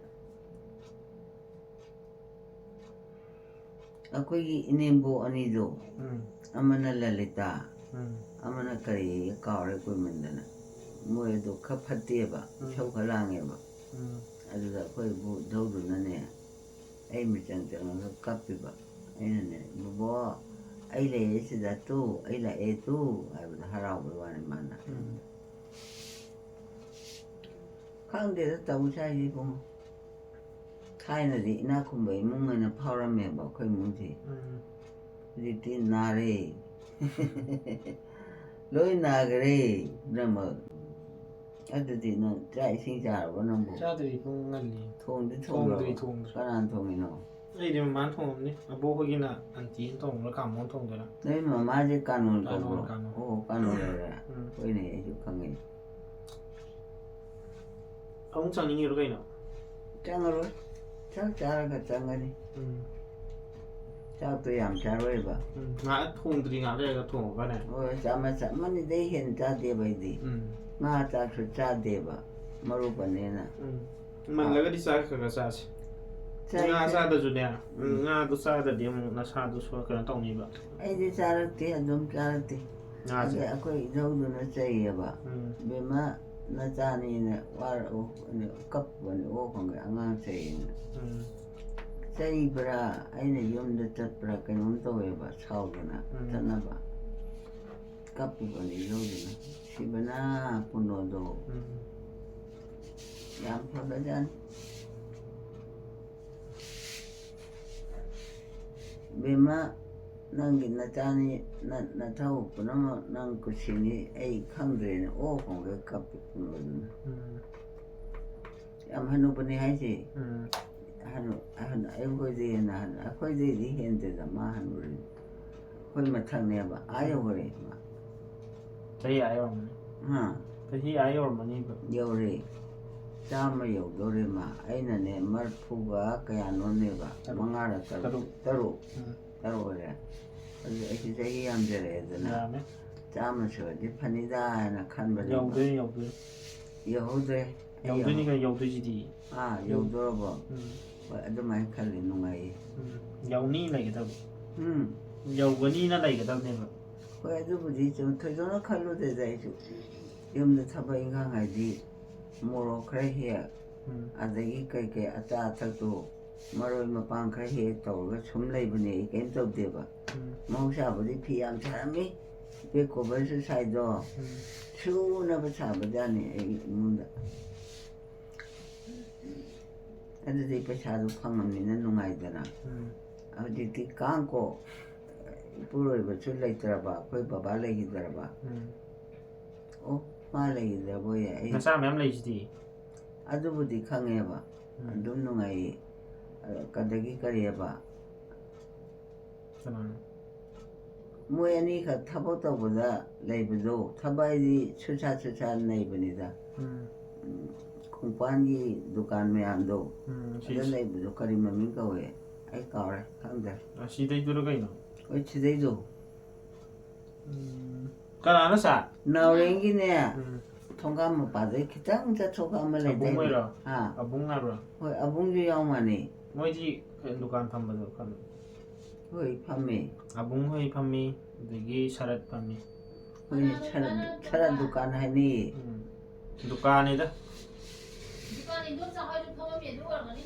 ꯑꯩꯈꯣꯏꯒꯤ ꯏꯅꯦꯝꯕꯣꯛ ꯑꯅꯤꯗꯣ, ꯎꯝ꯫ ꯑꯃꯅ ꯂꯂꯤꯇꯥ, ꯎꯝ꯫ ꯑꯃꯅ ꯀꯔꯤ ꯀꯥꯎꯔꯦ ꯀꯨꯏꯃꯟꯗꯅ꯫ ꯃꯣꯏ ꯑꯗꯨ ꯈꯔ ꯐꯠꯇꯦꯕ, ꯎꯝ꯫ ꯏꯁꯧ ꯈꯔ ꯂꯥꯡꯉꯦꯕ꯫ ꯎꯝ꯫ ꯑꯗꯨꯗ ꯑꯩꯈꯣꯏ ꯏꯕꯨꯙꯧꯗꯨꯅꯅꯦ, ꯑꯩ ꯃꯤꯆꯪ ꯆꯪꯉꯒ ꯀꯞꯄꯤꯕ꯫ ꯑꯩꯅꯅꯦ, "ꯕꯣꯕꯣ, ꯑꯩ ꯂꯩꯌꯦ ꯁꯤꯗ ꯇꯨ, ꯑꯩ ꯂꯥꯛꯑꯦ ꯇꯨ" ꯍꯥꯏꯕꯗ ꯍꯔꯥꯎꯕꯩ ꯋꯥꯅꯤ ꯃꯥꯅ꯫ ꯎꯝ꯫ ꯈꯪꯗꯦꯗ ꯇꯧꯔꯤꯁꯦ ꯍꯥꯏꯁꯦ ꯏꯕꯨꯡꯉꯣ꯫ ꯊꯥꯏꯅꯗꯤ ꯏꯅꯥꯛ ꯈꯨꯟꯕ ꯏꯃꯨꯡ ꯑꯣꯏꯅ ꯐꯥꯎꯔꯝꯃꯦꯕ ꯑꯩꯈꯣꯏ ꯏꯃꯨꯡꯁꯦ꯫ ꯎꯝ꯫ ꯍꯧꯖꯤꯛꯇꯤ ꯅꯥꯔꯦ꯫ ꯂꯣꯏ ꯅꯥꯈ꯭ꯔꯦ ꯄꯨꯝꯅꯃꯛ꯫ ꯑꯗꯨꯗꯤ ꯅꯪ ꯆꯥꯛ ꯏꯁꯤꯡ ꯆꯥꯔꯕꯣ ꯅꯪꯕꯨ? ꯆꯥꯗ꯭ꯔꯤ, ꯄꯨꯡ ꯉꯜꯂꯤ꯫ ꯊꯣꯡꯗꯤ ꯊꯣꯡꯗ꯭ꯔꯤ, ꯊꯣꯡꯗ꯭ꯔꯕꯣ? ꯊꯣꯡꯗ꯭ꯔꯤ꯫ ꯀꯅꯥꯅ ꯊꯣꯡꯉꯤꯅꯣ? ꯑꯩꯗꯤ ꯃꯃꯥꯅ ꯊꯣꯡꯉꯝꯅꯤ꯫ ꯑꯕꯣꯛ ꯍꯣꯏꯒꯤꯅ ꯑꯟꯇꯤꯅ ꯊꯣꯡꯕ꯭ꯔꯥ ꯀꯥꯃꯣꯅ ꯊꯣꯡꯗꯣꯏꯔꯥ? ꯅꯣꯏ ꯃꯃꯥꯁꯦ ꯀꯥꯅꯣꯟ ꯀꯥꯅꯣꯟ, ꯀꯧꯕ꯭ꯔꯣ? ꯀꯥꯅꯣꯟ꯫ ꯑꯣ, ꯀꯥꯅꯣꯟ ꯂꯩꯔꯦ꯫ ꯎꯝ꯫ ꯍꯣꯏꯅꯦ, ꯑꯩꯁꯨ ꯈꯪꯉꯦ꯫ ꯑꯃꯨꯛ ꯆꯪꯅꯤꯡꯉꯤꯔꯣ ꯀꯩꯅꯣ? ꯆꯪꯉꯔꯣꯏ꯫ ꯆꯥꯛ ꯆꯥꯔꯒ ꯆꯪꯒꯅꯤ꯫ ꯎꯝ꯫ ꯆꯥꯛꯇꯣ ꯌꯥꯝ ꯆꯥꯔꯣꯏꯕ꯫ ꯎꯝ, ꯉꯥꯏꯍꯥꯛ ꯊꯣꯡꯗ꯭ꯔꯤꯉꯩꯗ ꯊꯣꯡꯉꯒꯅꯦ꯫ ꯍꯣꯏ, ꯆꯥꯃꯁ ꯑꯃꯅꯤꯗꯩ ꯍꯦꯟꯅ ꯆꯥꯗꯦꯕ ꯑꯩꯗꯤ꯫ ꯎꯝ꯫ ꯉꯥ ꯆꯥꯛꯁꯨ ꯆꯥꯗꯦꯕ, ꯃꯔꯨ ꯄꯟꯅꯦꯅ꯫ ꯎꯝ꯫ ꯃꯜꯂꯒꯗꯤ ꯆꯥꯛ ꯈꯔ ꯈꯔ ꯆꯥꯁꯤ꯫ ꯆꯥꯏ, ꯉꯥ ꯆꯥꯏ꯫ ꯆꯥꯗ꯭ꯔꯁꯨꯅꯦ, ꯎꯝ, ꯉꯥꯗꯣ ꯆꯥꯗ꯭ꯔꯗꯤ ꯑꯃꯨꯛ ꯅꯁꯥꯗꯣ ꯁꯣ-, ꯀꯩꯅꯣ ꯇꯧꯅꯤꯕ꯫ ꯑꯩꯗꯤ ꯆꯥꯔꯛꯇꯦ, ꯑꯗꯨꯝ ꯆꯥꯔꯛꯇꯦ꯫ ꯉꯥꯁꯦ꯫ ꯑꯗꯩ ꯑꯩꯈꯣꯏ ꯏꯙꯧꯗꯨꯅ ꯆꯩꯌꯦꯕ꯫ ꯎꯝ꯫ "ꯕꯦꯝꯃ, ꯅꯆꯥꯅꯤꯅ ꯋꯥꯔꯛꯎ", ꯀꯞꯄꯅꯤ, "ꯑꯣ ꯈꯪꯒꯦ, ꯑꯉꯥꯡ ꯆꯩꯌꯦꯅ"꯫ ꯎꯝ꯫ ꯆꯩꯕ꯭ꯔꯥ, ꯑꯩꯅ ꯌꯨꯝꯗ ꯆꯠꯄ꯭ꯔꯥ ꯀꯩꯅꯣꯝ ꯇꯧꯋꯦꯕ, ꯁꯥꯎꯗꯅ ꯎꯝ꯫ ꯆꯠꯅꯕ꯫ ꯀꯞꯄꯤꯕꯅꯤ ꯏꯙꯧꯗꯨꯅ꯫ ꯁꯤꯕꯅ ꯄꯨꯅꯣꯗꯣ꯫ ꯎꯝ꯫ ꯌꯥꯝ ꯐꯕꯖꯥꯠꯅꯤ꯫ "ꯕꯦꯝꯃ, ꯅꯪꯒꯤ ꯅꯆꯥꯅꯤ, ꯅ-, ꯅꯊꯧ ꯄꯨꯝꯅꯃꯛ ꯅꯪ ꯀꯨꯁꯤꯅꯤ, ꯑꯩ ꯈꯪꯗ꯭ꯔꯦꯅ" ꯑꯣ ꯈꯣꯡꯒꯩ ꯀꯞꯄꯤ ꯄꯨꯅꯣꯗꯨꯅ꯫ ꯎꯝ꯫ ꯌꯥꯝ ꯍꯅꯨꯕꯅꯤ ꯍꯥꯏꯁꯦ꯫ ꯎꯝ꯫ ꯑꯍꯟ, ꯑꯍꯟ, ꯑꯩꯈꯣꯏꯗꯩ ꯍꯦꯟꯅ ꯑꯍꯟ, ꯑꯩꯈꯣꯏꯗꯩꯗꯤ ꯍꯦꯟꯗꯦꯗ ꯃꯥ ꯍꯅꯨꯔꯤꯗꯣ꯫ ꯑꯩꯈꯣꯏ ꯃꯊꯛꯅꯦꯕ, ꯑꯥ ꯌꯧꯈꯔꯦ ꯃꯥ꯫ ꯆꯍꯤ ꯑꯥ ꯌꯧꯔꯝꯃꯅꯤ꯫ ꯍꯥ? ꯆꯍꯤ ꯑꯥ ꯌꯧꯔꯝꯃꯅꯤꯕ꯫ ꯌꯧꯔꯦ꯫ ꯆꯥꯝꯃ ꯌꯧꯗꯣꯔꯦ ꯃꯥ꯫ ꯑꯩꯅꯅꯦ ꯃꯔꯐꯨꯒ ꯀꯌꯥꯅꯣꯅꯦꯕ꯫ ꯇꯔꯨꯛ꯫ ꯃꯉꯥꯔ ꯇꯔꯨꯛ? ꯇꯔꯨꯛ꯫ ꯇꯔꯨꯛ꯫ ꯎꯝ꯫ ꯇꯔꯨꯛ ꯑꯣꯏꯔꯦ꯫ ꯑꯗꯨ ꯑꯩꯁꯨ ꯆꯍꯤ ꯌꯥꯝꯖꯔꯛꯑꯦꯗꯅ꯫ ꯌꯥꯝꯃꯦ꯫ ꯆꯥꯝꯃ ꯁꯨꯔꯗꯤ ꯐꯅꯤꯗ ꯍꯥꯏꯅ ꯈꯟꯕꯅꯦꯕ꯫ ꯌꯧꯗꯣꯏꯅꯤ, ꯌꯧꯗꯣꯏꯅꯤ꯫ ꯌꯧꯍꯧꯗ꯭ꯔꯦ꯫ ꯑꯩ ꯌꯧꯗꯣꯏꯅꯤ ꯌꯧ-, ꯀꯩꯅꯣ, ꯌꯧꯗꯣꯏꯁꯤꯗꯤ꯫ ꯑꯥ, ꯌꯧꯗꯣꯔꯕꯣ? ꯎꯝ꯫ ꯍꯣꯏ, ꯑꯗꯨꯃꯥꯏꯅ ꯈꯜꯂꯤ, ꯅꯨꯡꯉꯥꯏꯌꯦ꯫ ꯎꯝ꯫ ꯌꯧꯅꯤ ꯂꯩꯒꯗꯕ꯫ ꯎꯝ꯫ ꯌꯧꯒꯅꯤꯅ ꯂꯩꯒꯗꯕꯅꯦꯕ꯫ ꯍꯣꯏ, ꯑꯗꯨꯕꯨꯗꯤ ꯆꯨꯝ-, ꯊꯣꯏꯗꯣꯛꯅ ꯈꯜꯂꯨꯗꯦꯗ ꯑꯩꯁꯨ꯫ ꯌꯨꯝꯗ ꯊꯕꯛ ꯏꯪꯈꯥꯡ ꯍꯥꯏꯗꯤ ꯃꯣꯔꯣꯛ ꯈꯔ ꯍꯦꯛ, ꯎꯝ꯫ ꯑꯗꯒꯤ ꯀꯩꯀꯩ ꯑꯆꯥ ꯑꯊꯛꯇꯣ ꯃꯔꯣꯏ ꯃꯄꯥꯡ ꯈꯔ ꯍꯦꯛ ꯇꯧꯔꯒ ꯁꯨꯝ ꯂꯩꯕꯅꯦ ꯑꯩ, ꯀꯩꯝ ꯇꯧꯗꯦꯕ꯫ ꯎꯝ꯫ ꯃꯍꯧꯁꯥꯕꯨꯗꯤ ꯐꯤ ꯌꯥꯝ ꯁꯥꯔꯝꯃꯤ, ꯕꯦꯛ ꯀꯣꯚꯔꯁꯨ ꯁꯥꯏꯗꯣ, ꯎꯝ꯫ ꯁꯨꯅꯕ ꯁꯥꯕꯖꯥꯠꯅꯤ ꯑꯩ ꯏꯃꯨꯡꯗ꯫ ꯑꯗꯨꯗꯤ ꯄꯩꯁꯥꯗꯨ ꯐꯪꯉꯝꯅꯤꯅ ꯅꯨꯡꯉꯥꯏꯗꯅ꯫ ꯎꯝ꯫ ꯍꯧꯖꯤꯛꯇꯤ ꯀꯥꯡꯀꯣ, ꯏꯄꯨꯔꯣꯏꯕꯁꯨ ꯂꯩꯇ꯭ꯔꯕ, ꯑꯩꯈꯣꯏ ꯕꯕꯥ ꯂꯩꯈꯤꯗ꯭ꯔꯕ꯫ ꯎꯝ꯫ ꯑꯣ, ꯃꯥ ꯂꯩꯈꯤꯗ꯭ꯔꯕꯣꯌꯦ, ꯑꯩ ꯅꯆꯥ ꯃꯌꯥꯝ ꯂꯩꯁꯤꯗꯤ꯫ ꯑꯗꯨꯕꯨꯗꯤ ꯈꯪꯉꯦꯕ, ꯎꯝ꯫ ꯑꯗꯨꯝ ꯅꯨꯡꯉꯥꯏꯌꯦ꯫ ꯑꯗꯣ ꯀꯗꯒꯤ ꯀꯔꯤꯑꯕ? ꯀꯅꯥꯅꯣ? ꯃꯣꯏ ꯑꯅꯤꯈꯛ ꯊꯕꯛ ꯇꯧꯕꯗ ꯂꯩꯕꯗꯣ, ꯊꯕꯛ ꯍꯥꯏꯗꯤ ꯁꯨꯠꯁꯥ ꯁꯨꯠꯁꯥ ꯅꯩꯕꯅꯤꯗ꯫ ꯎꯝ꯫ ꯎꯝ, ꯈꯣꯡꯄꯥꯟꯒꯤ ꯗꯨꯀꯥꯟ ꯃꯌꯥꯝꯗꯣ, ꯎꯝ, ꯑꯗ ꯁꯤ- ꯂꯩꯕꯗꯣ ꯀꯔꯤ ꯃꯃꯤꯡ ꯀꯧꯋꯦ? ꯑꯩ ꯀꯥꯎꯔꯦ, ꯈꯪꯗ꯭ꯔꯦ꯫ ꯑꯁꯤꯗꯩꯗꯨꯔ ꯀꯩꯅꯣ? ꯍꯣꯏ, ꯁꯤꯗꯩꯗꯣ꯫ ꯎꯝ, ꯀꯅꯥꯅꯣ ꯁꯥ? ꯅꯥꯎꯔꯦꯝꯒꯤꯅꯦ, ꯎꯝ, ꯊꯣꯡꯒꯥꯝ ꯃꯄꯥꯗꯩ ꯈꯤꯇꯪ ꯆꯠꯊꯣꯛꯄ ꯑꯃ ꯑꯕꯨꯡ ꯂꯩꯗꯥꯏꯅꯦ? ꯍꯣꯏꯔꯣ? ꯑꯥ, ꯑꯕꯨꯡ ꯍꯥꯏꯕ꯭ꯔꯣ? ꯍꯣꯏ, ꯑꯕꯨꯡꯁꯨ ꯌꯥꯎ ꯃꯥꯅꯤ꯫ ꯃꯣꯏꯗꯤ ꯀꯩꯅꯣ ꯗꯨꯀꯥꯟ ꯐꯝꯕꯗꯣ ꯈꯪꯉꯦ꯫ ꯍꯣꯏ, ꯐꯝꯃꯦ꯫ ꯑꯕꯨꯡ ꯍꯣꯏ ꯐꯝꯃꯤ, ꯑꯗꯒꯤ ꯁꯔꯠ ꯐꯝꯃꯤ꯫ ꯍꯣꯏꯅꯦ, ꯁꯔꯠ, ꯁꯔꯠ ꯗꯨꯀꯥꯟ ꯍꯥꯏꯅꯩꯌꯦ꯫ ꯎꯝ, ꯗꯨꯀꯥꯟꯅꯤꯗ꯫ ꯗꯨꯀꯥꯟ ꯏꯟꯗꯣꯝꯆꯥ ꯍꯣꯏꯁꯨ ꯐꯝꯃꯝꯃꯤ, ꯑꯗꯨ ꯑꯣꯏꯔꯝꯒꯅꯤ꯫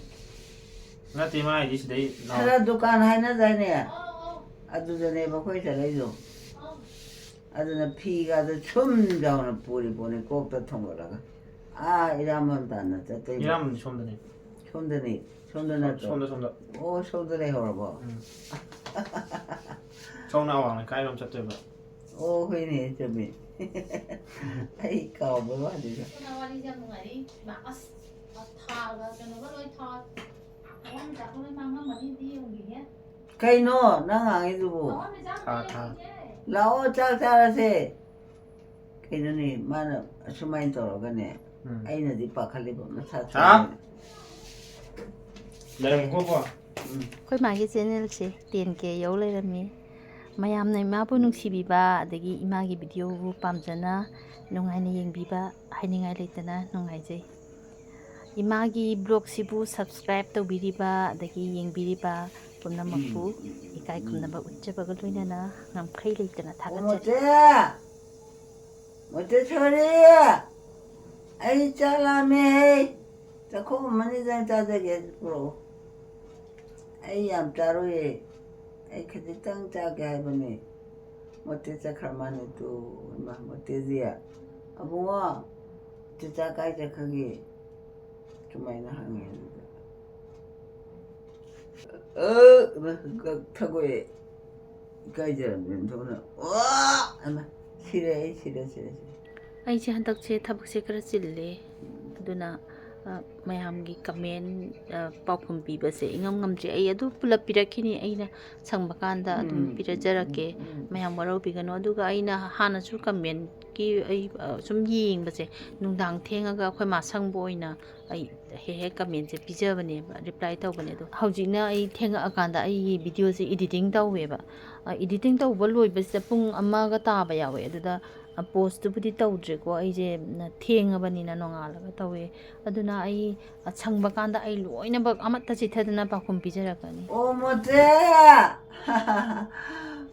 ꯅꯠꯇꯦ, ꯃꯥ ꯍꯥꯏꯗꯤ ꯁꯤꯗꯩ ꯅꯥꯎ- ꯁꯔꯠ ꯗꯨꯀꯥꯟ ꯍꯥꯏꯅꯗꯥꯏꯅꯦ? ꯑꯧ, ꯑꯧ, ꯑꯗꯨꯗꯅꯦꯕ ꯑꯩꯈꯣꯏ ꯆꯠꯂꯛꯏꯗꯣ꯫ ꯑꯧ꯫ ꯑꯗꯨꯅ ꯐꯤꯒꯗꯣ ꯁꯨꯝ ꯌꯥꯎꯅ ꯄꯨꯔꯤ ꯄꯣꯠꯅꯤ, ꯀꯣꯛꯇ ꯊꯣꯡꯒꯠꯂꯒ꯫ ꯑꯥ, ꯏꯔꯥꯝꯕꯝ ꯇꯥꯟꯅ ꯆꯠꯇꯣꯏꯅꯤ꯫ ꯏꯔꯥꯝꯕꯝꯗꯤ ꯁꯣꯝꯗꯅꯤ꯫ ꯁꯣꯝꯗꯅꯤ, ꯁꯣꯝꯗ ꯅꯠꯇ꯭ꯔꯣ? ꯁꯣꯝꯗ, ꯁꯣꯝꯗ꯫ ꯑꯣ, ꯁꯣꯝꯗ ꯂꯩꯍꯧꯔꯕꯣ? ꯎꯝ꯫ ꯁꯣꯝꯅ ꯑꯋꯥꯡ ꯂꯩꯀꯥꯏꯔꯣꯝ ꯆꯠꯇꯣꯏꯕ꯫ ꯑꯣ, ꯍꯣꯏꯅꯦ, ꯆꯨꯝꯃꯤ꯫ ꯑꯩ ꯀꯥꯎꯕ ꯋꯥꯅꯤꯗ꯫ ꯀꯣꯟꯅ ꯋꯥꯔꯤꯁꯦ ꯌꯥꯝ ꯅꯨꯡꯉꯥꯏꯔꯤ꯫ ꯏꯃꯥ, ꯑꯁ, ꯊꯥꯒ ꯀꯩꯅꯣꯒ ꯂꯣꯏ ꯊꯥ-, ꯊꯋꯥꯟꯃꯤꯆꯥꯛꯀ ꯂꯣꯏ ꯃꯥꯡꯉꯝꯃꯅꯤ, ꯑꯝꯇ ꯌꯦꯡꯉꯨꯈꯤꯒꯦ꯫ ꯀꯩꯅꯣ ꯅꯪ ꯉꯥꯡꯉꯤꯗꯨꯕꯨ? ꯊꯋꯥꯟꯃꯤꯆꯥꯛ ꯊꯥ, ꯊꯥ꯫ ꯌꯦꯡꯉꯨꯈꯤꯒꯦ꯫ ꯂꯥꯛꯑꯣ, ꯆꯥꯛ ꯆꯥꯔꯁꯦ꯫ ꯀꯩꯅꯣꯅꯦ, ꯃꯥꯅ ꯑꯁꯨꯃꯥꯏꯅ ꯇꯧꯔꯒꯅꯦ, ꯎꯝ꯫ ꯑꯩꯅꯗꯤ ꯄꯥꯈꯠꯂꯤꯕ ꯃꯁꯥ ꯍꯥ? ꯊꯣꯛꯑꯦꯅ꯫ ꯂꯩꯔꯝꯃꯨꯀꯣ꯫ ꯎꯝ꯫ ꯑꯩꯈꯣꯏ ꯃꯥꯒꯤ ꯆꯦꯅꯦꯜꯁꯦ ꯇꯦꯟ ꯀꯦ ꯌꯧ ꯂꯩꯔꯝꯃꯤ꯫ ꯃꯌꯥꯝꯅ ꯏꯃꯥꯕꯨ ꯅꯨꯡꯁꯤꯕꯤꯕ ꯑꯗꯒꯤ ꯏꯃꯥꯒꯤ ꯚꯤꯗꯤꯑꯣꯕꯨ ꯄꯥꯝꯖꯅ ꯅꯨꯡꯉꯥꯏꯅ ꯌꯦꯡꯕꯤꯕ ꯍꯥꯏꯅꯤꯡꯉꯥꯏ ꯂꯩꯇꯅ ꯅꯨꯡꯉꯥꯏꯖꯩ꯫ ꯏꯃꯥꯒꯤ ꯕ꯭ꯂꯣꯒꯁꯤꯕꯨ ꯁꯕꯁꯀ꯭ꯔꯥꯏꯕ ꯇꯧꯕꯤꯔꯤꯕ ꯑꯗꯒꯤ ꯌꯦꯡꯕꯤꯔꯤꯕ ꯄꯨꯝꯅꯃꯛꯄꯨ ꯏꯀꯥꯏ ꯈꯨꯝꯅꯕ ꯎꯠꯆꯕꯒ ꯂꯣꯏꯅꯅ ꯉꯝꯈꯩ ꯂꯩꯇꯅ ꯑꯣ, ꯊꯥꯒꯠꯆꯔꯤ꯫ ꯃꯣꯇꯦ! ꯃꯣꯇꯦꯁꯣꯔꯤ! ꯑꯩ ꯆꯥꯛ ꯂꯥꯝꯃꯦ꯫ ꯆꯥꯛꯈꯣꯝ ꯑꯃꯅꯤꯗꯪ ꯆꯥꯖꯒꯦ, ꯄꯨꯔꯛꯑꯣ꯫ ꯑꯩ ꯌꯥꯝ ꯆꯥꯔꯣꯏꯌꯦ꯫ ꯑꯩ ꯈꯖꯤꯛꯇꯪ ꯆꯥꯒꯦ ꯍꯥꯏꯕꯅꯦ꯫ ꯃꯣꯇꯦ ꯆꯠꯈ꯭ꯔ ꯃꯥꯅꯦ ꯇꯨ꯫ ꯏꯃꯥ, ꯃꯣꯇꯦꯗꯤ? ꯑꯕꯨꯡꯉꯣ, ꯆꯤꯆꯥ ꯀꯥꯏ ꯆꯠꯈ꯭ꯔꯒꯦ? ꯁꯨꯃꯥꯏꯅ ꯍꯪꯉꯦ ꯑꯗꯨꯗ꯫ ꯑ, ꯏꯃꯥ, ꯀꯛ-, ꯊꯒꯣꯏ ꯏꯀꯥꯏꯖꯔꯝꯗꯅ ꯊꯣꯛꯅ꯫ ꯑꯣ! ꯏꯃꯥ, ꯁꯤꯔꯦ, ꯑꯩ ꯁꯤꯔꯦ, ꯁꯤꯔꯦ, ꯁꯤꯔꯦ꯫ ꯑꯩꯁꯦ ꯍꯟꯗꯛꯁꯦ ꯊꯕꯛꯁꯦ ꯈꯔ ꯆꯤꯜꯂꯦ, ꯑꯗꯨꯅ ꯑ, ꯃꯌꯥꯝꯒꯤ ꯀꯃꯦꯟ, ꯑ, ꯄꯥꯎꯈꯨꯝ ꯄꯤꯕꯁꯦ ꯏꯉꯝ ꯉꯝꯗ꯭ꯔꯤ꯫ ꯑꯩ ꯑꯗꯨ ꯄꯨꯂꯞ ꯄꯤꯔꯛꯈꯤꯅꯤ, ꯑꯩꯅ ꯁꯪꯕ ꯀꯥꯟꯗ ꯑꯗꯨꯝ ꯎꯝ, ꯄꯤꯔꯛꯆꯔꯛꯀꯦ꯫ ꯎꯝ, ꯎꯝ꯫ ꯃꯌꯥꯝ ꯋꯥꯔꯧꯕꯤꯒꯅꯨ꯫ ꯑꯗꯨꯒ ꯑꯩꯅ ꯍꯥꯟꯅꯁꯨ ꯀꯃꯦꯟꯒꯤ ꯑꯩ, ꯑ, ꯁꯨꯝ ꯌꯦꯡꯕꯁꯦ, ꯅꯨꯡꯗꯥꯡ ꯊꯦꯡꯉꯒ ꯑꯩꯈꯣꯏ ꯃꯥ ꯁꯪꯕ ꯑꯣꯏꯅ ꯑꯩ ꯍꯦꯛ ꯍꯦꯛ ꯀꯃꯦꯟꯁꯦ ꯄꯤꯖꯕꯅꯦꯕ, ꯔꯤꯄ꯭ꯂꯥꯏ ꯇꯧꯕꯅꯦ꯫ ꯑꯗꯣ ꯍꯧꯖꯤꯛꯅ ꯑꯩ ꯊꯦꯡꯉꯛꯑꯀꯥꯟꯗ ꯑꯩꯒꯤ ꯚꯤꯗꯤꯑꯣꯁꯦ ꯏꯗꯤꯇꯤꯡ ꯇꯧꯋꯦꯕ꯫ ꯑ, ꯏꯗꯤꯇꯤꯡ ꯇꯧꯕ ꯂꯣꯏꯕꯁꯤꯗ ꯄꯨꯡ ꯑꯃꯒ ꯇꯥꯕ ꯌꯥꯎꯋꯦ꯫ ꯑꯗꯨꯗ, ꯑ, ꯄꯣꯁꯇꯨꯕꯨꯗꯤ ꯇꯧꯗ꯭ꯔꯦꯀꯣ, ꯑꯩꯁꯦ, ꯅ-, ꯊꯦꯡꯉꯕꯅꯤꯅ ꯅꯣꯡꯉꯥꯜꯂꯒ ꯇꯧꯋꯦ꯫ ꯑꯗꯨꯅ ꯑꯩ, ꯑ, ꯁꯪꯕ ꯀꯥꯟꯗ ꯑꯩ ꯂꯣꯏꯅꯃꯛ ꯑꯃꯠꯇ ꯆꯤꯠꯊꯗꯅ ꯄꯥꯎꯈꯨꯝ ꯄꯤꯖꯔꯛꯀꯅꯤ꯫ ꯑꯣ, ꯃꯣꯇꯦ!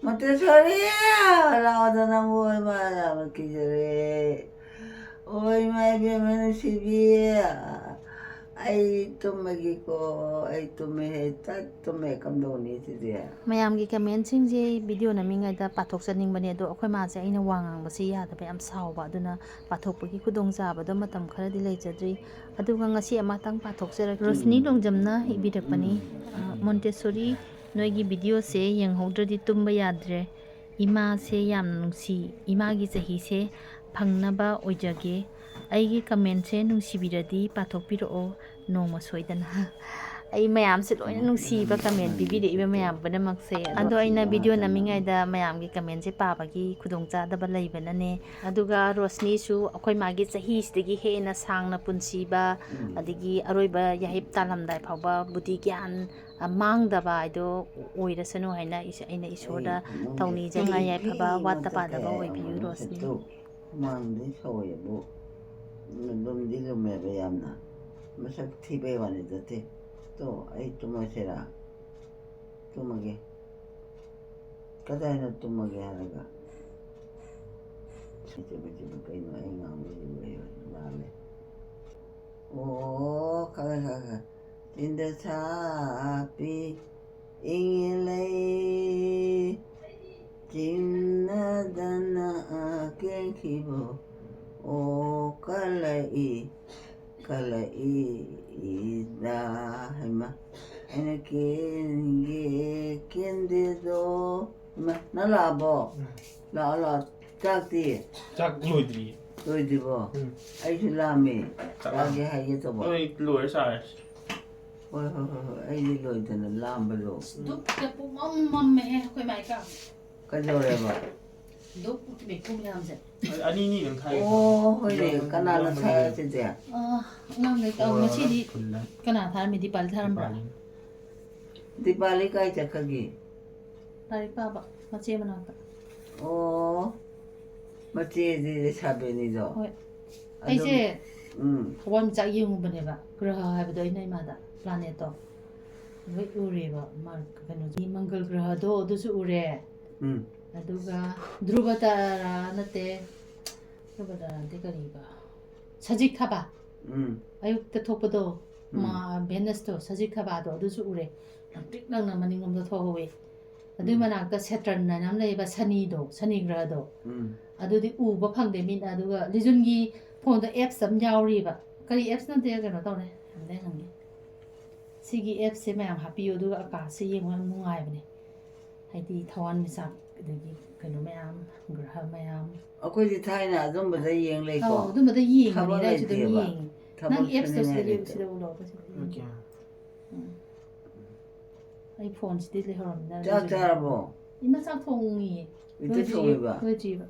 ꯃꯣꯇꯦꯁꯣꯔꯤ! ꯂꯥꯛꯑꯣꯗ ꯅꯪꯕꯨ, ꯏꯃꯥ ꯌꯥꯝꯅ ꯀꯤꯖꯔꯦ꯫ ꯑꯣ, ꯏꯃꯥ ꯏꯕꯦꯝꯃ ꯅꯨꯡꯁꯤꯕꯤ, ꯑꯩ ꯇꯨꯝꯃꯒꯦꯀꯣ, ꯑꯩ ꯇꯨꯝꯃꯦ, ꯍꯦ, ꯇꯠ ꯇꯨꯝꯃꯦ, ꯀꯝꯗꯧꯅꯤ ꯁꯤꯗꯤ? ꯃꯌꯥꯝꯒꯤ ꯀꯃꯦꯟꯁꯤꯡꯁꯦ ꯚꯤꯗꯤꯑꯣ ꯅꯝꯃꯤꯉꯩꯗ ꯄꯥꯊꯣꯛꯆꯅꯤꯡꯕꯅꯦ, ꯑꯗꯣ ꯑꯩꯈꯣꯏ ꯃꯥꯁꯦ ꯑꯩꯅ ꯋꯥ ꯉꯥꯡꯕꯁꯤ ꯌꯥꯗꯕ, ꯌꯥꯝ ꯁꯥꯎꯕ, ꯑꯗꯨꯅ ꯄꯥꯊꯣꯛꯄꯒꯤ ꯈꯨꯗꯣꯡꯆꯥꯕꯗꯣ ꯃꯇꯝ ꯈꯔꯗꯤ ꯂꯩꯖꯗ꯭ꯔꯤ꯫ ꯑꯗꯨꯒ ꯉꯁꯤ ꯑꯃꯇꯪ ꯄꯥꯊꯣꯛꯆꯔꯛꯀꯦ꯫ ꯔꯣꯁꯅꯤ ꯂꯣꯡꯖꯝꯅ ꯏꯕꯤꯔꯛꯄꯅꯤ, ꯑ, "ꯃꯣꯟꯇꯦꯁꯣꯔꯤ, ꯅꯣꯏꯒꯤ ꯚꯤꯗꯤꯑꯣꯁꯦ ꯌꯦꯡꯍꯧꯗ꯭ꯔꯗꯤ ꯇꯨꯝꯕ ꯌꯥꯗ꯭ꯔꯦ꯫ ꯏꯃꯥꯁꯦ ꯌꯥꯝꯅ ꯅꯨꯡꯁꯤ, ꯏꯃꯥꯒꯤ ꯆꯍꯤꯁꯦ ꯐꯪꯅꯕ ꯑꯣꯏꯖꯒꯦ꯫ ꯑꯩꯒꯤ ꯀꯃꯦꯟꯁꯦ ꯅꯨꯡꯁꯤꯕꯤꯔꯗꯤ ꯄꯥꯊꯣꯛꯄꯤꯔꯛꯑꯣ ꯅꯣꯡꯃ ꯁꯣꯏꯗꯅ꯫" ꯑꯩ ꯃꯌꯥꯝꯁꯦ ꯂꯣꯏꯅ ꯅꯨꯡꯁꯤꯕ ꯀꯃꯦꯟ ꯄꯤꯕꯤꯔꯛꯏꯕ ꯃꯌꯥꯝ ꯄꯨꯝꯅꯃꯛꯁꯦ꯫ ꯑꯗꯣ ꯑꯩꯅ ꯚꯤꯗꯤꯑꯣ ꯅꯝꯃꯤꯉꯩꯗ ꯃꯌꯥꯝꯒꯤ ꯀꯃꯦꯟꯁꯦ ꯄꯥꯕꯒꯤ ꯈꯨꯗꯣꯡꯆꯥꯗꯕ ꯂꯩꯕꯅꯅꯦ꯫ ꯑꯗꯨꯒ ꯔꯣꯁꯅꯤꯁꯨ ꯑꯩꯈꯣꯏ ꯃꯥꯒꯤ ꯆꯍꯤꯁꯤꯗꯒꯤ ꯍꯦꯟꯅ ꯁꯥꯡꯅ ꯄꯨꯟꯁꯤꯕ, ꯎꯝ꯫ ꯑꯗꯒꯤ ꯑꯔꯣꯏꯕ ꯌꯥꯍꯤꯞ ꯇꯥꯜꯂꯝꯗꯥꯏ ꯐꯥꯎꯕ ꯕꯨꯗꯤ ꯒ꯭ꯌꯥꯟ, ꯑ, ꯃꯥꯡꯗꯕ ꯍꯥꯏꯗꯣ ꯑꯣꯏꯔꯁꯅꯨ ꯍꯥꯏꯅ ꯑꯩꯁꯦ, ꯑꯩꯅ ꯏꯁꯣꯔꯗ ꯑꯩ ꯊꯧꯅꯤꯖꯩ꯫ ꯅꯨꯡꯉꯥꯏ ꯌꯥꯏꯐꯕ ꯋꯥꯠꯇ ꯄꯥꯗꯕ ꯑꯣꯏꯕꯤꯌꯨ, ꯔꯣꯁꯅꯤ꯫ ꯍꯨꯃꯥꯡꯗꯤ ꯁꯧꯋꯦꯕꯨ, ꯂꯨꯝꯗꯤ ꯂꯨꯝꯃꯦꯕ ꯌꯥꯝꯅ꯫ ꯃꯁꯛ ꯊꯤꯕꯩ ꯋꯥꯅꯤ ꯅꯠꯇꯦ꯫ ꯇꯣ, ꯑꯩ ꯇꯨꯝꯃꯁꯤꯔꯥ? ꯇꯨꯝꯃꯒꯦ꯫ ꯀꯗꯥꯏꯅꯣ ꯇꯨꯝꯃꯒꯦ ꯍꯥꯏꯔꯒ? ꯁꯤ ꯆꯨꯝꯃꯦ, ꯆꯨꯝꯃꯦ, ꯀꯩꯅꯣ ꯑꯩ ꯉꯥꯡꯕꯁꯤꯕꯨ ꯑꯩ ꯂꯥꯜꯂꯦ꯫ ꯑꯣ, ꯈꯪꯉꯦ, ꯈꯪꯉꯦ, ꯈꯪꯉꯦ꯫ ꯆꯤꯟꯗ ꯁꯥꯄꯤ ꯏꯪꯉꯦ ꯂꯩ, ꯆꯤꯡꯅꯗꯅ ꯀꯦꯟꯈꯤꯕ꯫ ꯑꯣ, ꯀꯜꯂꯛꯏ, ꯀꯜꯂꯛꯏꯗ꯫ ꯍꯩꯃꯥ, ꯑꯩꯅ ꯀꯦꯟꯒꯦ ꯀꯦꯟꯗꯦꯗꯣ꯫ ꯍꯩꯃꯥ, ꯅꯪ ꯂꯥꯛꯑꯕꯣ? ꯎꯝ꯫ ꯂꯥꯛꯑꯣ, ꯂꯥꯛꯑꯣ꯫ ꯆꯥꯛꯇꯤ? ꯆꯥꯛ ꯂꯣꯏꯗ꯭ꯔꯤꯌꯦ꯫ ꯂꯣꯏꯗ꯭ꯔꯤꯕꯣ? ꯎꯝ꯫ ꯑꯩꯁꯨ ꯂꯥꯝꯃꯦ꯫ ꯆꯥꯒꯦ ꯍꯥꯏꯒꯦ ꯇꯧꯕ꯫ ꯅꯣꯏ ꯂꯣꯏꯔ ꯆꯥꯔꯁꯤ꯫ ꯍꯣꯏ, ꯍꯣꯏ, ꯍꯣꯏ, ꯍꯣꯏ, ꯑꯩꯗꯤ ꯂꯣꯏꯗꯅ ꯂꯥꯝꯕꯗꯣ꯫ ꯙꯨꯞꯇ ꯄꯨꯡꯃꯝ ꯃꯝꯃꯦꯍꯦ ꯑꯩꯈꯣꯏ ꯃꯥꯏꯀꯥ꯫ ꯀꯩꯗꯧꯔꯦꯕ? ꯙꯨꯞ ꯃꯩꯈꯨ ꯃꯌꯥꯝꯁꯦ꯫ ꯑꯅꯤ ꯑꯅꯤꯗꯪ ꯊꯥꯏ꯫ ꯑꯣ, ꯍꯣꯏꯅꯦ, ꯀꯅꯥꯅ ꯊꯥꯏ ꯍꯥꯏꯁꯤꯗꯤ? ꯑꯥ, ꯑꯉꯥꯡꯈꯩ ꯇꯧ-, ꯉꯁꯤꯗꯤ ꯐꯨꯜꯂꯦ꯫ ꯀꯅꯥ ꯊꯥꯔꯝꯃꯤ? ꯗꯤꯄꯥꯂꯤ ꯊꯥꯔꯝꯕ꯭ꯔꯥ? ꯗꯤꯄꯥꯂꯤ꯫ ꯗꯤꯄꯥꯂꯤ ꯀꯥꯏ ꯆꯠꯈ꯭ꯔꯒꯦ? ꯂꯥꯏꯔꯤꯛ ꯄꯥꯕ, ꯃꯆꯦ ꯃꯅꯥꯛꯇ꯫ ꯑꯣ, ꯃꯆꯦꯗꯤ ꯂꯩꯁꯥꯕꯤꯅꯤꯗꯣ? ꯍꯣꯏ꯫ ꯑꯗꯨꯝ, ꯑꯩꯁꯦ ꯎꯝ꯫ ꯊꯋꯥꯟꯃꯤꯆꯥꯛ ꯌꯦꯡꯉꯨꯕꯅꯦꯕ, ꯒ꯭ꯔꯍ ꯍꯥꯏꯕꯗꯣ ꯑꯩꯅ ꯏꯃꯥꯗ, planetꯇꯣ꯫ ꯂꯣꯏ ꯎꯔꯦꯕ, ꯃꯥ-, ꯀꯩꯅꯣꯒꯤ ꯃꯪꯒꯜ ꯒ꯭ꯔꯍꯗꯣ ꯑꯗꯨꯁꯨ ꯎꯔꯦ꯫ ꯎꯝ꯫ ꯑꯗꯨꯒ ꯙ꯭ꯔꯨꯕ ꯇꯥꯔꯥ ꯅꯠꯇꯦ, ꯙ꯭ꯔꯨꯕ ꯇꯥꯔꯥ ꯅꯠꯇꯦ, ꯀꯔꯤꯕ? ꯁꯖꯤꯛ ꯊꯥꯕ꯫ ꯎꯝ꯫ ꯑꯌꯨꯛꯇ ꯊꯣꯛꯄꯗꯣ, ꯎꯝ꯫ ꯃꯥ-, ꯚꯦꯅꯁꯇꯣ, ꯁꯖꯤꯛ ꯊꯥꯕꯗꯣ, ꯑꯗꯨꯁꯨ ꯎꯔꯦ꯫ ꯂꯪꯇ꯭ꯔꯤꯛ ꯂꯪꯅ ꯃꯅꯤꯡꯂꯣꯝꯗ ꯊꯣꯛꯍꯧꯋꯦ꯫ ꯑꯗꯨꯏ ꯎꯝ꯫ ꯃꯅꯥꯛꯇ Saturn ꯍꯥꯏꯅ ꯑꯃ ꯂꯩꯌꯦꯕ, ꯁꯅꯤꯗꯣ, ꯁꯅꯤ ꯒ꯭ꯔꯍꯗꯣ꯫ ꯎꯝ꯫ ꯑꯗꯨꯗꯤ ꯎꯕ ꯐꯪꯗꯦ ꯃꯤꯠꯅ꯫ ꯑꯗꯨꯒ ꯂꯤꯖꯨꯟꯒꯤ ꯐꯣꯟꯗ apps ꯑꯃ ꯌꯥꯎꯔꯤꯕ꯫ ꯀꯔꯤ apps ꯅꯣꯗꯤ ꯀꯩꯅꯣ ꯇꯧꯔꯦ, ꯑꯝꯇ ꯍꯪꯒꯦ꯫ ꯁꯤꯒꯤ appꯁꯦ ꯃꯌꯥꯝ ꯍꯥꯞꯄꯤꯌꯨ, ꯑꯗꯨꯒ ꯑꯀꯥꯁꯁꯦ ꯌꯦꯡꯕ ꯌꯥꯝ ꯅꯨꯡꯉꯥꯏꯕꯅꯦ꯫ ꯍꯥꯏꯗꯤ ꯊꯋꯥꯟꯃꯤꯆꯥꯛ, ꯑꯗꯒꯤ ꯀꯩꯅꯣ ꯃꯌꯥꯝ, ꯒ꯭ꯔꯍ ꯃꯌꯥꯝ꯫ ꯑꯩꯈꯣꯏꯗꯤ ꯊꯥꯏꯅ ꯑꯗꯨꯝꯕꯗ ꯌꯦꯡ ꯂꯩꯀꯣ꯫ ꯑꯧ, ꯑꯗꯨꯝꯕꯗ ꯌꯦꯡꯕꯅꯤꯅ ꯊꯕꯛ ꯑꯩꯁꯨ ꯑꯗꯨꯝ ꯂꯩꯇꯦꯕ꯫ ꯌꯦꯡꯉꯤ꯫ ꯊꯕꯛ ꯅꯪ appꯁꯇꯣ ꯁꯨꯅꯤꯡꯉꯥꯏ ꯁꯤꯗ ꯌꯦꯡ-, ꯂꯩꯇꯦ꯫ ꯁꯤꯗ ꯎꯠꯂꯣ, ꯑꯩꯈꯣꯏ ꯁꯤꯗ ꯌꯦꯡꯒꯦ꯫ Okay꯫ ꯎꯝ꯫ ꯑꯩ ꯐꯣꯟꯁꯤꯗꯤ ꯂꯩꯍꯧꯔꯝꯅꯤꯅ ꯆꯥꯛ ꯂꯩꯖꯔꯦ꯫ ꯆꯥꯔꯕꯣ? ꯏꯃꯥ ꯆꯥꯛ ꯊꯣꯡꯉꯤꯌꯦ꯫ ꯏꯇ ꯂꯣꯏꯗ꯭ꯔꯤꯌꯦ, ꯊꯣꯡꯉꯤꯕ? ꯂꯣꯏꯗ꯭ꯔꯤꯕ꯫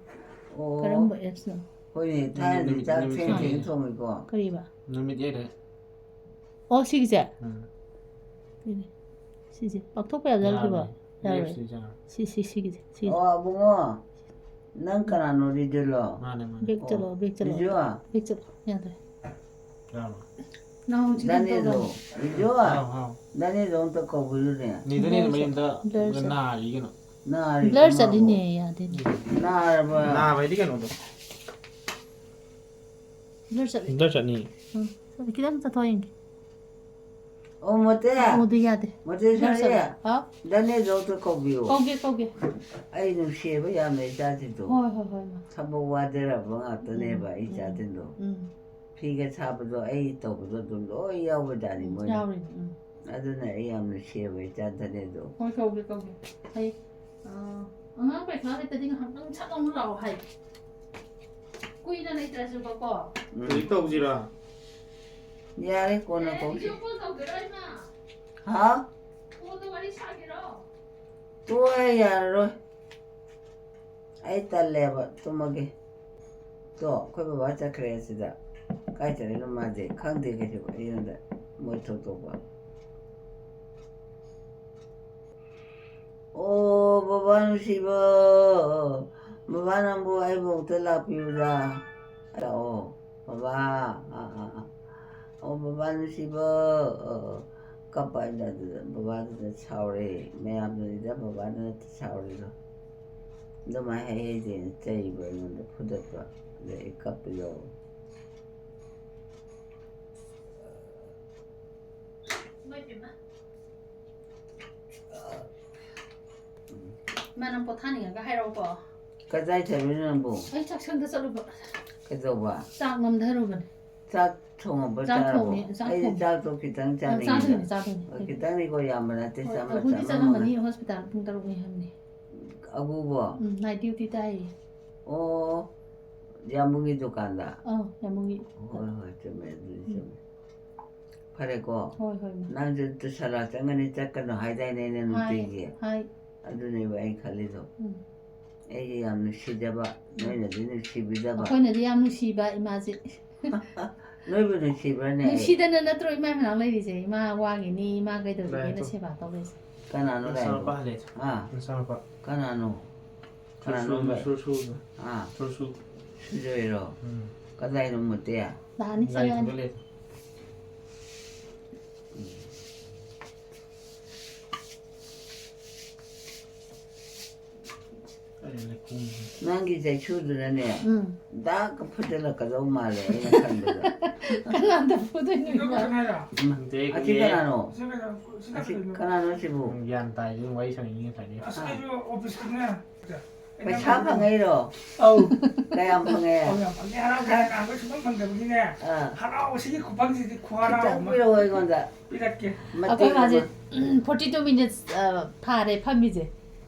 ꯑꯣ꯫ ꯀꯔꯝꯕ appꯁꯅꯣ? ꯍꯣꯏꯅꯦ, ꯊꯥꯏꯅꯗꯤ ꯅꯨꯃꯤꯠ, ꯆꯥꯛ ꯅꯨꯃꯤꯠ ꯊꯦꯡ ꯊꯦꯡ ꯊꯥꯏꯅ꯫ ꯊꯣꯡꯉꯤꯀꯣ꯫ ꯀꯔꯤꯕ? ꯅꯨꯃꯤꯠ ꯌꯩꯔꯦ꯫ ꯑꯣ, ꯁꯤꯒꯤꯁꯦ? ꯎꯝ꯫ ꯁꯤꯅꯦ꯫ ꯁꯤꯁꯦ ꯄꯥꯛꯊꯣꯛꯄ ꯌꯥꯕꯖꯥꯠꯂꯣ ꯁꯤꯕꯣ? ꯌꯥꯔꯣꯏ꯫ ꯌꯥꯔꯣꯏ꯫ Next ꯁꯤ ꯆꯪꯉꯣ꯫ ꯁꯤ, ꯁꯤ, ꯁꯤꯒꯤꯁꯦ, ꯁꯤꯒꯤꯁꯦ꯫ ꯑꯣ, ꯑꯕꯨꯡꯉꯣ, ꯅꯪ ꯀꯅꯥꯅꯣ, ꯔꯤꯖꯨꯂꯣ? ꯃꯥꯅꯦ, ꯃꯥꯅꯦ꯫ Back ꯆꯠꯂꯣ, back ꯆꯠꯂꯣ꯫ ꯔꯤꯖꯨ? Back ꯆꯠꯂꯣ꯫ ꯌꯥꯗ꯭ꯔꯦ꯫ ꯌꯥꯔꯕꯣ? ꯅꯥꯎ, ꯁꯤ ꯀꯩꯅꯣ ꯗꯥꯅꯦꯗꯣ, ꯇꯧꯔꯣ꯫ ꯔꯤꯖꯨ? ꯍꯥꯎ, ꯍꯥꯎ꯫ ꯗꯥꯅꯦꯗꯣ ꯑꯝꯇ ꯀꯧꯕꯤꯌꯨꯅꯦ꯫ ꯅꯦ ꯗꯥꯅꯦꯗꯣ blur ꯃꯌꯨꯝꯗ ꯆꯠ-, blur ꯆꯠ-, ꯅꯥꯔꯤ ꯀꯩꯅꯣ꯫ ꯅꯥꯔꯤꯕ blur ꯃꯥꯕꯣ? ꯆꯠꯂꯤꯅꯦ, ꯌꯥꯗꯦꯅꯦ꯫ ꯅꯥꯔꯕ? ꯅꯥꯕ ꯍꯥꯏꯗꯤ ꯀꯩꯅꯣꯗꯣ꯫ Blur ꯆꯠꯂꯤ꯫ Blur ꯆꯠꯅꯤ꯫ ꯎꯝ, ꯆꯠꯂꯤ꯫ ꯈꯤꯇꯪ ꯆꯠꯊꯣꯛ ꯌꯦꯡꯒꯦ꯫ ꯑꯣ, ꯃꯣꯇꯦ꯫ ꯑꯣ, ꯑꯗꯨ ꯌꯥꯗꯦ꯫ ꯃꯣꯇꯦ ꯁꯥꯔꯤ꯫ ꯍꯥꯎ? ꯗꯥꯅꯦꯗꯣ ꯑꯝꯇ ꯀꯧꯕꯤꯌꯨ꯫ ꯀꯧꯒꯦ, ꯀꯧꯒꯦ꯫ ꯑꯩ ꯅꯨꯡꯁꯤꯌꯦꯕ ꯌꯥꯝꯅ ꯏꯆꯥꯁꯤꯡꯗꯣ꯫ ꯍꯣꯏ, ꯍꯣꯏ, ꯍꯣꯏ, ꯃꯥ꯫ ꯊꯕꯛ ꯋꯥꯖꯔꯕ ꯉꯥꯛꯇꯅꯦꯕ ꯎꯝ, ꯎꯝ, ꯏꯆꯥꯁꯤꯡꯗꯣ꯫ ꯎꯝ꯫ ꯐꯤꯒ ꯁꯥꯕꯗꯣ ꯑꯩ ꯇꯧꯕꯗꯣ ꯑꯗꯨꯝ ꯂꯣꯏ ꯌꯥꯎꯕꯖꯥꯠꯅꯤ ꯎꯝ, ꯃꯣꯏꯅ꯫ ꯌꯥꯎꯔꯤꯅꯤ, ꯎꯝ꯫ ꯑꯗꯨꯅ ꯑꯩ ꯌꯥꯝ ꯅꯨꯡꯁꯤꯌꯦꯕ ꯏꯆꯥ ꯗꯥꯅꯦꯗꯣ꯫ ꯍꯣꯏ, ꯀꯧꯒꯦ, ꯀꯧꯒꯦ꯫ ꯑꯩ, ꯑ, ꯑꯉꯥꯡ ꯄꯩꯈꯥ ꯂꯩꯇꯗꯤ ꯉꯥꯏꯍꯥꯛꯇꯪ ꯁꯠ ꯂꯥꯎꯅ ꯂꯥꯛꯑꯣ ꯍꯥꯏ꯫ ꯀꯨꯏꯅ ꯂꯩꯇ꯭ꯔꯁꯨꯕꯀꯣ꯫ ꯎꯝ꯫ ꯍꯧꯖꯤꯛ ꯇꯧꯁꯤꯔꯥ? ꯌꯥꯔꯦ, ꯀꯣꯟꯅ ꯀꯧꯁꯤ꯫ ꯍꯥꯎ? ꯇꯣꯛꯑꯦ, ꯌꯥꯔꯔꯣꯏ꯫ ꯑꯩ ꯇꯜꯂꯦꯕ, ꯇꯨꯝꯃꯒꯦ꯫ ꯇꯣ, ꯑꯩꯈꯣꯏ ꯕꯕꯥ ꯆꯠꯈ꯭ꯔꯦ ꯑꯁꯤꯗ꯫ ꯀꯥꯏ ꯆꯠꯂꯤꯅꯣ ꯃꯥꯗꯤ? ꯈꯪꯗꯦ ꯀꯩꯁꯨ ꯑꯩꯉꯣꯟꯗ꯫ ꯃꯣꯏ ꯊꯣꯛ ꯊꯣꯛꯄ꯫ ꯑꯣ, ꯕꯕꯥ ꯅꯨꯡꯁꯤꯕ, ꯕꯕꯥ ꯅꯪꯕꯨ ꯑꯩꯕꯨ ꯑꯝꯇ ꯂꯥꯛꯄꯤꯌꯨꯗ꯫ ꯂꯥꯛꯑꯣ, ꯕꯕꯥ꯫ ꯑꯥ, ꯑꯥ, ꯑꯥ꯫ ꯑꯣ, ꯕꯕꯥ ꯅꯨꯡꯁꯤꯕ, ꯑ, ꯀꯞꯄ ꯑꯩꯅ ꯑꯗꯨꯗ ꯕꯕꯥꯗꯨꯗ ꯁꯥꯎꯔꯦ꯫ ꯃꯌꯥꯝꯗꯨꯅꯤꯗ ꯕꯕꯥꯗꯨ ꯅꯠꯇꯦ ꯁꯥꯎꯔꯤꯗꯣ꯫ ꯑꯗꯨꯃꯥꯏꯅ ꯍꯥꯏ ꯍꯥꯏꯗꯦꯅ ꯆꯩꯕ ꯑꯩꯉꯣꯟꯗ ꯐꯨꯗꯠꯄ꯫ ꯑꯗꯩ ꯑꯩ ꯀꯞꯄꯤꯗꯣ꯫ ꯏꯃꯥ, ꯅꯪ ꯄꯣꯊꯥꯅꯤꯡꯉꯒ ꯍꯥꯏꯔꯛꯑꯣꯀꯣ꯫ ꯀꯗꯥꯏ ꯆꯠꯂꯨꯏꯅꯣ ꯅꯪꯕꯨ? ꯑꯩ ꯆꯥꯛꯁꯪꯗ ꯆꯠꯂꯨꯕ꯫ ꯀꯩꯗꯧꯕ? ꯆꯥꯛ ꯅꯝꯊꯔꯨꯕꯅꯦ꯫ ꯆꯥꯛ ꯊꯣꯡꯉꯕ, ꯆꯥꯛ ꯆꯥꯔꯕꯣ? ꯊꯣꯡꯉꯦ, ꯆꯥꯛ ꯑꯩꯗꯤ ꯊꯣꯡꯉꯦ꯫ ꯆꯥꯛꯇꯣ ꯈꯤꯇꯪ ꯑ, ꯆꯥꯅꯤꯡꯉꯦ꯫ ꯆꯥꯗꯣꯏꯅꯦ, ꯆꯥꯗꯣꯏꯅꯦ꯫ ꯍꯣꯏ, ꯈꯤꯇꯪꯅꯤꯀꯣ, ꯌꯥꯝꯕ ꯅꯠꯇꯦ, ꯍꯣꯏ, ꯆꯥꯝꯃ, ꯑꯕꯨꯗꯤ ꯆꯥꯝꯃ ꯆꯠꯂꯝꯃꯅꯤ, ꯃꯉꯥ꯫ ꯍꯣꯁꯄꯤꯇꯥꯜ ꯄꯨꯡ ꯇꯔꯨꯛꯅꯤ ꯍꯥꯏꯕꯅꯦ꯫ ꯑꯕꯨꯕꯣ? ꯎꯝ, night duty ꯇꯥꯏꯌꯦ꯫ ꯑꯣ, ꯌꯥꯝꯕꯨꯡꯒꯤ ꯗꯨꯀꯥꯟꯗ? ꯑꯧ, ꯌꯥꯝꯕꯨꯡꯒꯤ꯫ ꯍꯣꯏ, ꯍꯣꯏ, ꯆꯨꯝꯃꯦ, ꯑꯗꯨꯗꯤ ꯎꯝ꯫ ꯆꯨꯝꯃꯦ꯫ ꯐꯔꯦꯀꯣ? ꯍꯣꯏ, ꯍꯣꯏ, ꯃꯥ꯫ ꯅꯪꯁꯨ ꯇꯨꯁꯥꯂꯥ ꯆꯪꯒꯅꯤ, ꯆꯠꯀꯅꯨ ꯍꯥꯏꯗꯥꯏꯅꯦ ꯑꯩꯅ ꯍꯥꯏ, ꯅꯨꯡꯇꯤꯒꯤ? ꯍꯥꯏ꯫ ꯑꯗꯨꯅꯦꯕ ꯑꯩ ꯈꯜꯂꯤꯗꯣ꯫ ꯎꯝ꯫ ꯑꯩꯒꯤ ꯌꯥꯝ ꯅꯨꯡꯁꯤꯖꯕ, ꯎꯝ꯫ ꯅꯣꯏꯅꯗꯤ ꯅꯨꯡꯁꯤꯕꯤꯗꯕ꯫ ꯑꯩꯈꯣꯏꯅꯗꯤ ꯌꯥꯝ ꯅꯨꯡꯁꯤꯕ ꯏꯃꯥꯁꯦ꯫ ꯅꯣꯏꯕꯨ ꯅꯨꯡꯁꯤꯕ꯭ꯔꯅꯦ ꯑꯩ? ꯅꯨꯡꯁꯤꯗꯅ ꯅꯠꯇ꯭ꯔꯣ ꯏꯃꯥ ꯃꯅꯥꯛ ꯂꯩꯔꯤꯁꯦ? ꯏꯃꯥ ꯋꯥꯒꯤꯅꯤ, ꯏꯃꯥ ꯀꯩꯗꯧꯔꯤꯒꯦꯅ ꯂꯥꯏꯗꯣ꯫ ꯁꯦꯕꯥ ꯇꯧ ꯂꯩꯔꯤꯁꯦ꯫ ꯀꯅꯥꯅꯣ ꯂꯥꯏꯗꯣ? ꯅꯆꯥꯅꯨꯄꯥ ꯍꯜꯂꯦ꯫ ꯑꯥ꯫ ꯅꯆꯥꯅꯨꯄꯥ꯫ ꯀꯅꯥꯅꯣ? ꯁꯨꯔ ꯁꯨꯔ, ꯀꯅꯥꯅꯣ? ꯁꯨꯔ ꯁꯨꯔ꯫ ꯑꯥ꯫ ꯁꯨꯔ ꯁꯨꯔ꯫ ꯁꯨꯖꯣꯏꯔꯣ? ꯎꯝ꯫ ꯀꯗꯥꯏꯅꯣ ꯃꯨꯠꯇꯦ? ꯂꯥꯛꯑꯅꯤ, ꯒꯥꯔꯤ ꯆꯪꯉꯛꯑꯅꯤ꯫ ꯊꯧꯒꯠꯂꯦ꯫ ꯎꯝ꯫ ꯅꯪꯒꯤ ꯆꯩꯁꯨꯗꯨꯅꯅꯦ, ꯎꯝ꯫ ꯗꯥꯛꯀ ꯐꯨꯖꯜꯂꯛꯀꯗꯧ ꯃꯥꯜꯂꯦ ꯑꯩꯅ ꯈꯟꯕꯗ꯫ ꯀꯅꯥꯗ ꯐꯨꯗꯣꯏꯅꯣ ꯏꯃꯥ? ꯅꯠꯇꯦ, ꯑꯁꯤ ꯑꯩꯈꯣꯏꯒꯤ ꯀꯅꯥꯅꯣ? ꯑꯁꯤ ꯀꯅꯥꯅꯣ ꯁꯤꯕꯨ? ꯒ꯭ꯌꯥꯟ ꯇꯥꯏ, ꯑꯗꯨꯝ ꯋꯥꯔꯤ ꯁꯥꯟꯅꯩꯅꯤ ꯉꯁꯥꯏꯗꯒꯤ꯫ ꯑꯁ, ꯑꯩꯁꯨ ꯑꯣꯐꯤꯁꯇꯅꯦ꯫ ꯄꯩꯁꯥ ꯐꯪꯉꯛꯏꯔꯣ? ꯑꯧ꯫ ꯀꯌꯥꯝ ꯐꯪꯉꯦ? ꯑꯧ, ꯌꯥꯝ ꯐꯪꯉꯦ꯫ ꯍꯔꯥꯎꯖꯥꯠꯅꯤ, ꯅꯍꯥꯟꯈꯩ ꯁꯨꯡꯐꯪ ꯐꯪꯗꯕꯒꯤꯅꯦ꯫ ꯑꯥ꯫ ꯍꯔꯥꯎꯕꯁꯤꯒꯤ ꯈꯨꯐꯪꯁꯤꯗꯤ ꯈꯨꯍꯔꯥꯎ ꯈꯤꯇꯪ ꯑꯃ꯫ ꯄꯤꯔꯛꯑꯣ ꯑꯩꯉꯣꯟꯗ꯫ ꯄꯤꯔꯛꯀꯦ꯫ ꯃꯇꯦꯛ ꯑꯩꯈꯣꯏ ꯃꯥꯁꯦ, ꯑꯃ꯫ ꯎꯝ, forty two minutes, ꯑ, ꯐꯥꯔꯦ ꯐꯝꯃꯤꯁꯦ꯫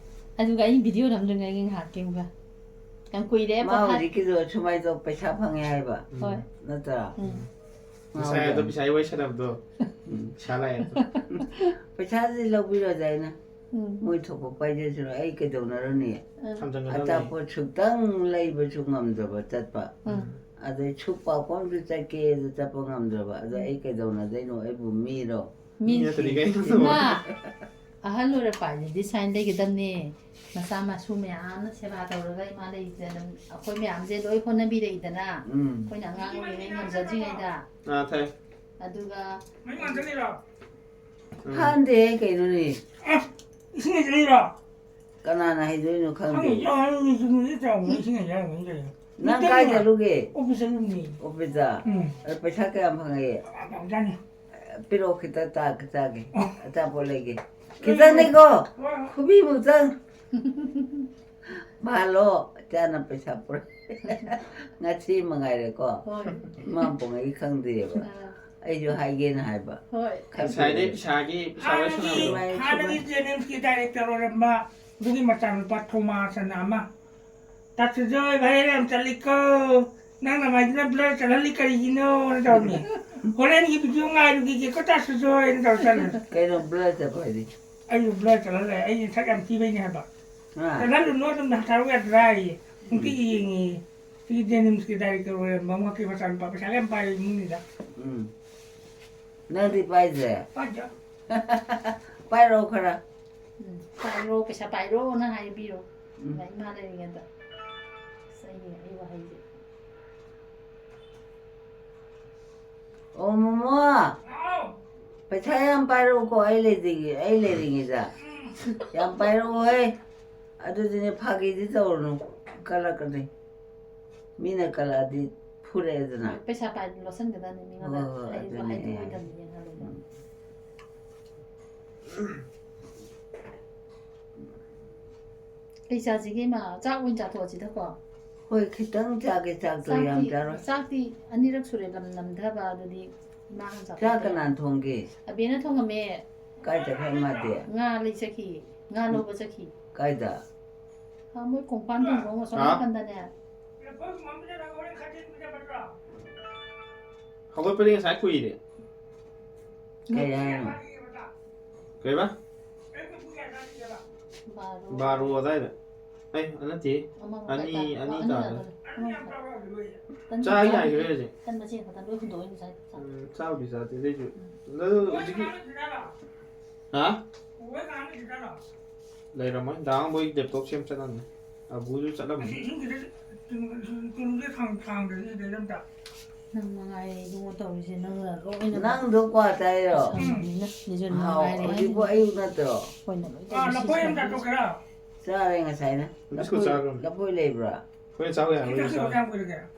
ꯑꯗꯨꯒ ꯑꯩ video ꯅꯝꯗ꯭ꯔꯤꯉꯩꯒꯤ ꯉꯥꯏꯍꯥꯛꯀꯤ ꯑꯃꯒ꯫ ꯌꯥꯝ ꯀꯨꯏꯔꯦ ꯃꯥ ꯄꯣꯊꯥ- ꯍꯧꯖꯤꯛꯀꯤꯗꯣ ꯁꯨꯃꯥꯏꯅ ꯇꯧ, ꯄꯩꯁꯥ ꯐꯪꯉꯦ ꯍꯥꯏꯕ꯫ ꯍꯣꯏ꯫ ꯅꯠꯇ꯭ꯔꯥ? ꯎꯝ꯫ ꯉꯁꯥꯏ ꯑꯗꯣ ꯄꯩꯁꯥꯒꯤ ꯋꯥꯔꯤ ꯁꯥꯟꯅꯕꯗꯣ꯫ ꯎꯝ꯫ ꯄꯩꯁꯥ ꯂꯥꯛꯑꯦ ꯑꯗꯣ꯫ ꯄꯩꯁꯥꯁꯤ ꯂꯧꯕꯤꯔꯣꯗ ꯑꯩꯅ꯫ ꯎꯝ꯫ ꯃꯣꯏ ꯊꯣꯛꯄ ꯄꯥꯏꯖꯁꯤꯔꯣ? ꯑꯩ ꯀꯩꯗꯧꯅꯔꯨꯅꯤ? ꯎꯝ꯫ ꯊꯝꯖꯟꯒꯗꯕꯅꯤ꯫ ꯑꯆꯥꯄꯣꯠ ꯁꯨꯛꯇꯪ ꯂꯩꯕꯁꯨ ꯉꯝꯗ꯭ꯔꯕ ꯆꯠꯄ꯫ ꯎꯝ꯫ ꯑꯗꯩ ꯁꯨꯛ ꯄꯥꯎ ꯄꯥꯎꯁꯨ ꯆꯠꯀꯦ ꯑꯗꯨ ꯆꯠꯄ ꯉꯝꯗ꯭ꯔꯕ꯫ ꯑꯗ ꯎꯝ꯫ ꯑꯩ ꯀꯩꯗꯧꯅꯗꯣꯏꯅꯣ? ꯑꯩꯕꯨ ꯃꯤꯔꯣ? ꯃꯤ ꯃꯤ ꯅꯠꯇꯗꯤ ꯀꯩꯅꯣ? ꯏꯃꯥ! ꯑꯍꯜ ꯑꯣꯏꯔꯛꯄ ꯍꯥꯏꯁꯤꯗꯤ ꯁꯨꯃꯥꯏꯅ ꯂꯩꯒꯗꯕꯅꯦ꯫ ꯃꯆꯥ ꯃꯁꯨ ꯃꯌꯥꯝꯅ ꯁꯦꯕꯥ ꯇꯧꯔꯒ ꯏꯃꯥ ꯂꯩꯗꯅ ꯑꯩꯈꯣꯏ ꯃꯌꯥꯝꯁꯦ ꯂꯣꯏ ꯍꯣꯠꯅꯕꯤꯔꯛꯏꯗꯅ꯫ ꯎꯝ꯫ ꯑꯩꯈꯣꯏꯅ ꯑꯉꯥꯡ ꯑꯣꯏꯔꯤꯉꯩ ꯉꯝꯖꯗ꯭ꯔꯤꯉꯩꯗ꯫ ꯑꯥ, ꯊꯥꯏ꯫ ꯑꯗꯨꯒ ꯃꯩ ꯉꯥꯟꯊꯠꯂꯤꯔꯣ? ꯎꯝ꯫ ꯍꯥꯟꯗꯦ, ꯀꯩꯅꯣꯅꯦ꯫ ꯑꯦ, ꯏꯁꯤꯡ ꯍꯩꯖꯤꯜꯂꯤꯔꯣ? ꯀꯅꯥꯅ ꯍꯩꯗꯣꯏꯅꯣ ꯈꯪꯗꯦ꯫ ꯈꯪꯗꯦ, ꯌꯥꯝ ꯍꯩꯅ ꯆꯨꯝꯅꯗꯤ ꯇꯧꯔꯝꯒꯅꯤ, ꯏꯁꯤꯡ ꯍꯩꯖꯤꯜꯂꯝꯒꯅꯤ ꯀꯩꯅꯣ꯫ ꯅꯪ ꯅꯠꯇꯦ, ꯀꯥꯏ ꯆꯠꯂꯨꯒꯦ? ꯑꯣꯐꯤꯁ ꯆꯠꯂꯨꯕꯅꯤ꯫ ꯑꯣꯐꯤꯁꯇ? ꯎꯝ꯫ ꯑꯗ ꯄꯩꯁꯥ ꯀꯌꯥꯝ ꯐꯪꯉꯛꯑꯦ? ꯌꯥꯝ ꯐꯪꯖꯥꯠꯅꯤ꯫ ꯄꯤꯔꯛꯑꯣ, ꯈꯤꯇ ꯆꯥ-, ꯆꯥꯒꯦ꯫ ꯑꯣ꯫ ꯑꯆꯥꯄꯣꯠ ꯂꯩꯒꯦ꯫ ꯂꯩ, ꯈꯤꯇꯪꯅꯤꯀꯣ꯫ ꯂꯩ꯫ ꯍꯣꯏ, ꯍꯣꯏ꯫ ꯈꯨꯕꯤꯃꯨꯛꯇꯪ꯫ ꯃꯥꯜꯂꯣ, ꯏꯆꯥꯅ ꯄꯩꯁꯥ ꯄꯨꯔꯛꯑꯦ꯫ ꯉꯁꯤ ꯃꯉꯥꯏꯔꯦꯀꯣ꯫ ꯍꯣꯏ꯫ ꯃꯥ ꯄꯨꯡꯉꯩ ꯈꯪꯗꯦꯕ꯫ ꯑꯥ꯫ ꯑꯩꯁꯨ ꯍꯥꯏꯒꯦꯅ ꯍꯥꯏꯕ꯫ ꯍꯣꯏ꯫ ꯈꯪꯗꯦ꯫ ꯉꯁꯥꯏꯗꯩ ꯄꯩꯁꯥꯒꯤ, ꯄꯩꯁꯥ ꯋꯥꯔꯤ ꯍꯥꯟꯅꯒꯤ, ꯁꯥꯟꯅꯕꯗꯣ꯫ ꯁꯨꯃꯥꯏ-, ꯍꯥꯟꯅꯒꯤ ꯁꯨꯃꯥꯏ-, ꯖꯦꯅꯤꯝꯁꯀꯤ ꯗꯥꯏꯔꯦꯛꯇꯔ ꯑꯣꯏꯔꯝꯕ ꯑꯗꯨꯒꯤ ꯃꯆꯥꯅꯨꯄꯥ ꯊꯣꯃꯥꯁ ꯑꯅ ꯑꯃ, "ꯇꯥ ꯁꯨꯖꯣꯏ, ꯚꯥꯏꯔꯦꯜ ꯌꯥꯝ ꯆꯠꯂꯤꯀꯣ, ꯅꯪ ꯅꯃꯥꯏꯗꯨꯅ ꯕ꯭ꯂꯔ ꯆꯠꯍꯜꯂꯤ ꯀꯔꯤꯒꯤꯅꯣꯅ?" ꯇꯧꯔꯝꯃꯤ꯫ "ꯍꯣꯔꯦꯟꯒꯤ ꯚꯤꯗꯤꯑꯣ ꯉꯥꯏꯔꯨꯈꯤꯒꯦꯀꯣ, ꯇꯥ ꯁꯨꯖꯣꯏꯅ" ꯇꯧꯔ ꯆꯠꯂꯦ꯫ ꯀꯩꯅꯣ ꯕ꯭ꯂꯔ ꯆꯠꯄ ꯍꯥꯏꯗꯤ? ꯑꯩꯁꯨ ꯕ꯭ꯂꯔ ꯆꯠꯍꯜꯂꯦ, ꯑꯩ ꯁꯛ ꯌꯥꯝ ꯊꯤꯕꯩꯅꯦ ꯍꯥꯏꯕ꯫ ꯑꯥ꯫ "ꯆꯠꯍꯜꯂꯨꯅꯨ, ꯑꯗꯨꯝ ꯊꯥꯔꯛꯎ ꯌꯥꯗ꯭ꯔꯥ?" ꯍꯥꯏꯌꯦ꯫ ꯅꯨꯡꯇꯤꯒꯤ ꯌꯦꯡꯉꯤ꯫ ꯁꯤꯒꯤ ꯖꯦꯅꯤꯝꯁꯀꯤ ꯗꯥꯏꯔꯦꯛꯇꯔ ꯑꯣꯏꯔꯝꯕ ꯑꯃꯈꯛꯀꯤ ꯃꯆꯥꯅꯨꯄꯥ, ꯄꯩꯁꯥ ꯌꯥꯝ ꯄꯥꯏꯕ ꯏꯃꯨꯡꯅꯤꯗ꯫ ꯎꯝ꯫ ꯅꯪꯗꯤ ꯄꯥꯏꯗ꯭ꯔꯦ? ꯄꯥꯏꯗꯦ꯫ ꯄꯥꯏꯔꯛꯑꯣ ꯈꯔ꯫ ꯎꯝ, ꯄꯥꯏꯔꯣ, ꯄꯩꯁꯥ ꯄꯥꯏꯔꯣꯅ ꯍꯥꯏꯕꯤꯔꯣ꯫ ꯎꯝ꯫ ꯏꯃꯥ ꯂꯩꯔꯤꯉꯩꯗ꯫ ꯑꯁ, ꯑꯩꯒꯤ, ꯑꯩ ꯋꯥꯍꯩꯁꯦ꯫ ꯑꯣ, ꯃꯃꯥ꯫ ꯍꯥꯎ꯫ ꯄꯩꯁꯥ ꯌꯥꯝ ꯄꯥꯏꯔꯛꯎꯀꯣ, ꯑꯩ ꯂꯩꯔꯤꯉꯩ-, ꯑꯩ ꯂꯩꯔꯤꯉꯩꯗ꯫ ꯎꯝ꯫ ꯌꯥꯝ ꯄꯥꯏꯔꯛꯎꯍꯦ꯫ ꯑꯗꯨꯗꯤꯅꯦ, ꯐꯥꯒꯤꯗꯤ ꯇꯧꯔꯨꯅꯨ, ꯀꯜꯂꯛꯀꯅꯤ꯫ ꯃꯤꯅ ꯀꯜꯂꯛꯑꯗꯤ ꯐꯨꯔꯛꯑꯦꯗꯅ꯫ ꯍꯣꯏ, ꯄꯩꯁꯥ ꯄꯥꯏ-, ꯂꯣꯠꯁꯟꯒꯗꯕꯅꯤ ꯃꯤꯉꯣꯟꯗ꯫ ꯍꯣꯏ, ꯍꯣꯏ, ꯍꯥꯏꯗꯤ ꯑꯗꯨꯅꯦ ꯍꯥꯏꯗꯤ ꯍꯥꯏꯁꯦ꯫ ꯑꯣꯏꯗꯕꯅꯤ ꯌꯦꯡꯍꯜꯂꯣꯏꯗꯕꯅꯤ꯫ ꯎꯝ꯫ ꯀꯩ ꯆꯥꯁꯤꯒꯦ, ꯏꯃꯥ? ꯆꯥꯛ ꯑꯣꯏꯅ ꯆꯥꯊꯣꯛꯑꯁꯤꯗꯀꯣ꯫ ꯍꯣꯏ, ꯈꯤꯇꯪ ꯆꯥꯒꯦ, ꯆꯥꯛꯇꯣ ꯌꯥꯝ ꯆꯥꯛꯇꯤ, ꯆꯥꯔꯣꯏ꯫ ꯆꯥꯛꯇꯤ ꯑꯅꯤꯔꯛ ꯁꯨꯔꯦ ꯂꯝ ꯅꯝꯊꯕ, ꯑꯗꯨꯗꯤ ꯏꯃꯥ ꯍꯥꯟꯅ ꯆꯥꯛ ꯆꯥꯊꯣꯛꯇꯣꯏꯅꯦ꯫ ꯀꯅꯥꯅ ꯊꯣꯡꯒꯦ? ꯑꯕꯦꯅ ꯊꯣꯡꯉꯝꯃꯦ꯫ ꯀꯥꯏ ꯆꯠꯈ꯭ꯔꯦ ꯃꯥꯗꯤ? ꯉꯥ ꯂꯩ ꯆꯠꯈꯤ, ꯉꯥ ꯎꯝ꯫ ꯂꯧꯕ ꯆꯠꯈꯤ꯫ ꯀꯥꯏꯗ? ꯑꯥ, ꯃꯣꯏ ꯀꯣꯡꯄꯥꯟ ꯊꯣꯡꯈꯣꯡ ꯑꯁꯣꯝ ꯍꯥ? ꯅꯥꯀꯟꯗꯅꯦ꯫ ꯍꯧꯒꯠꯄꯗꯤ ꯉꯁꯥꯏ ꯀꯨꯏꯔꯦ꯫ ꯀꯩ ꯍꯥꯏꯅꯣ? ꯀꯩꯕ? ꯕꯥꯔꯣ꯫ ꯕꯥꯔꯣ ꯑꯗꯥꯏꯗ꯫ ꯑꯩ ꯅꯠꯇꯦ꯫ ꯑꯃ ꯃꯈꯥꯏ ꯑꯅꯤ ꯇꯥꯔꯦ꯫ ꯑꯅꯤ ꯑꯣ, ꯑꯅꯤ ꯇꯥꯔꯦ꯫ ꯇꯥꯔꯦ꯫ ꯑꯃ ꯃꯈꯥꯏ꯫ ꯇꯟ ꯆꯥ ꯆꯥ-, ꯌꯥꯏꯈ꯭ꯔꯦ ꯍꯧꯖꯤꯛ꯫ ꯇꯟ ꯃꯆꯦꯠ ꯈꯛꯇ ꯂꯣꯏ ꯍꯨꯟꯗꯣꯛꯑꯦ ꯉꯁꯥꯏ꯫ ꯆꯥ-, ꯎꯝ, ꯆꯥꯕꯨꯗꯤ ꯆꯥꯗꯦ ꯑꯗꯨꯏꯁꯨ꯫ ꯎꯝ꯫ ꯑꯗꯨ ꯍꯧꯖꯤꯛꯀꯤ ꯍꯥ? ꯂꯩꯔꯝꯃꯣꯏ꯫ ꯗꯥ ꯑꯉꯥꯡꯕꯣꯏ ꯂꯦꯞꯇꯣꯞ ꯁꯦꯝ ꯆꯠꯂꯝꯅꯤ꯫ ꯑꯕꯨꯁꯨ ꯆꯠꯂꯝꯃꯅꯤ꯫ ꯅꯪ ꯃꯉꯥꯏꯔꯦ ꯏꯕꯨꯡꯉꯣ ꯇꯧꯔꯤꯁꯦ, ꯅꯪꯅ ꯂꯣꯏꯅ ꯅꯪꯗꯣ ꯀ꯭ꯋꯥ ꯆꯥꯏꯔꯣ? ꯁꯪꯕꯅꯤꯅ꯫ ꯅꯤꯖꯟ ꯍꯥꯎ, ꯃꯉꯥꯏꯔꯦ ꯍꯧꯖꯤꯛꯄꯨ ꯍꯥꯏꯁꯤꯅꯤ꯫ ꯑꯌꯨꯛ ꯅꯠꯇ꯭ꯔꯣ? ꯑꯩꯈꯣꯏꯅ ꯂꯣꯏ ꯇꯧꯔꯤꯁꯤ ꯁꯪꯕꯅꯤꯅ꯫ ꯆꯥꯔꯦ ꯉꯁꯥꯏꯅ꯫ ꯕꯤꯁꯀꯨꯠ ꯂꯐꯣꯏ, ꯆꯥꯈ꯭ꯔꯕꯅꯤ꯫ ꯂꯐꯣꯏ ꯂꯩꯕ꯭ꯔꯥ? ꯑꯩꯈꯣꯏꯅ ꯆꯥꯕ ꯌꯥꯔꯣꯏ ꯆꯥ-꯫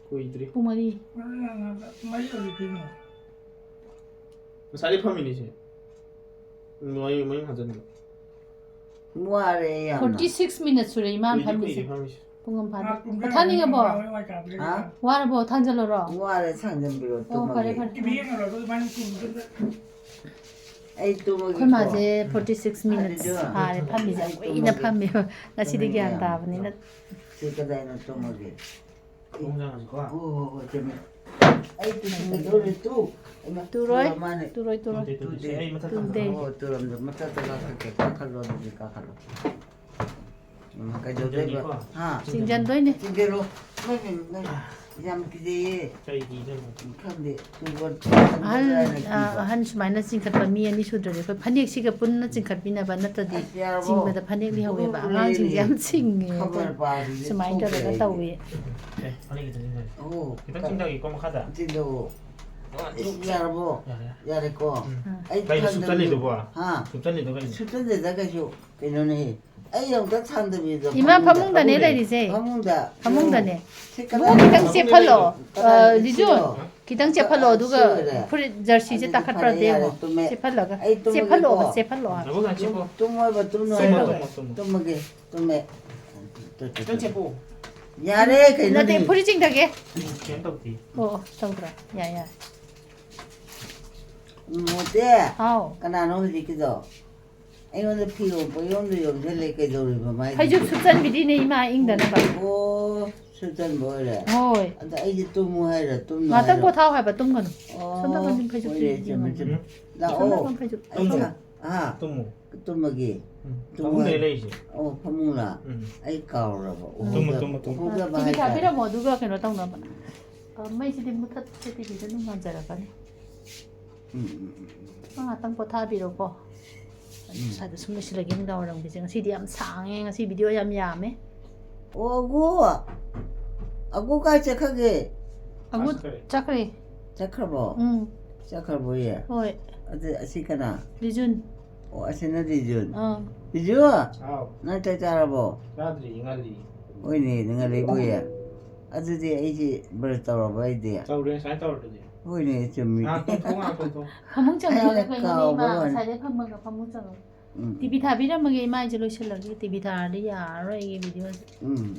ꯀꯨꯏꯗ꯭ꯔꯤ꯫ ꯄꯨꯡ ꯃꯔꯤ꯫ ꯉꯁꯥꯏꯗꯤ ꯐꯝꯃꯤꯅꯤ ꯁꯤ꯫ ꯃꯌꯨꯝ ꯃꯌꯨꯝ ꯍꯟꯖꯟꯕ꯫ ꯋꯥꯔꯦ ꯌꯥꯝꯅ꯫ ꯐꯣꯔꯇꯤ ꯁꯤꯛꯁ ꯃꯤꯅꯠ ꯁꯨꯔꯦ ꯏꯃꯥ ꯀꯨꯏꯗꯤ ꯐꯝꯃꯤꯁꯦ꯫ ꯀꯨꯏꯔꯦ ꯐꯝꯃꯤꯁꯦ꯫ ꯄꯨꯡ ꯑꯃ ꯐꯥꯗꯦ꯫ ꯄꯣꯊꯥꯅꯤꯡꯉꯕꯣ? ꯍꯥ? ꯋꯥꯔꯕꯣ? ꯊꯥꯡꯖꯜꯂꯔꯣ? ꯋꯥꯔꯦ, ꯊꯥꯡꯖꯟꯕꯤꯔꯣ, ꯑꯣ, ꯐꯔꯦ, ꯇꯨꯝꯃꯒꯦ꯫ ꯐꯔꯦ꯫ ꯑꯩ ꯇꯨꯝꯃꯒꯦꯀꯣ꯫ ꯑꯩꯈꯣꯏ ꯃꯥꯁꯦ ꯐꯣꯔꯇꯤ ꯁꯤꯛꯁ ꯃꯤꯅꯠꯁ ꯑꯗꯨꯗꯣ ꯐꯥꯔꯦ ꯐꯝꯃꯤꯁꯦ꯫ ꯑꯩ ꯀꯨꯏꯅ ꯇꯨꯝꯃꯒꯦ꯫ ꯐꯝꯃꯦꯕ꯫ ꯉꯁꯤꯗꯤ ꯇꯨꯝꯅꯤꯡꯉꯦ ꯒ꯭ꯌꯥꯟ ꯌꯥꯝ꯫ ꯇꯥꯕꯅꯤꯅ꯫ ꯁꯤ ꯀꯗꯥꯏꯅꯣ ꯇꯨꯝꯃꯒꯦ? ꯈꯣꯡ ꯆꯪꯉꯁꯤꯀꯣ꯫ ꯍꯣ, ꯍꯣ, ꯍꯣ, ꯆꯨꯝꯃꯦ꯫ ꯑꯩ ꯇꯨꯝꯃꯒꯦ꯫ ꯇꯨꯔꯦ, ꯇꯨ꯫ ꯍꯩꯃꯥ, ꯇꯨꯔꯣꯏ꯫ ꯃꯥꯅꯦ꯫ ꯇꯨꯔꯣꯏ, ꯇꯨꯔꯣꯏ꯫ ꯇꯨꯗꯦ, ꯇꯨꯗꯦ, ꯁꯤ ꯑꯩ ꯃꯊꯛ ꯇꯨꯗꯦ꯫ ꯊꯝꯃꯒꯦ꯫ ꯍꯣ, ꯇꯨꯔꯝꯗ ꯃꯊꯛꯇ ꯀꯥꯈꯠꯀꯦ, ꯀꯥꯈꯠꯂꯣ, ꯑꯗꯨꯗꯤ ꯀꯥꯈꯠꯂꯣ꯫ ꯎꯝ, ꯀꯩꯗꯧꯗꯣꯏꯕ? ꯆꯤꯡꯖꯟꯒꯦꯀꯣ꯫ ꯍꯥ? ꯆꯤꯡꯖꯟꯗꯣꯏꯅꯦ꯫ ꯆꯤꯡꯖꯜꯂꯣ꯫ ꯃꯩ, ꯃꯩ, ꯃꯩ꯫ ꯌꯥꯝ ꯀꯤꯖꯩꯌꯦ꯫ ꯀꯩ ꯀꯤꯗꯣꯏꯅꯣ? ꯈꯪꯗꯦ꯫ ꯇꯨꯕ ꯑꯍꯟ, ꯇꯨꯕ ꯑ, ꯑꯍꯟ ꯁꯨꯃꯥꯏꯅ ꯆꯤꯡꯈꯠꯄ ꯃꯤ ꯑꯅꯤ ꯁꯨꯗ꯭ꯔꯗꯤ ꯑꯩꯈꯣꯏ ꯐꯅꯦꯛꯁꯤꯒ ꯄꯨꯟꯅ ꯆꯤꯡꯈꯠꯄꯤꯅꯕ ꯅꯠꯇ꯭ꯔꯗꯤ ꯑꯁ, ꯌꯥꯔꯕꯣ? ꯆꯤꯡꯕꯗ ꯐꯅꯦꯛ ꯂꯩꯍꯧꯋꯦꯕ꯫ ꯎꯝ, ꯑꯉꯥꯡꯁꯤꯡꯁꯦ ꯌꯥꯝ ꯁꯤꯡꯉꯦ꯫ ꯈꯕꯔ ꯄꯥꯁꯤꯗꯤ ꯁꯨꯃꯥꯏꯅ ꯇꯧꯔꯒ ꯊꯣꯛꯇ꯭ꯔꯦ ꯇꯧꯋꯦ꯫ ꯑꯦ, ꯐꯅꯦꯛ ꯈꯤꯇꯪ ꯆꯤꯡꯊꯒꯦ꯫ ꯑꯣ, ꯈꯤꯇꯪ ꯆꯤꯡꯊꯒꯦꯀꯣ ꯃꯈꯥꯗ꯫ ꯆꯤꯡꯊꯧꯑꯣ꯫ ꯑꯣ, ꯏꯁ, ꯌꯥꯔꯕꯣ? ꯌꯥꯔꯦ꯫ ꯌꯥꯔꯦꯀꯣ? ꯎꯝ꯫ ꯑꯩ ꯀꯩꯅꯣ ꯊꯥꯡꯖꯟꯕꯤꯔꯣ꯫ ꯁꯨꯞꯆꯜꯂꯤꯗꯨꯕꯣ? ꯍꯥ? ꯁꯨꯞꯆꯜꯂꯤꯗꯣ ꯀꯩꯅꯣ? ꯁꯨꯞꯆꯟꯗꯦꯗ ꯀꯩꯁꯨ꯫ ꯀꯩꯅꯣꯅꯦ? ꯑꯩ ꯑꯝꯇ ꯊꯥꯡꯗꯕꯤꯗꯣ ꯏꯃꯥ ꯐꯃꯨꯡꯗ꯫ ꯐꯃꯨꯡꯗꯅꯦ ꯂꯩꯔꯤꯁꯦ꯫ ꯐꯃꯨꯡꯗ꯫ ꯐꯃꯨꯡꯗꯅꯦ꯫ ꯁꯤ ꯏꯕꯨꯡꯉꯣ ꯈꯤꯇꯪ ꯀꯗꯥꯏꯗ? ꯆꯦꯞꯍꯜꯂꯣ꯫ ꯑ, ꯀꯗꯥꯏꯗ ꯖꯤꯖꯨ, ꯁꯤꯔꯣ? ꯈꯤꯇꯪ ꯆꯦꯞꯍꯜꯂꯣ, ꯑ, ꯑꯗꯨꯒ ꯁꯤ ꯑꯣꯏꯔꯦ꯫ ꯐꯨꯔꯤꯠ ꯖꯔꯁꯤꯁꯦ ꯑꯗꯨꯗꯤ ꯇꯥꯈꯠꯄ꯭ꯔꯥ ꯐꯔꯦ, ꯌꯥꯔꯦ, ꯌꯦꯡꯉꯣ꯫ ꯇꯨꯝꯃꯦ꯫ ꯆꯦꯞꯍꯜꯂꯒ꯫ ꯑꯩ ꯇꯨꯝꯃꯒꯦꯀꯣ꯫ ꯆꯦꯞꯍꯜꯂꯣꯕ, ꯆꯦꯞꯍꯜꯂꯣ ꯍꯥꯏꯕ꯫ ꯅꯕꯨꯡ ꯉꯥꯏ ꯆꯦꯞꯄꯣ꯫ ꯇꯨꯝꯃꯣꯏꯕ, ꯇꯨꯝꯃꯣꯏꯕ꯫ ꯆꯦꯞꯄꯣ꯫ ꯇꯨꯝꯃꯣ, ꯇꯨꯝꯃꯣ, ꯇꯨꯝꯃꯣ꯫ ꯇꯨꯝꯃꯒꯦ, ꯇꯨꯝꯃꯦ꯫ ꯇꯨ, ꯇꯨ, ꯇꯨ, ꯈꯤꯇꯪ ꯇꯨ꯫ ꯆꯦꯞꯄꯣ꯫ ꯌꯥꯔꯦ, ꯀꯩꯅꯣꯅꯦ? ꯅꯠꯇꯦ, ꯐꯨꯔꯤꯠ ꯆꯤꯡꯊꯒꯦ꯫ ꯀꯩꯝ ꯇꯧꯗꯦ꯫ ꯑꯣ, ꯑꯣ, ꯇꯧꯗ꯭ꯔꯣ? ꯌꯥꯏ, ꯌꯥꯏ꯫ ꯃꯣꯇꯦ, ꯍꯥꯎ꯫ ꯀꯅꯥꯅꯣ ꯍꯧꯖꯤꯛꯀꯤꯗꯣ? ꯑꯩꯉꯣꯟꯗ ꯐꯤ ꯌꯣꯟꯕ ꯌꯣꯝꯗ ꯌꯣꯝꯁꯤꯜꯂꯦ, ꯀꯩꯗꯧꯔꯤꯕ ꯃꯥꯏꯗꯤ? ꯐꯩꯖꯨꯞ ꯁꯨꯞꯆꯟꯕꯤꯗꯤꯅꯦ, ꯏꯃꯥ, ꯏꯪꯗꯅꯕ꯫ ꯑꯣ, ꯁꯨꯇꯟꯕ ꯑꯣꯏꯔꯦ꯫ ꯍꯣꯏ꯫ ꯑꯗ ꯑꯩꯗꯤ ꯇꯨꯝꯃꯨ ꯍꯥꯏꯔ ꯇꯨꯝꯅꯨ ꯉꯥꯛꯇꯪ ꯍꯥꯏꯔ꯫ ꯄꯣꯊꯥꯎ ꯍꯥꯏꯕ, ꯇꯨꯝꯒꯅꯨ꯫ ꯑꯣ, ꯁꯣꯝ ꯅꯥꯀꯟꯗ ꯐꯩꯖꯨꯞ ꯍꯣꯏꯅꯦ, ꯄꯤꯕꯤꯌꯨ꯫ ꯆꯨꯝꯃꯦ, ꯆꯨꯝꯃꯦ꯫ ꯁꯣꯝ ꯂꯥꯛꯑꯣ꯫ ꯅꯥꯀꯟ ꯐꯩꯖꯨꯞ꯫ ꯑꯩ ꯇꯨꯝꯃꯨ꯫ ꯁꯥ-, ꯑꯥ, ꯇꯨꯝꯃꯨ꯫ ꯇꯨꯝꯃꯒꯦ꯫ ꯎꯝ. ꯇꯨꯝꯃꯨ ꯐꯃꯨꯡꯗ ꯍꯥꯏ-, ꯂꯩꯁꯦ꯫ ꯑꯣ, ꯐꯃꯨꯡꯂ? ꯎꯝ. ꯑꯩ ꯀꯥꯎꯔꯕ꯫ ꯇꯨꯝꯃꯨ, ꯎꯍꯧꯗ-, ꯇꯨꯝꯃꯨ, ꯇꯨꯝꯃꯨ꯫ ꯎꯍꯧꯗꯕ ꯇꯤꯚꯤ ꯍꯥꯏꯇꯥꯔꯦ꯫ ꯊꯥꯕꯤꯔꯝꯃꯣ, ꯑꯗꯨꯒ ꯀꯩꯅꯣ ꯇꯧꯅꯕ꯫ ꯑ, ꯃꯩꯁꯤꯗꯤ ꯃꯨꯊꯠꯁꯦ, ꯇꯤꯚꯤꯗ ꯑꯗꯨꯝ ꯉꯥꯟꯖꯔꯛꯀꯅꯤ꯫ ꯎꯝ, ꯎꯝ, ꯎꯝ, ꯎꯝ꯫ ꯅꯪ ꯉꯥꯛꯇꯪ ꯄꯣꯊꯥꯕꯤꯔꯣꯀꯣ꯫ ꯎꯝ꯫ ꯁ꯭ꯋꯥꯏꯗ ꯁꯨꯝ ꯂꯣꯏꯁꯤꯜꯂꯒꯦ ꯅꯨꯡꯗꯥꯡ ꯋꯥꯏꯔꯝꯒꯤꯁꯦ꯫ ꯉꯁꯤꯗꯤ ꯌꯥꯝ ꯁꯥꯡꯉꯦ, ꯉꯁꯤ ꯚꯤꯗꯤꯑꯣ ꯌꯥꯝ ꯌꯥꯝꯃꯦ꯫ ꯑꯣ, ꯑꯒꯨ! ꯑꯒꯨ ꯀꯥꯏ ꯆꯠꯈ꯭ꯔꯒꯦ? ꯑꯒꯨ ꯆꯠꯈ꯭ꯔꯦ꯫ ꯆꯠꯈ꯭ꯔꯦ꯫ ꯆꯠꯈ꯭ꯔꯕꯣ? ꯎꯝ, ꯆꯠꯈ꯭ꯔꯕꯣ, ꯌꯦ? ꯍꯣꯏ꯫ ꯑꯗꯨ ꯑꯁꯤ ꯀꯅꯥ? ꯔꯤꯖꯨꯟ꯫ ꯑꯣ, ꯑꯁꯤꯅ ꯔꯤꯖꯨꯟ꯫ ꯑꯥ꯫ ꯔꯤꯖꯨ! ꯑꯥꯎ꯫ ꯅꯪ ꯆꯥꯛ ꯆꯥꯔꯕꯣ? ꯆꯥꯗ꯭ꯔꯤ, ꯉꯜꯂꯤ꯫ ꯍꯣꯏꯅꯦ, ꯉꯜꯂꯤꯕꯣ, ꯌꯦ? ꯑꯗꯨꯗꯤ ꯑꯩꯁꯦ ꯕ꯭ꯔꯁ ꯇꯧꯔꯕ ꯑꯩꯗꯤ? ꯇꯧꯔꯦ, ꯉꯁꯥꯏ ꯇꯧꯔꯗꯨꯗꯤ꯫ ꯍꯣꯏꯅꯦ, ꯆꯨꯝꯃꯤ꯫ ꯉꯥꯏꯍꯥꯛ ꯇꯣꯡꯊꯣꯛ, ꯉꯥꯏꯍꯥꯛ ꯇꯣꯡꯊꯣꯛ꯫ ꯐꯃꯨꯡ ꯆꯪꯉꯛꯑꯒ ꯑꯩꯅ ꯀꯩꯅꯣꯅꯦ, ꯀꯥꯎꯕ ꯏꯃꯥ ꯋꯥꯅꯤ꯫ ꯉꯁꯥꯏꯗꯩ ꯐꯝꯃꯒ ꯐꯃꯨꯡ ꯆꯪꯉꯛꯑꯣ꯫ ꯎꯝ꯫ ꯇꯤꯚꯤ ꯊꯥꯕꯤꯔꯝꯃꯒꯦ, ꯏꯃꯥ, ꯑꯩꯁꯦ ꯂꯣꯏꯁꯤꯜꯂꯒꯦ꯫ ꯇꯤꯚꯤ ꯊꯥꯔꯗꯤ ꯌꯥꯔꯔꯣꯏ ꯑꯩꯒꯤ ꯚꯤꯗꯤꯑꯣꯁꯦ꯫ ꯎꯝ꯫